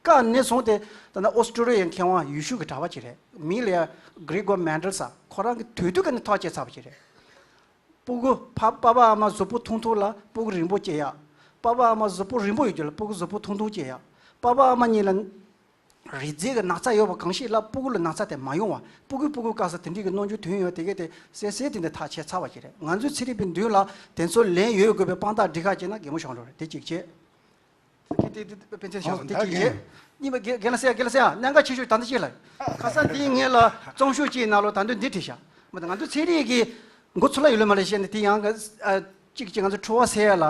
ཀ་ནས་བཟུང་སྟེ་ད་ལྟ་ཨོ་སི་ཀྲོ་ལི་ཡའི་མཁས་དབང་ཡེ་ཤུ་གི་གྲྭ་པ་ཅིག་རེད། མིང་ལ་གྷི་རི་གོར་མན་ཌལ་ཟེར། ཁོ་རང་གི་དུས་དུས་ཀ་ནས་ཐག་བཅད་ཚར་བ་ཅིག་རེད། སྤུ་གུ་ཕ་པ་ཕ་མ་གཟུགས་པོ་ཐུང་ཐུང་ལ་སྤུ་གུ་རིང་པོ་སྐྱེ་ཡག་པ་ཕ་མ་གཟུགས་པོ་རིང་པོ་ཡོད་རྒྱུ་ལ་སྤུ་གུ་གཟུགས་པོ་ཐུང་ཐུང་སྐྱེ་ཡག་པ་ཕ་མ་གཉིས་ལ། རིགས་རྫས་ཀྱི་ན་ཚ་ཡོད་པ་གང་ཞིག་ལ་སྤུ་གུ་ལ་ན་ཚ་དེ་མ་ཡོང་བ། སྤུ་གུ་སྤུ་གུ་བཀག་ས་དེ་འདྲའི་གི་གནོང་འགྱོད་དོན་ཡོད་དེ་གས་དེ་གསལ་གསལ་དེ་འདྲ་ཐག་བཅད་ཚར་བ་ཞིག་རེད། ང་ཚོའི་ཚན་རིག་པའི་མདུན་ལ་དེ་ཚོ་ལན་ཡོད་དགོས་པའི་དཔང་རྟགས་འགྲིག་ཁ་བྱས་ན་གད་མོ་ཤོར་འགྲོ་རེད། དེ་གཅིག་བྱས། དེ་དེ་དེ་དཔེ་མཚོན་ཆགས་སོང་། དེ་གཅིག་བྱས། གཉིས་པ་རྒན་རྒན་ལགས་ཟེར་ཡ། རྒན་ལགས་ཟེར་ཡ། གནད་འགག་ཆེ་ཤོས་ད་ལྟ་ཅིག་ལ། ཁ་སང་དེའི་སྔོན་ལ་རྩོམ་ཤོག་ཅིག་ནང་ལོགས་ད་དུང་འདི་བྲིས་ཤག་མ་གཏོགས་ང་ཚོ་ཚན་རིག་གི་མགོ་ཚོད་ལ་ཡོད་ལ་མ་རེད་ཤེས་ནས། དེ་ཡང་གཅིག་གཅིག་ང་ཚོ་འཁྲུལ་བ་སེལ་ཡ་ལ་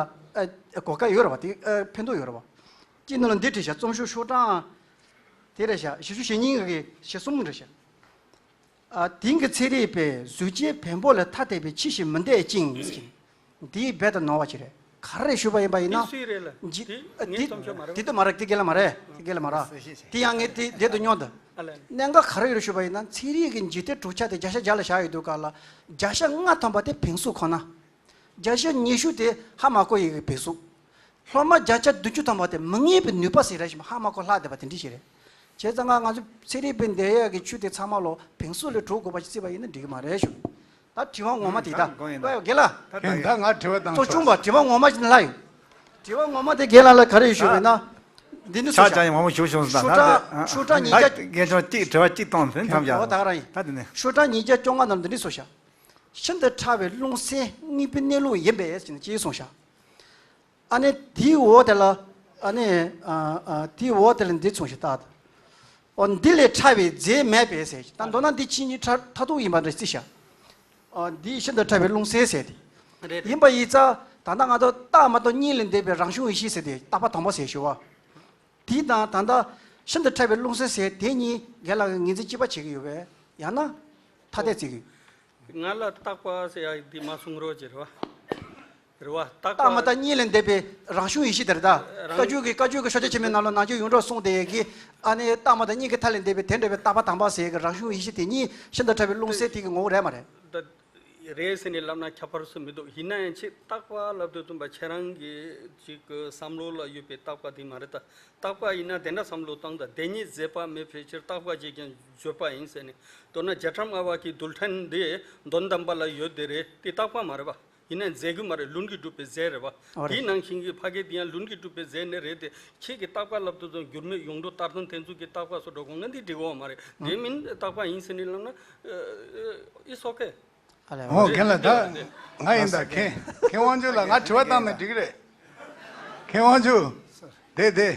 གོ་སྐབས་ཡོད་རེད་བ། དེ་ཕན་ཐོགས་ཡོད་རེད་བ། ཅིག་ནང་ལ་འདི་བྲིས་ཤག་རྩོམ་ཤོག་ཤོག་གྲངས་དེ་རེད་ཤག་བཞི་བཅུ་ཞེ་གཉིས་ཀྱི་ཞེ་གསུམ་རེད་ཤག་ཨ། དེང་གི་ཚན་རིག་པས་གཟུགས་ཅན་བེམ་པོ་ལས་ཐ་དད་པའི་ཕྱིར་ཞིག་མི་འདོད་ཅིང་། འདིའི་རྦད་དེ་ནོར་བ་ཅིག་རེད། ག་རེ་ཞུས་པ་ཡིན་པ་ཡིན་ན། འདི་སུའི་རེད་ལ། འཇི། འདི་ཨ། ངའི་འདི་རྩོམ་ཤོག་མ་རེད། འདི་དུ་མ་རེད། འདི་རྒན་ལགས་མ་རེད། འདི་རྒན་ལགས་མ་རེད། དེ་ཡང་ངས་དེ་དེ་དུ་ཉོ་འདི། ཨ་ལས། གནད་འགག་ག་རེ་ཡོད་རེད་ཞུས་པ་ཡིན་ན། ཚན་རིག་གི་འཇིག་རྟེན་གྲུབ་ཆ་དེ་བརྒྱ་ཆ་བརྒྱ་ལ་བཞག་ཡོད་དུས་ག་ལ། བརྒྱ་ཆ་ལྔ་ཐམ་པ་དེ་བེང་སུ་ཁོ་ན། བརྒྱ་ཆ་ཉི་ཤུ་དེ་ཧ་མ་གོ་ཡི་གི་བེང་སུ། སློབ་མ་བརྒྱ་ཆ་བདུན་ཅུ་ཐམ་པ་དེ་མི་ངེས་པའི་ནུས་པ་ཟེར་ར་ཞིག་ཧ་མ་གོ་ལྷག་བསྡད་པ་དེ་འདྲ་ཞིག་རེད། བྱས་ཙང་ང་ང་ཚོ་ཚན་རིག་པའི་འདས་ཡས་ཀྱི་ཆུ་དེ་ཚང་མ་ལོ་བེང་སུ་ལས་གྲུབ་དགོས་པ་ཞིག་བརྩིས་པ་ཡིན་ན་འགྲིག་གི་མ་རེད་ཞུ། ད་དྲི་བ་ངོ་མ་དེ་ད། ད་གོ་ཡིན་ད། ཨོ་རྒན་ལགས། ད་ད་ད་ཡིན། ང་དྲི་བ་བཏང་གཙོ་ཆུང་བ་དྲི་བ་ངོ་མ་ཞིག་ལ་ཡོད། དྲི་བ་ངོ་མ་དེ་རྒན་ལགས་ལ་ག་རེ་ཡོད་ཞུ་བས་ན། འདི་ནི་ཆ་སོ་ཆ་ཡང་མང་པོ་ཞུ་བྱུང་སོང་། ད་ཤོག་གྲངས་ད་ཤོག་གྲངས་ཉིས་བརྒྱ། ད་རྒན་ཆུང་གཅིག་དྲི་བ་གཅིག་བཏང་ཟིན་ཐམས་ཅད། ཨོ་ད་ག་རང་ཡིན། ད་དེ་ནས། ཤོག་གྲངས་ཉིས་བརྒྱ་བཅོ་ལྔ་ནང་འདི་འདྲ་གསུངས་ཤག་ཤིན་ཏུ་ཕྲ་བའི་རླུང་སེམས་དངོས་པོའི་གནས་ལུགས་ཡིན་པས་ཅེས་གསུངས་ཤག་ཨ་ནི་དེའི་འོག་དེ་ལ། ཨ་ནི་ཨ་ཨ་དེའི་འོག་དེ་ལ་འདི་གསུངས་ཤག་ད་ཨོ་འདི་ལས་ཕྲ་བའི་རྫས་མེད་པས་ཟེར། ད་མདོར་ན་འདི་ཕྱི་གཉིས་ཕྲ་མཐར་ཐུག་ཡིན་པ་འདྲ་རྩི་ཤག་ཨོ་འདི་ཤིན་ཏུ་ཕྲ་བའི་རླུང་སེམས་ཟེར་དེ། རེད་རེད། ཡིན་པ་ཡིན་ཙང་ད་ལྟ་ང་ཚོ་རྟག་མ་གཏོགས་གཉིས་ལས་འདས་པའི་རང་བྱུང་ཡེ་ཤེས་ཟེར་དེ་རྟག་པ་དང་པོ་ཟེར་ཞུ་བ། དེ་དང་ད་ལྟ་ཤིན་ཏུ་ཕྲ་བའི་རླུང་སེམས་ཟེར་དེ་གཉིས་རྒན་ལགས་ཀྱིས་ངོས་འཛིན་གཅིག་པ་བྱེད་ཀྱི་ཡོད་པས། ཡང་ན་ཐ་དད་བརྩི་གི་ཡོད། ང་ལ་རྟག་པ་ཟེར་ཡག་འདི་མ་གསུང་རོགས་བྱེད་རོགས། རེད་བ། རྟག་རྟག་མ་པ་དང་གཉིས་ལས་འདས་པའི་རང་བྱུང་ཡེ་ཤེས་དེ་རེད་ད། རང་བཀའ་བརྒྱུད་ཀྱི་བཀའ་བརྒྱུད་ཀྱི་ཤོ་ཆ་ཆེན་མོའི་ནང་ལ་ནང་ཆོས་ཡོངས་གྲགས་གསུངས་དེ་ཡས་ཀྱི། ཨ་ནི་རྟག་མ་དང་གཉིས་ཀྱི་མཐའ་ལས་འདས་པའི་དེ་འདྲ་བའི་རྟག་པ་དང་པ་ཟེར་ཡས་ཀྱི་རང་བྱུང་ཡེ་ཤེས་དེ་གཉིས་ཤིན་ཏུ་ཕྲ་བའི་རླུང་སེམས་དེ་གི་ངོ་བོ་རེད་མ་རེད། ད་རེད་ཟེར་ནས་ལབ་ན་ཁྱད་པར་སུ་མི་འདུག་ཡིན་ན་ཡང་ཆེས་རྟག་པ་ལབ་དུས་ཙམ་པ་ཁྱེད་རང་གི་ཅིག་གི་བསམ་བློ་ལ་ཡོད་པའི་རྟག་པ་དེ་མ་རེད་ད། རྟག་པ་ཡིན་ན་དེ་འདྲ་བསམ་བློ་བཏང་ད། དེ་ཉིད་ཟད་པ་མེད་པའི་ཕྱིར། རྟག་པ་ཅིས་ཀྱང་བརྗོད་པ་ཡིན་ཟེར་ནས། མདོར་ན་རྒྱ་གྲམ་ལྔ་པ་གི་རྡུལ་ཕྲན་འདི་དོན་དམ་པ་ལ་ཡོད་དེ་རེད། དེ་རྟག་པ་མ་རེད་པ། ཡིན་ན་རྫས་ཀྱི་མ་རེད། ལུན་གྱིས་གྲུབ་པའི་རྫས་རེད་པ། ཨོ་རེད། དེའི་ནང་བཞིན་གྱི་ཕ་གི་དེ་ཡང་ལུན་གྱིས་གྲུབ་པའི་རྫས་ནི་རེད་དེ། ཁྱེད་ཀྱི་རྟག་པ་ལབ་དུས་ཙམ་འགྱུར་མེད་ཡོངས་གྲུབ་མཐར་ཐུག་ཐེར་འཛིན་གྱི་རྟག་པ་སོགས་འགྲོ་དགོངས་ན་འདི་འགྲིག་གི་ཡོད་མ་རེད། དེ་མིན་རྟག་པ་ཡིན་ཟེར་ནས་ལབ་ན། ཨ་ཨ་it's okay། ཨ་ལས། ཨོ་རྒན་ལགས་ད་ང་ཡིན་ད། མཁན་མཁན་དབང་ཕྱུག་ལགས་ང་དྲི་བ་བཏང་ན་འགྲིག་གི་རེད། མཁན་དབང་ཕྱུག་དེ་དེ།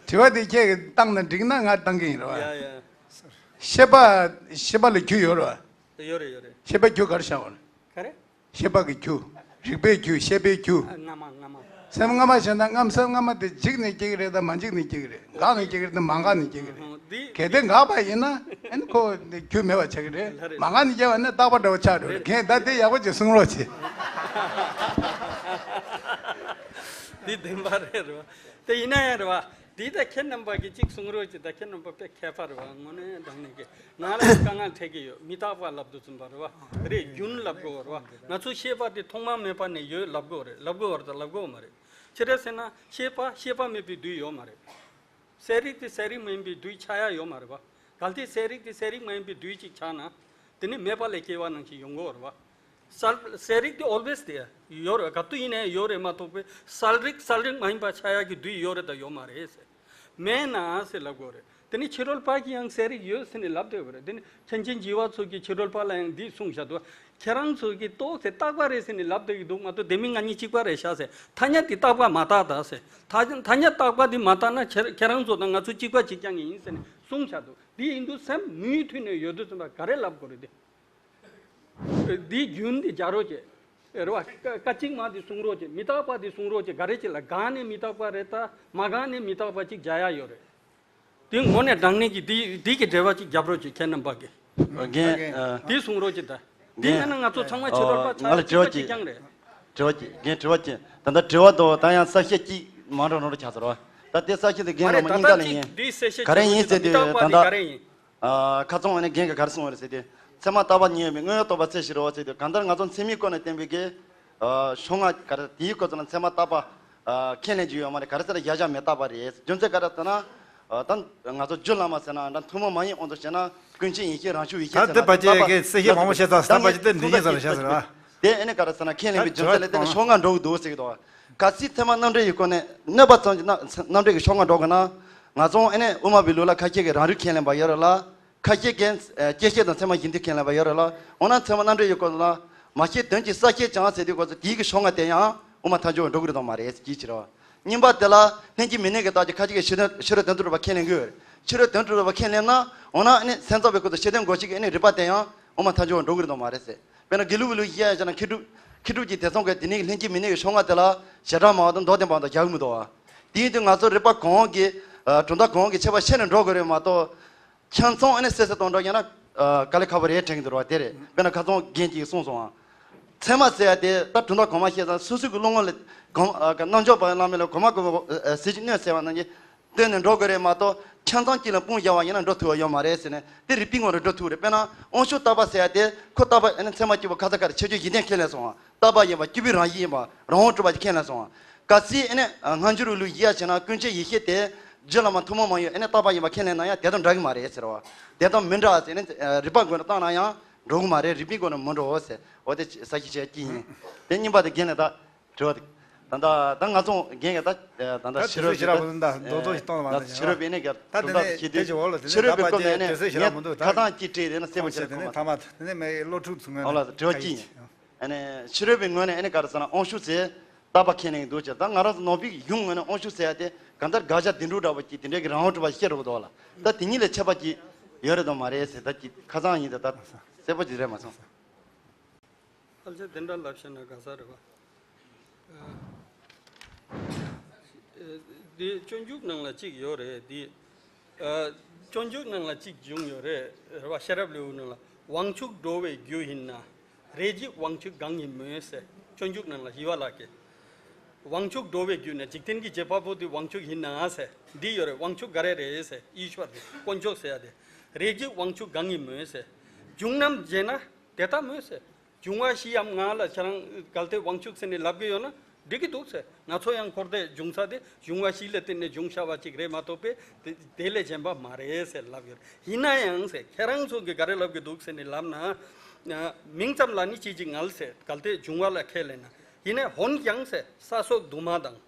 དྲི་བ་དེ་ཁྱེད་ཀྱིས་བཏང་ན་འགྲིག་ན་ང་བཏང་གི་ཡིན་རེད་བ། ཡ་ཡ། ཤེས་པ་ཤེས་པ་ལ་རྒྱུ་ཡོད་རེད་བ། ཡོད་རེད་ཡོད་རེད། ཤེས་པའི་རྒྱུ་ག་རེ་བཞག་པ་རེད། ག་རེ། ཤེས་པ་གི་རྒྱུ། རིག་པའི་རྒྱུ། ཤེས་པའི་རྒྱུ། ཨ་སྔ་མ་སྔ་མ། སེམས་སྔ་མ་བྱས་ན་སྔ་སེམས་སྔ་མ་དེ་འཇིག་ནས་སྐྱེ་གི་རེད་དམ་མ་འཇིག་ནས་སྐྱེ་གི་རེད། འགག་ནས་སྐྱེ་གི་རེད་དམ་མ་འགག་ནས་སྐྱེ་གི་རེད། ཨོ་འདི་གལ་ཏེ་འགག་པ་ཡིན་ན་ཨ་ནི་ཁོ་འདི་རྒྱུ་མེད་པ་ཆགས་ཀྱི་རེད། ལ་རེད། མ་འགག་ནས་སྐྱེ་བ་ནི་རྟག་པ་འདྲ་བོ་ཆགས་འགྲོ་རེད། རེད། མཁན་ད་དེ་ཡག་པོ་ཅིག་གསུང་རོགས་བྱེད། འདི་བདེན་པ་རེད་རེད་བ། དེ་ཡིན་ན་ཡང་རེད་བ། འདི་ད་ཁྱེད་རྣམ་པ་གིས་གཅིག་གསུང་རོགས་བྱེད། ད་ཁྱེད་རྣམ་པ་དཔེ་མཁས་པ་རེད་བ། དངོས་གནས་དྲང་གནས་ཀྱི་ང་ལ་དཀའ་ངལ་འཕྲད་ཀྱི་ཡོད། མི་རྟག་པ་ལབ་དུས་ཙམ་པ་རེད་བ། རེད། རྒྱུན་ལབ་དགོས་རེད་བ། ང་ཚོ་ཤེས་པ་དེ་ཐོག་མ་མེད་པ་ནས་ཡོད་ལབ་དགོས་རེད། ལབ་དགོས་བར་དུ་ལབ་དགོས་མ་རེད། ཅི་རེད་ཟེར་ན་ཤེས་པ་ཤེས་པ་མེད་པའི་དུས་ཡོད་མ་རེད། གསལ་རིག་དེ་གསལ་རིག་མ་ཡིན་པའི་དུས་ཆགས་ཡ་ཡོད་མ་རེད་བ། གལ་ཏེ་གསལ་རིག་དེ་གསལ་རིག་མ་ཡིན་པའི་དུས་གཅིག་ཆགས་ན། དེ་ནི་མེད་པ་ལས་སྐྱེ་བ་ནང་བཞིན་ཡོང་གི་ཡོད་རེད་བ། གསལ་གསལ་རིག་དེ་always དེ་ཡོད་རེད། ག་དུས་ཡིན་ནའི་ཡོད་རེད་མ་གཏོགས་པའི་གསལ་རིག་གསལ་རིག་མ་ཡིན་པ་ཆགས་ཡ་གི་དུས་ཡོད་རེད་དང་ཡོད་མ་རེད་ཟེར། མེད་ན་ཟེར་ལབ་དགོས་རེད། དེ་ནི་ཕྱི་རོལ་པ་གིས་ཡང་གསལ་རིག་ཡོད་ཟེར་ནས་ལབ་བསྡད་ཡོད་རེད། དེ་ནི་མཁན་ཆེན་ཞི་བ་འཚོ་གིས་ཕྱི་རོལ་པ་ལ་ཡང་འདི་གསུངས་བཞག་འདུག་ཁྱེད་རང་ཚོ་གིས་ཏོག་ཙེ་རྟག་པ་རེད་ཟེར་ནས་ལབ་བསྡད་ཀྱི་འདུག་མ་གཏོགས་དེ་མིན་ང་གཉིས་གཅིག་པ་རེད་ཤག་ཟེར། ཐ་སྙད་དེ་རྟག་པ་མ་བཏགས་ད་ཟེར། ཐ་ཐ་སྙད་རྟག་པ་དེ་མ་བཏགས་ན་ཁྱེད་ཁྱེད་རང་ཚོ་དང་ང་ཚོ་གཅིག་པ་གཅིག་རྐྱང་ཡིན་ཟེར་ནས་གསུངས་བཞག་འདུག་འདི་ཡིན་དུས་སེམས་མུ་མཐུད་ནས་ཡོད་དུས་ཙམ་པ་ག་རེ་ལབ་དགོས་རེད་དེ། འདིའི་རྒྱུན་འདི་རྒྱག་རོགས་བྱེད། རེད་བ། ཀ་ཀ་གཅིག་མ་འདི་གསུང་རོགས་བྱེད། མི་རྟག་པ་འདི་གསུང་རོགས་བྱེད། ག་རེ་བྱེད་ལ་འགག་ནས་མི་རྟག་པ་རེད་ད་མ་འགག་ནས་མི་རྟག་པ་གཅིག་རྒྱག་ཡ་ཡོད་རེད། འདི་དངོས་གནས་དྲང་གནས་ཀྱི་འདི་འདི་གི་འགྲེལ་བ་གཅིག་རྒྱབ་རོགས་བྱེད་ཁྱེད་རྣམ་པ་གི། རྒན། ཨ། འདི་གསུང་རོགས་བྱེད་ད། འདི་རྒན། མེད་ན་ང་ཚོ་ཚང་མ་ཕྱི་རོལ་པ་ཆགས་ཡ་གཅིག་པ་གཅིག་རྐྱང་རེད། དྲི་བ་གཅིག་རྒན་དྲི་བ་གཅིག་ད་ལྟ་དྲི་བ་དང་ད་ཡང་གསལ་བཤད་གཅིག་མ་འགྲོ་ནོར་ཆགས་ཚར་བ། ད་དེ་གསལ་བཤད་དེ་རྒན་རོ་མ་སྙིང་ག་ལ་ཡིན། འདི་གསལ་བཤད་ག་རེ་ཡིན་ཟེར་དུས་ད་ལྟ། ག་རེ་ཡིན། ཨ། ཁ་ཚོང་བ་ནས་རྒན་གྱིས་ག་རེ་གསུངས་པ་རེད་ཟེར་དུས། ཚད་མ་རྟག་པ་ཉིད་ཡོད་མེད་དངོས་ཡོད་རྟོགས་པ་རྩོད་ཕྱིར་རོ་ཟེར་དུས་གང་ལྟར་ང་ཚོ་ཚད་མའི་སྒོ་ནས་བསྟན་པའི་གི། ཨ། ཕྱོགས་སྔ་ག་རེ་དེའི་སྐོར་ཚོ་ན་ཚད་མ་རྟག་པ། ཨ། ཁས་ལེན་རྒྱུ་ཡོད་མ་རེད། ག་རེ་ཟེར་ན་གཞལ་བྱ་མེད་རྟག་པ་རེད། རྒྱུ་མཚན་ག་རེ་ཟེར་ན། ཨ། ད་ང་ཚོ་རྒྱུ་ལ་མ་ཟེར་ན་འདྲ་ཐུན་མོང་མ་ཡིན་དབང་དུ་བྱས་ན་ཀུན་མཁྱེན་ཡེ་ཤེས་རང་བྱུང་ཡེ་ཤེས་ད་ཟེར་དེ་ན་པ་ཅེ་གི་གསལ་བཤད་མང་པོ་བཤད་ཚར་ད་པ་ཅེ་དེ་འདི་ཡིན་ཟེར་ལ་བཤད་ཟེར་ཨ། དེ་ཨེ་ནི་ག་རེ་ཟེར་ན་ཁས་ལེན་པའི་རྒྱུ་མཚན་ལ་བརྟེན་ནས་ཕྱོགས་སྔ་འགྲོ་གི་འདུག་ཟེར་གི་འདུག་གལ་སྲིད་ཚད་མ་རྣམ་འགྲེལ་གྱི་སྐོར་ནས་གནོད་པ་ཙམ་གྱི་རྣམ་འགྲེལ་གྱི་ཕྱོགས་སྔ་འགྲོ་དགོས་ན། ང་ཚོ་ཨ་ནི་དབུ་མ་པའི་ལུགས་ལ་ཁ་ཤས་ཀྱིས་རང་རིག་ཁས་ལེན་པ་ཡོད་རེད་ལ། ཁ་ཤས་ཀྱིས་ཨ་སྐྱེ་ཤེས་དང་ཚད་མ་གཞི་མཐུན་ཁས་ལེན་པ་ཡོད་རེད་ལ། འོ་ན་ཚད་མ་རྣམ་འགྲེལ་ཡོད་སྐོར་ལ། མ་སྐྱེས་དོན་གྱིས་ས་སྐྱེས་ཀྱང་ཟེར་དུས་སྐོར་ཚོ་དེའི་གི་ཕྱོགས་སྔ་དེ་ཡང་དབུ་མ་ཐལ་འགྱུར་བ་འགྲོ་གི་རེད་དམ་མ་རེད་ཟེར་གྱི་ཕྱིར་རོ། གཉིས་པ་དེ་ལ་ལྷན་སྐྱེས་མི་གནས་ཀྱི་རྟགས་ཀྱི་ཁ་ཅིག་གིས་ཕྱི་དོན་ཕྱི་རོལ་དོན་དུ་གྲུབ་པ་ཁས་ལེན་གྱི་ཡོད་རེད། ཕྱི་རོལ་དོན་དུ་གྲུབ་པ་ཁས་ལེན་ན། འོ་ན་ཨ་ནི་སེམས་ཙམ་པའི་སྐོར་དུ་ཤེས་ལྡན་སྒོ་ཕྱེ་གི་ཨ་ནི་རིགས་པ་དེ་ཡང་དབུ་མ་ཐལ་འགྱུར་བ་འགྲོ་གི་རེད་དམ་མ་རེད་ཟེར། དཔེར་ན་དགེ་ལུགས་པའི་ལུགས་བཤད་ཡ་བྱས་ན་མཁས་གྲུབ་མཁས་གྲུབ་ཀྱི་དེ་ཚོ་གི་དེ་ནི་ལྷན་སྐྱེས་མི་གནས་ཀྱི་ཕྱོགས་སྔ་དེ་ལ་བྱེ་བྲག་སྨྲ་བ་དང་མདོ་སྡེ་པ་དང་སྦྱར་གི་མི་འདུག་བ། དེ་ཡིན་དུས་ང་ཚོ་རིགས་པ་གང་གི་ཨ་གྲུབ་མཐའ་གང་གི་ཁྱད་པར་ཕྱེ་ནས་འགྲོ་དགོས་རེད་མ་གཏོགས། ཁྱད་མཚར་ཨ་ནི་སེ་སེ་གཏོང་འགྲོ་ཡིན་ན་ཨ་དཀའ་ལས་ཁག་པོ་རེད་དྲན་གྱི་འདུག་བ། དེ་རེད། དཔེར་ན་ཁ་སང་རྒན་གྱིས་གསུངས་སོང་བ། ཚད་མ་ཟེར་ཡ་དེ་ད་གྲུབ་མཐའ་གོང་མ་བཤད་ཙང་སོ་སོའི་གི་བློ་ངོ་ལ་གོང་ཨ་རྣལ་འབྱོར་པ་བླ་མེད་ལ་གོང་མ་གོང་མ་ཨ་ཟིལ་གྱིས་གནོན་ཟེར་བ་ནང་བཞིན་བཏོན་ནས་འགྲོ་དགོས་རེད་མ་གཏོགས། ཁྱད་མཚར་གཅིག་ལ་དཔུང་བཞག་པ་ཡིན་ན་འགྲོ་ཐུབ་པ་ཡོད་མ་རེད་ཟེར་ནས་དེ་རིགས་པའི་ངོ་ནས་འགྲོ་ཐུབ་རེད། དཔེར་ན་དབང་ཕྱུག་རྟག་པ་ཟེར་ཡ་དེ་ཁོ་རྟག་པ་ཨ་ནི་ཚད་མ་གཅིག་པོ་ཁ་ཚ་ཁ་རེ་ཁྱད་ཆོས་གཞི་རྟེན་ཁས་ལེན་སོང་བ། རྟག་པ་ཡིན་པ་སྐྱེས་བུའི་རང་བཞིན་ཡིན་པ་རང་དབང་གྲུབ་པ་ཞིག་ཁས་ལེན་སོང་བ། གལ་སྲིད་ཨ་ནི་སྔ་འགྱུར་བའི་ལུགས་བཞག་བྱས་ན་ཀུན་མཁྱེན་ཡེ་ཤེས་དེ་རྒྱུ་བླ་མ་ཐུན་མོང་མ་ཡིན་ཨ་ནི་རྟག་པ་ཡིན་པ་ཁས་ལེན་ན་ཡང་དེ་དང་འདྲ་གི་མ་རེད་ཟེར་བ། དེ་དང་མི་འདྲ་ཟེར་ནས་རིགས་པ་ངོས་ནས་བཏང་ན་ཡང་འགྲོ་གི་མ་རེད། རིགས་པའི་སྒོ་ནས་མི་འགྲོ་ཟེར། འོ་དེ་ས་ཞིག་བྱས་ཀྱི་ཡིན། དེ་གཉིས་པ་དེ་རྒན་ལགས་ད་དྲི་བ་དེ་ད་ད་ད་ང་ཚོ་རྒན་གྱི་ད་ད་ད་ད་ཕྱི་རོལ་དུས་ཚོད་ཞེ་དྲག་མི་འདུག་ད་རྡོག་རྡོག་ཞིག་གཏོང་ལ་མ་ད་ཕྱི་རོལ་པའི་ནས་ཀྱང་ད་དེ་ནས་དེ་ཕྱི་དེ་ཕྱི་རོལ་པའི་སྐོར་ནས་ནས་ངས་ཁ་ཐང་ཅིག་བྲིས་དེ་ན་གསལ་པོ་བྱེད་ཁོ་མ་ཐ་མ་དེ་ནས་མའི་སློབ་ཕྲུག་ཚོ་ངོས་ཨོ་ལ་དྲི་བ་ཅི་ཡིན། ཨ་ནས་ཕྱི་རོལ་པའི་ངོས་ནས་ཨ་ནི་ག་རེ་ཟེར་ན་དབང་ཤུགས་ཟེར་རྟག་པ་ཁས་ལེན་གྱི་འདུག་ཅེས། ད་ང་རང་ཚོ་ནོར་བུའི་གཞུང་ངོས་ནས་དབང་ཤུགས་ཟེར་ཡ་དེ་གང་ལྟར་དགག་བྱ་བདེན་གྲུབ་འདྲ་པོ་ཅིག་དེ་འདྲའི་གི་རང་དབང་གྲུབ་པ་ཤེས་རོགས་འདུག་ལ། ད་དེ་གཉིས་ལས་ཁྱད་པར་ཅིག་ཡོད་རེད་དམ་མ་རེད་ཟེར། ད་ཅིག་ཁ་སང་ཡིན་ད་ད་གསལ་པོ་ཅིག་རེད་མ་སོང་། ཕལ་ཆེར་དེ་འདྲ་ལབ་ཤེས་ན་དགའ་ས་རེད་བ། འདི་སྤྱོད་འཇུག་ནང་ལ་གཅིག་ཡོད་རེད། འདི་སྤྱོད་འཇུག་ནང་ལ་གཅིག་བྱུང་ཡོད་རེད། རེད་བ། ཤེས་རབ་ལེའུ་ནང་ལ་དབང་ཕྱུག་འགྲོ་བའི་རྒྱུ་ཡིན་ན། རེ་ཞིག་དབང་ཕྱུག་གང་ཡིན་མོད་ཟེར། སྤྱོད་འཇུག་ནང་ལ་ཞི་བ་ལྷ་གིས། དབང་ཕྱུག་འགྲོ་བའི་རྒྱུ་ན་འཇིག་རྟེན་གྱི་བྱེད་པ་པོ་དེ་དབང་ཕྱུག་ཡིན་ན་ཟེར་འདི་ཡོད་རེད། དབང་ཕྱུག་ག་རེ་རེད་ཟེར། ཨི་ཤྭར་རེད། དཀོན་མཆོག་ཟེར་ཡ་དེ། རེ་ཞིག་དབང་ཕྱུག་གང་ཡིན་མོད་ཟེར། བྱུང་རྣམ་བྱས་ན་དེ་ལྟ་མོད་ཟེར། འབྱུང་བ་བཞིའམ་ལྔ་ལ་ཁྱེད་རང་གལ་ཏེ་དབང་ཕྱུག་ཟེར་ནས་ལབ་གི་ཡོད་ན་འགྲིག་གི་འདུག་ཟེར། ང་ཚོ་ཡང་འཁོར་འདས་འབྱུང་ས་དེ་འབྱུང་བ་བཞི་ལ་བརྟེན་ནས་འབྱུང་བྱ་བ་ཅིག་རེད་མ་གཏོགས་པས་དེ་དེ་ལས་གཞན་པ་མ་རེད་ཟེར་ལབ་ཡོད་རེད། ཡིན་ན་ཡང་ཟེར། ཁྱེད་རང་ཚོ་གིས་ག་རེ་ལབ་གི་འདུག་ཟེར་ནས་ལབ་ན། མིང་ཙམ་ལ་ནི་ཅི་ཅིག་ངལ་ཟེར། གལ་ཏེ་འབྱུང་བ་ལ་ཁས་ལེན་ན། ཡིན་ནའི་འོན་ཀྱང་ཟེར། ས་སོགས་དུ་མ་དང་།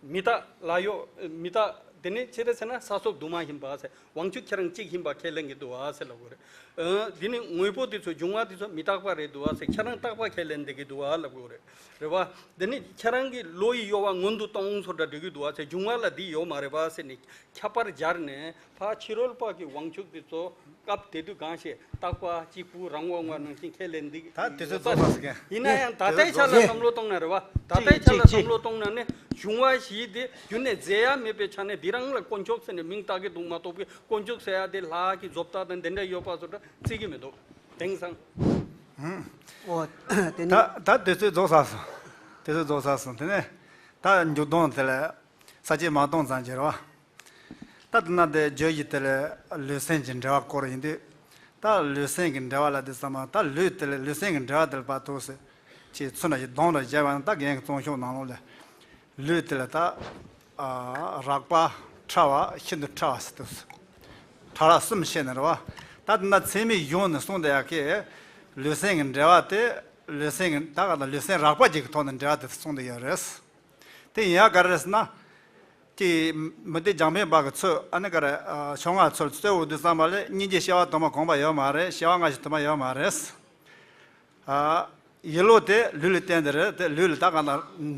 མི་རྟག་ལ་ཡོད། མི་རྟག་དེ་ནི་ཅི་རེད་ཟེར་ན་ས་སོགས་དུ་མ་ཡིན་པ་ཟེར། དབང་ཕྱུག་ཁྱེད་རང་གཅིག་ཡིན་པ་ཁས་ལེན་གྱི་འདུག་བ་ཟེར་ལབ་དགོས་རེད། ཨ་འདི་ནི་དངོས་པོ་དེ་ཚོ་འབྱུང་བ་དེ་ཚོ་མི་རྟག་པ་རེད་འདུག་བ་ཟེར། ཁྱེད་རང་རྟག་པ་ཁས་ལེན་བསྡད་ཀྱི་འདུག་བ་ལབ་དགོས་རེད། རེད་བ། དེ་ནི་ཁྱེད་རང་གི་བློ་ཡི་གཡོ་བ་སྔོན་དུ་གཏོང་ཚོ་འདྲ་འགྲིག་གི་འདུག་བ་ཟེར། འབྱུང་བ་ལ་འདི་ཡོད་མ་རེད་པ་ཟེར་ནས་ཁྱབ་པར་སྦྱར་ནས། ཕ་ཕྱི་རོལ་པ་གི་དབང་ཕྱུག་དེ་ཚོ་སྐབས་དེ་དུས་གང་ཞིག་རྟག་པ་གཅིག་པུ་རང་དབང་བ་ནང་བཞིན་ཁས་ལེན་འདུག་ད་དེ་ཚོ་རྫོགས་པ་ཟེར་མཁན། ཡིན་ན་ཡང་ད་ལྟའི་ཆ་ལ་བསམ་བློ་གཏོང་ན་རེད་བ། ད་ལྟའི་ཆ་ལ་བསམ་བློ་གཏོང་ན་ནི་འབྱུང་བ་བཞི་དེ་རྒྱུ་ནས་རྫས་ཡ་མེད་པའི་ཆ་ནས་འདི་རང་ལ་དཀོན་མཆོག་ཟེར་ནས་མིང་བཏགས་ཀྱི་འདུག་མ་གཏོགས་པའི་དཀོན་མཆོག་ཟེར་ཡ་དེ་ལྷ་གི་བཟོ་ལྟ་དང་དེ་འདྲ་ཡོད་པ་བཟོ་འདྲ་བརྩི་གི་མི་འདུག་དེང་སང་། ཨོ། དེ་ནི་ད་ད་དེ་ཚོ་རྫོགས་ས་སོང་། དེ་ཚོ་རྫོགས་ས་སོང་། དེ་ནས་ད་འཇུག་ལྡོག་དེ་ལ་ས་བཅད་མ་གཏོང་ཙམ་གྱི་རེད་བ། ད་དེ་ན་དེ་བརྗོད་གཞི་དེ་ལ་ལུས་སེམས་ཀྱི་འབྲེལ་བ་སྐོར་ཡིན་དུས། ད་ལུས་སེམས་ཀྱི་འབྲེལ་བ་ལ་དེ་ཚང་མ་ད་ལུས་དེ་ལ་ལུས་སེམས་ཀྱི་འབྲེལ་བ་དེ་ལ་བར་དུ་ཟེར། ཅེས་ཚུལ་འདྲ་ཞིག་གདོང་ལ་བཞག་པ་ན་ད་རྒན་གྱི་རྩོམ་ཤོག་ནང་ལོགས་ལ། ལུས་དེ་ལ་ད་རགས་པ་ཕྲ་བ་ཤིན་ཏུ་ཕྲ་བ་ཟེར་དུས། ཕྲ་རགས་གསུམ་བཤད་ནས་རེད་བ། ད་དེ་ན་ཚད་མའི་གཞུང་ནས་གསུངས་བསྡད་ཡག་གི། ལུས་སེམས་ཀྱི་འབྲེལ་བ་དེ། ལུས་སེམས་ཀྱི་ད་ག་ད་ལུས་སེམས་རགས་པ་ཅིག་གི་ཐོག་ནས་འབྲེལ་བ་དེ་གསུངས་བསྡད་ཡོད་རེད། དེ་ཡིན་ཡ་ག་རེ་རེད་ཟེར་ན། དེ་མུ་སྟེགས་རྒྱང་འཕེན་པ་གི་ཚུལ་ཨ་ནི་ག་རེ། ཕྱོགས་སྔ་ཚུལ་གཙོ་བོ་དུས་ཙམ་པ་ལས་སྙིང་རྗེ་སྐྱེ་བ་དུ་མ་གོམས་པ་ཡོད་མ་རེད། སྐྱེ་བ་སྔ་ཕྱི་དུ་མ་ཡོད་མ་རེད། ཡིད་བློ་དེ་ལུས་ལ་བརྟེན་ཏེ་རེད། དེ་ལུས་ལ་ད་ག་ན་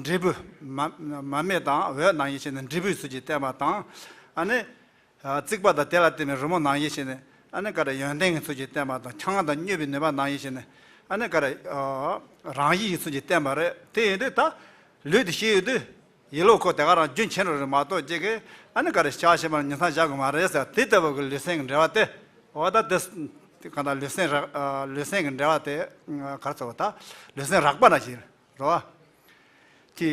འབྲས་བུ་མ་མ་སྨད་དང་འོད་ནང་བཞིན་བྱས་ནས་འབྲས་བུའི་ཚུལ་གྱིས་བསྟན་པ་དང་། ཨ་ནི། རྩིག་པ་དང་དེ་ལ་བརྟེན་པའི་རི་མོ་ནང་བཞིན་བྱས་ནས་ཨ་ནི་ག་རེ་ཡོན་ཏན་གྱི་ཚུལ་གྱིས་བསྟན་པ་དང་། ཆང་དང་མྱོས་པའི་ནུས་པ་ནང་བཞིན་བྱས་ནས་ཨ་ནི་ག་རེ་རང་བཞིན་གྱི་ཚུལ་གྱིས་བསྟན་པ་རེད། དེ་ཡིན་དུས་ད་ལུས་དེ་ཤེས་ཡོང་དུས་ཡིད་བློ་ཁོ་དེ་ག་རང་རྒྱུན་ཆད་འགྲོ་རེད་མ་གཏོགས་ཅིག་གིས་ཨ་ནི་ག་རེ་བྱ་བྱེད་པ་ལ་ཉེན་ཚང་བཞག་དགོས་མ་རེད་ཟེར། དེ་ལྟ་བུ་གི་ལུས་སེམས་ཀྱི་འབྲེལ་བ་དེ། འོ་ད་དེ་གང་ལྟར་ལུས་སེམས་རགས་ལུས་སེམས་ཀྱི་འབྲེལ་བ་དེ་ག་རེ་ཟེར་བ། ད་ལུས་སེམས་རགས་པ་ན་ཞིག་རེད་བ། དེ་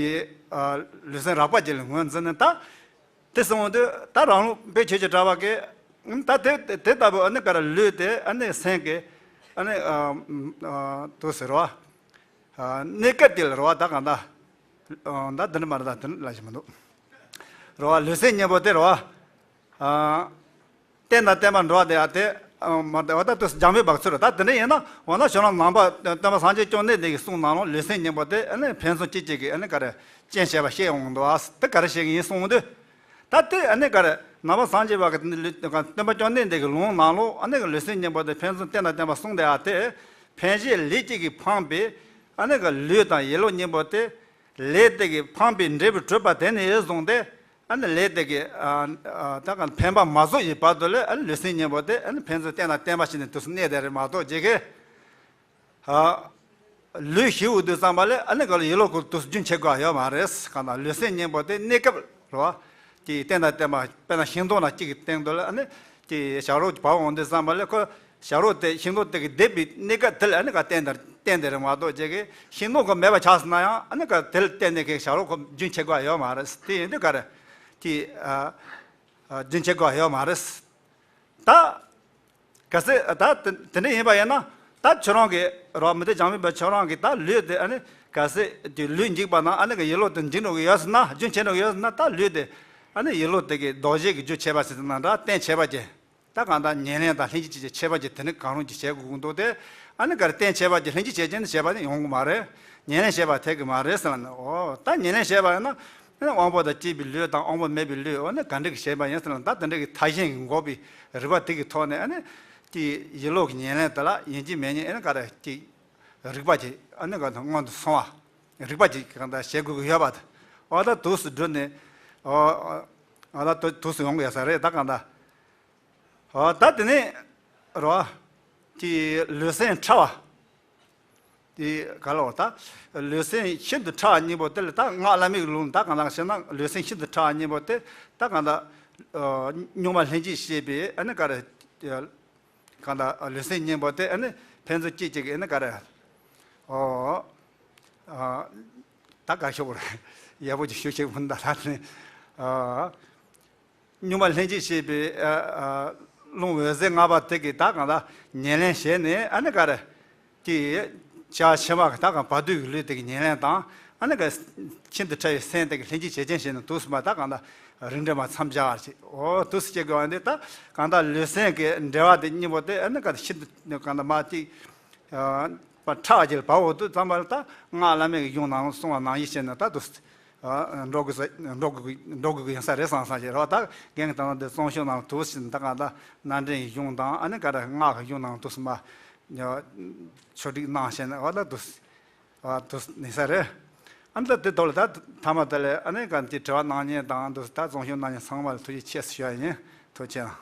ལུས་སེམས་རགས་པ་ཅིག་ལ་ངོས་འཛིན་ནས་ད། དེ་སོང་དུས་ད་རང་ལུགས་དཔེ་ཆོས་ཀྱི་གྲགས་པ་གིས་ད་དེ་དེ་ལྟ་བུ་ཨ་ནི་ག་རེ་ལུས་དེ་ཨ་ནི་སེམས་ཀྱི་ཨ་ནི་དུ་ཟེར་བ། གནས་སྐབས་དེ་ལ་རེད་བ། ད་གང་ལྟར་ད་འདི་འདྲ་མ་རེད། ད་འདི་འདྲ་ལ་ཞིག་མི་འདུག་རེད་བ། ལུས་སེམས་གཉིས་པོ་དེ་རེད་བ། རྟེན་དང་བརྟེན་པར་འགྲོ་བ་དེ་ཡང་དེ་མ་རེད་བ། ད་དུ་རྒྱང་འཕེན་བག་ཚོད་རེད། ད་དེ་འདྲ་ཡིན་ན་འོ་ན་བྱོན་རྣམས་ནང་པ་སྟོན་པ་སངས་རྒྱས་བཅོམ་ལྡན་འདས་ཀྱི་གསུང་ནང་ལོགས་ལུས་སེམས་གཉིས་པོ་དེ་ཨ་ནི་ཕན་ཚུན་གཅིག་གཅིག་གིས་ཨ་ནི་ག་རེ་རྐྱེན་བྱས་པ་ཤེས་ཡོང་འདུག་ཨ། དེ་ག་རེ་བྱེད་ཀྱི་ཡིན་གསུངས་དུས། ད་དེ་ཨ་ནི་ག་རེ་ནང་པ་སངས་རྒྱས་པ་གི་སྟོན་པ་བཅོམ་ལྡན་འདས་ཀྱི་ལུང་ནང་ལོགས་ཨ་ནི་ག་ལུས་སེམས་གཉིས་པོ་དེ་ཕན་ཚུན་རྟེན་དང་བརྟེན་པ་གསུམ་དེ་ཨ་དེ་ཕན་བྱེད་ལས་ཀྱི་གིས་འཕངས་པའི་ཨ་ནི་ག་ལུས་དང་ཡིད་བློ་གཉིས་པོ་དེ་ལས་དེ་གིས་འཕངས་པའི་འབྲས་བུ་གྲུབ་པ་དེ་ནས་བཟུང་སྟེ་ཨ་ནི་ལས་དེ་གིས་ཨ་ཨ་ད་ག་ཕན་པ་མ་རྫོགས་ཡི་བར་དུ་ལས་ཨ་ནི་ལུས་སེམས་གཉིས་པོ་དེ་ཨ་ནི་ཕན་ཚུན་རྟེན་དང་བརྟེན་པ་ཞིག་ནས་དུས་སུ་གནས་དེ་རེད་མ་གཏོགས་རྗེས་ཀྱི། ཨ། ལུས་ཞིག་འོང་དུས་ཙམ་པ་ལས་ཨ་ནི་ག་ལ་ཡིད་བློ་ཁོ་དུས་རྒྱུན་ཆད་དགོས་ཡོད་མ་རེད། གང་ལྟར་ལུས་སེམས་གཉིས་པོ་དེ་གནས་སྐབས་རེད་བ། དེ་རྟེན་དང་བརྟེན་པ་དཔེར་ན་ཤིང་སྡོང་ལ་གཅིག་གི་སྟེང་དུ་ལ་ཨ་ནི་དེ་བྱ་རོག་བབས་འོང་དུས་ཙམ་པ་ལས་ཁོ་བྱ་རོག་དེ་ཤིང་སྡོང་དེ་གི་འདེབས་པའི་གནས་སྐབས་དེ་ལ་ཨ་ནི་ག་རྟེན་དང་རྟེན་དེ་རེད་མ་གཏོགས་རྗེས་ཀྱི་ཤིང་སྡོང་ཁོ་མེད་པ་ཆགས་སོང་ན་ཡང་ཨ་ནི་ག་དེ་ལ་བརྟེན་ནས་ཁོ་བྱ་རོག་ཁོ་རྒྱུན་ཆད་དགོས་ཡོད་མ་རེད། དེ་ཡིན་དུས་ག་རེ་དེ་ཨ་ཨ་རྒྱུན་ཆད་དགོས་ཡོད་མ་རེད། ད། གལ་སྲིད་ད་དེ་དེ་འདྲ་ཡིན་པ་ཡིན་ན་ད་ཁྱོད་རང་གི་རོགས་མི་ཚེ་འཇམ་པའི་བུ་ཁྱོད་རང་གི་ད་ལུས་དེ་ཨ་ནི་གལ་སྲིད་དེ་ལུས་འཇིག་པ་ན་ཨ་ནི་གི་ཡིད་བློ་དེ་འཇིག་འགྲོ་གི་ཡོད་ཟེར་ན་རྒྱུན་ཆད་འགྲོ་གི་ཡོད་ཟེར་ན་ད་ལུས་དེ་ཨ་ནི་ཡིད་བློ་དེ་གི་ལྡོག་བྱེད་ཀྱི་རྒྱུ་བྱས་པ་ཟེར་ན་འདྲ་རྟེན་བྱས་པ་ཅན། ད་གང་ལྟར་ཉེར་ལེན་དང་ལྷན་ཅིག་སྐྱེས་ཀྱི་ཁྱད་པར་གྱི་དེ་ནི་གང་རུང་གི་བྱེད་དགོས་ཀྱི་འདུག་སྟེ། ཨ་ནི་ག་རེ་རྟེན་བྱས་པ་ཅན་ལྷན་ཅིག་སྐྱེས་ཅན་ནི་བྱས་པ་ནི་ཡོང་གི་མ་རེད། ཉེར་ལེན་བྱས་པ་འཐད་ཀྱི་མ་རེད་ཟེར་ལ་ནི། འོ་ད་ཉེར་ལེན་བྱས་པ་ཡིན་ན་དབང་པོ་དང་བཅས་པའི་ལུས་དང་དབང་པོ་མེད་པའི་ལུས་འོ་ནི་ག་འདྲ་གི་བྱས་པ་ཡིན་ཟེར་ལ་ད་དེ་འདྲ་གི་མཐའ་གཞན་གྱི་འགོག་པའི་རིགས་པ་དེ་གི་ཐོག་ནས་ཨ་ནི་དེ་ཡིད་བློ་གི་ཉེར་ལེན་དེ་ལ་ཡིན་གཅིག་མིན་གཉིས་ཨ་ནི་ག་རེ་དེ་རིགས་པ་ཅིག་ཨ་ནི་ག་སྔོན་དུ་སོང་བ་རིགས་པ་ཅིག་གང་ལྟར་བྱེད་དགོས་ཀྱི་ཡོད་པ་དེ་འོ་ད་དུས་སུ་བསྒྲུབས་ནས་འོ་ད་དུས་སུ་ཡོང་གི་ཡོད་ས་རེད། ད་གང་ལྟར། ཨ་ད་དེ་ནས་རོ། དེ་ལུས་སེམས་ཕྲ་བ། དེ་ག་ལ་འོ་ད། ལུས་སེམས་ཤིན་ཏུ་ཕྲ་བ་གཉིས་པོ་དེ་ལ་ད་སྔགས་བླ་མེད་ཀྱི་ལུང་ད་གང་ལྟར་བཤད་ན་ལུས་སེམས་ཤིན་ཏུ་ཕྲ་བ་གཉིས་པོ་དེ་ད་གང་ལྟར། གཉུག་མ་ལྷན་ཅིག་སྐྱེས་པའི་ཨ་ནི་ག་རེ། གང་ལྟར་ལུས་སེམས་གཉིས་པོ་དེ་ཨ་ནི་ཕན་ཚུན་གཅིག་གཅིག་གི་ཨ་ནི་ག་རེ། ཨོ། ད་ག་ཤོག་རེ། ཡག་པོ་ཅིག་ཞུ་ཤེས་མི་འདུག་ད་ནི། ཨ། གཉུག་མ་ལྷན་ཅིག་སྐྱེས་པའི་ཨ་ཨ་རླུང་འོད་ཟེར་ལྔ་པ་དེ་གིས་ད་གང་ལ་ཉེར་ལེན་བྱས་ནས་ཨ་ནི་ག་རེ། དེ་བྱ་ཕྱི་མ་གི་ད་གང་བར་དོའི་ལུས་དེ་གི་ཉེར་ལེན་དང་ཨ་ནི་ག་ཤིན་ཏུ་ཕྲ་བའི་སེམས་དེ་གི་ལྷན་ཅིག་བྱེད་ཅན་བྱས་ནས་དུས་སུ་མ་ད་གང་ལ་རིགས་འདྲ་མ་མཚམས་སྦྱར་བ་ཅིག་འོ་དུས་སུ་སྐྱེ་དགོས་པ་འདི་ད་གང་ལྟར་ལུས་སེམས་ཀྱི་འབྲེལ་བ་དེ་གཉིས་པོ་དེ་ཨ་ནི་ག་ཤིན་ཏུ་གང་ལྟར་མ་ཅིག་ཕྲ་བ་ཅིག་ལ་བབ་འོང་དུས་ཙམ་པ་ལ་ད་སྔགས་བླ་མེད་ཀྱི་གཞུང་ནང་གསུངས་པ་ནང་བཞིན་བྱས་ནས་ད་དུས་སུ། འགྲོ་དགོས་ས་འགྲོ་དགོས་འགྲོ་དགོས་ཀྱི་ཡིན་ས་རེད་བསམ་བསམ་ཞིག་རོགས་ད་རྒན་གྱི་དང་དེ་རྩོམ་ཤོག་ནང་དུ་ཞིག་ད་ག་ད་རྣམ་འདྲེན་གཞུང་དང་ཨ་ནི་ག་རེ་སྔགས་ཀྱི་གཞུང་ནང་དུ་སུ་མ་ཆོག་སྒྲིག་གནང་བྱས་ནས་འོ་ད་དུ་དུ་ནི་ས་རེད། ཨ་ནི་ད་དེ་ཐོག་ལ་ད་ཐ་མ་དེ་ལས་ཨ་ནི་ག་དེ་དྲི་བ་གནང་མཁན་དང་དུ་ད་རྩོམ་ཤོག་གནང་མཁན་ཚང་མ་ལ་ཐུགས་རྗེ་ཆེ་ཞུ་ཡ་ཡིན། ཐུགས་རྗེ་ཆེ།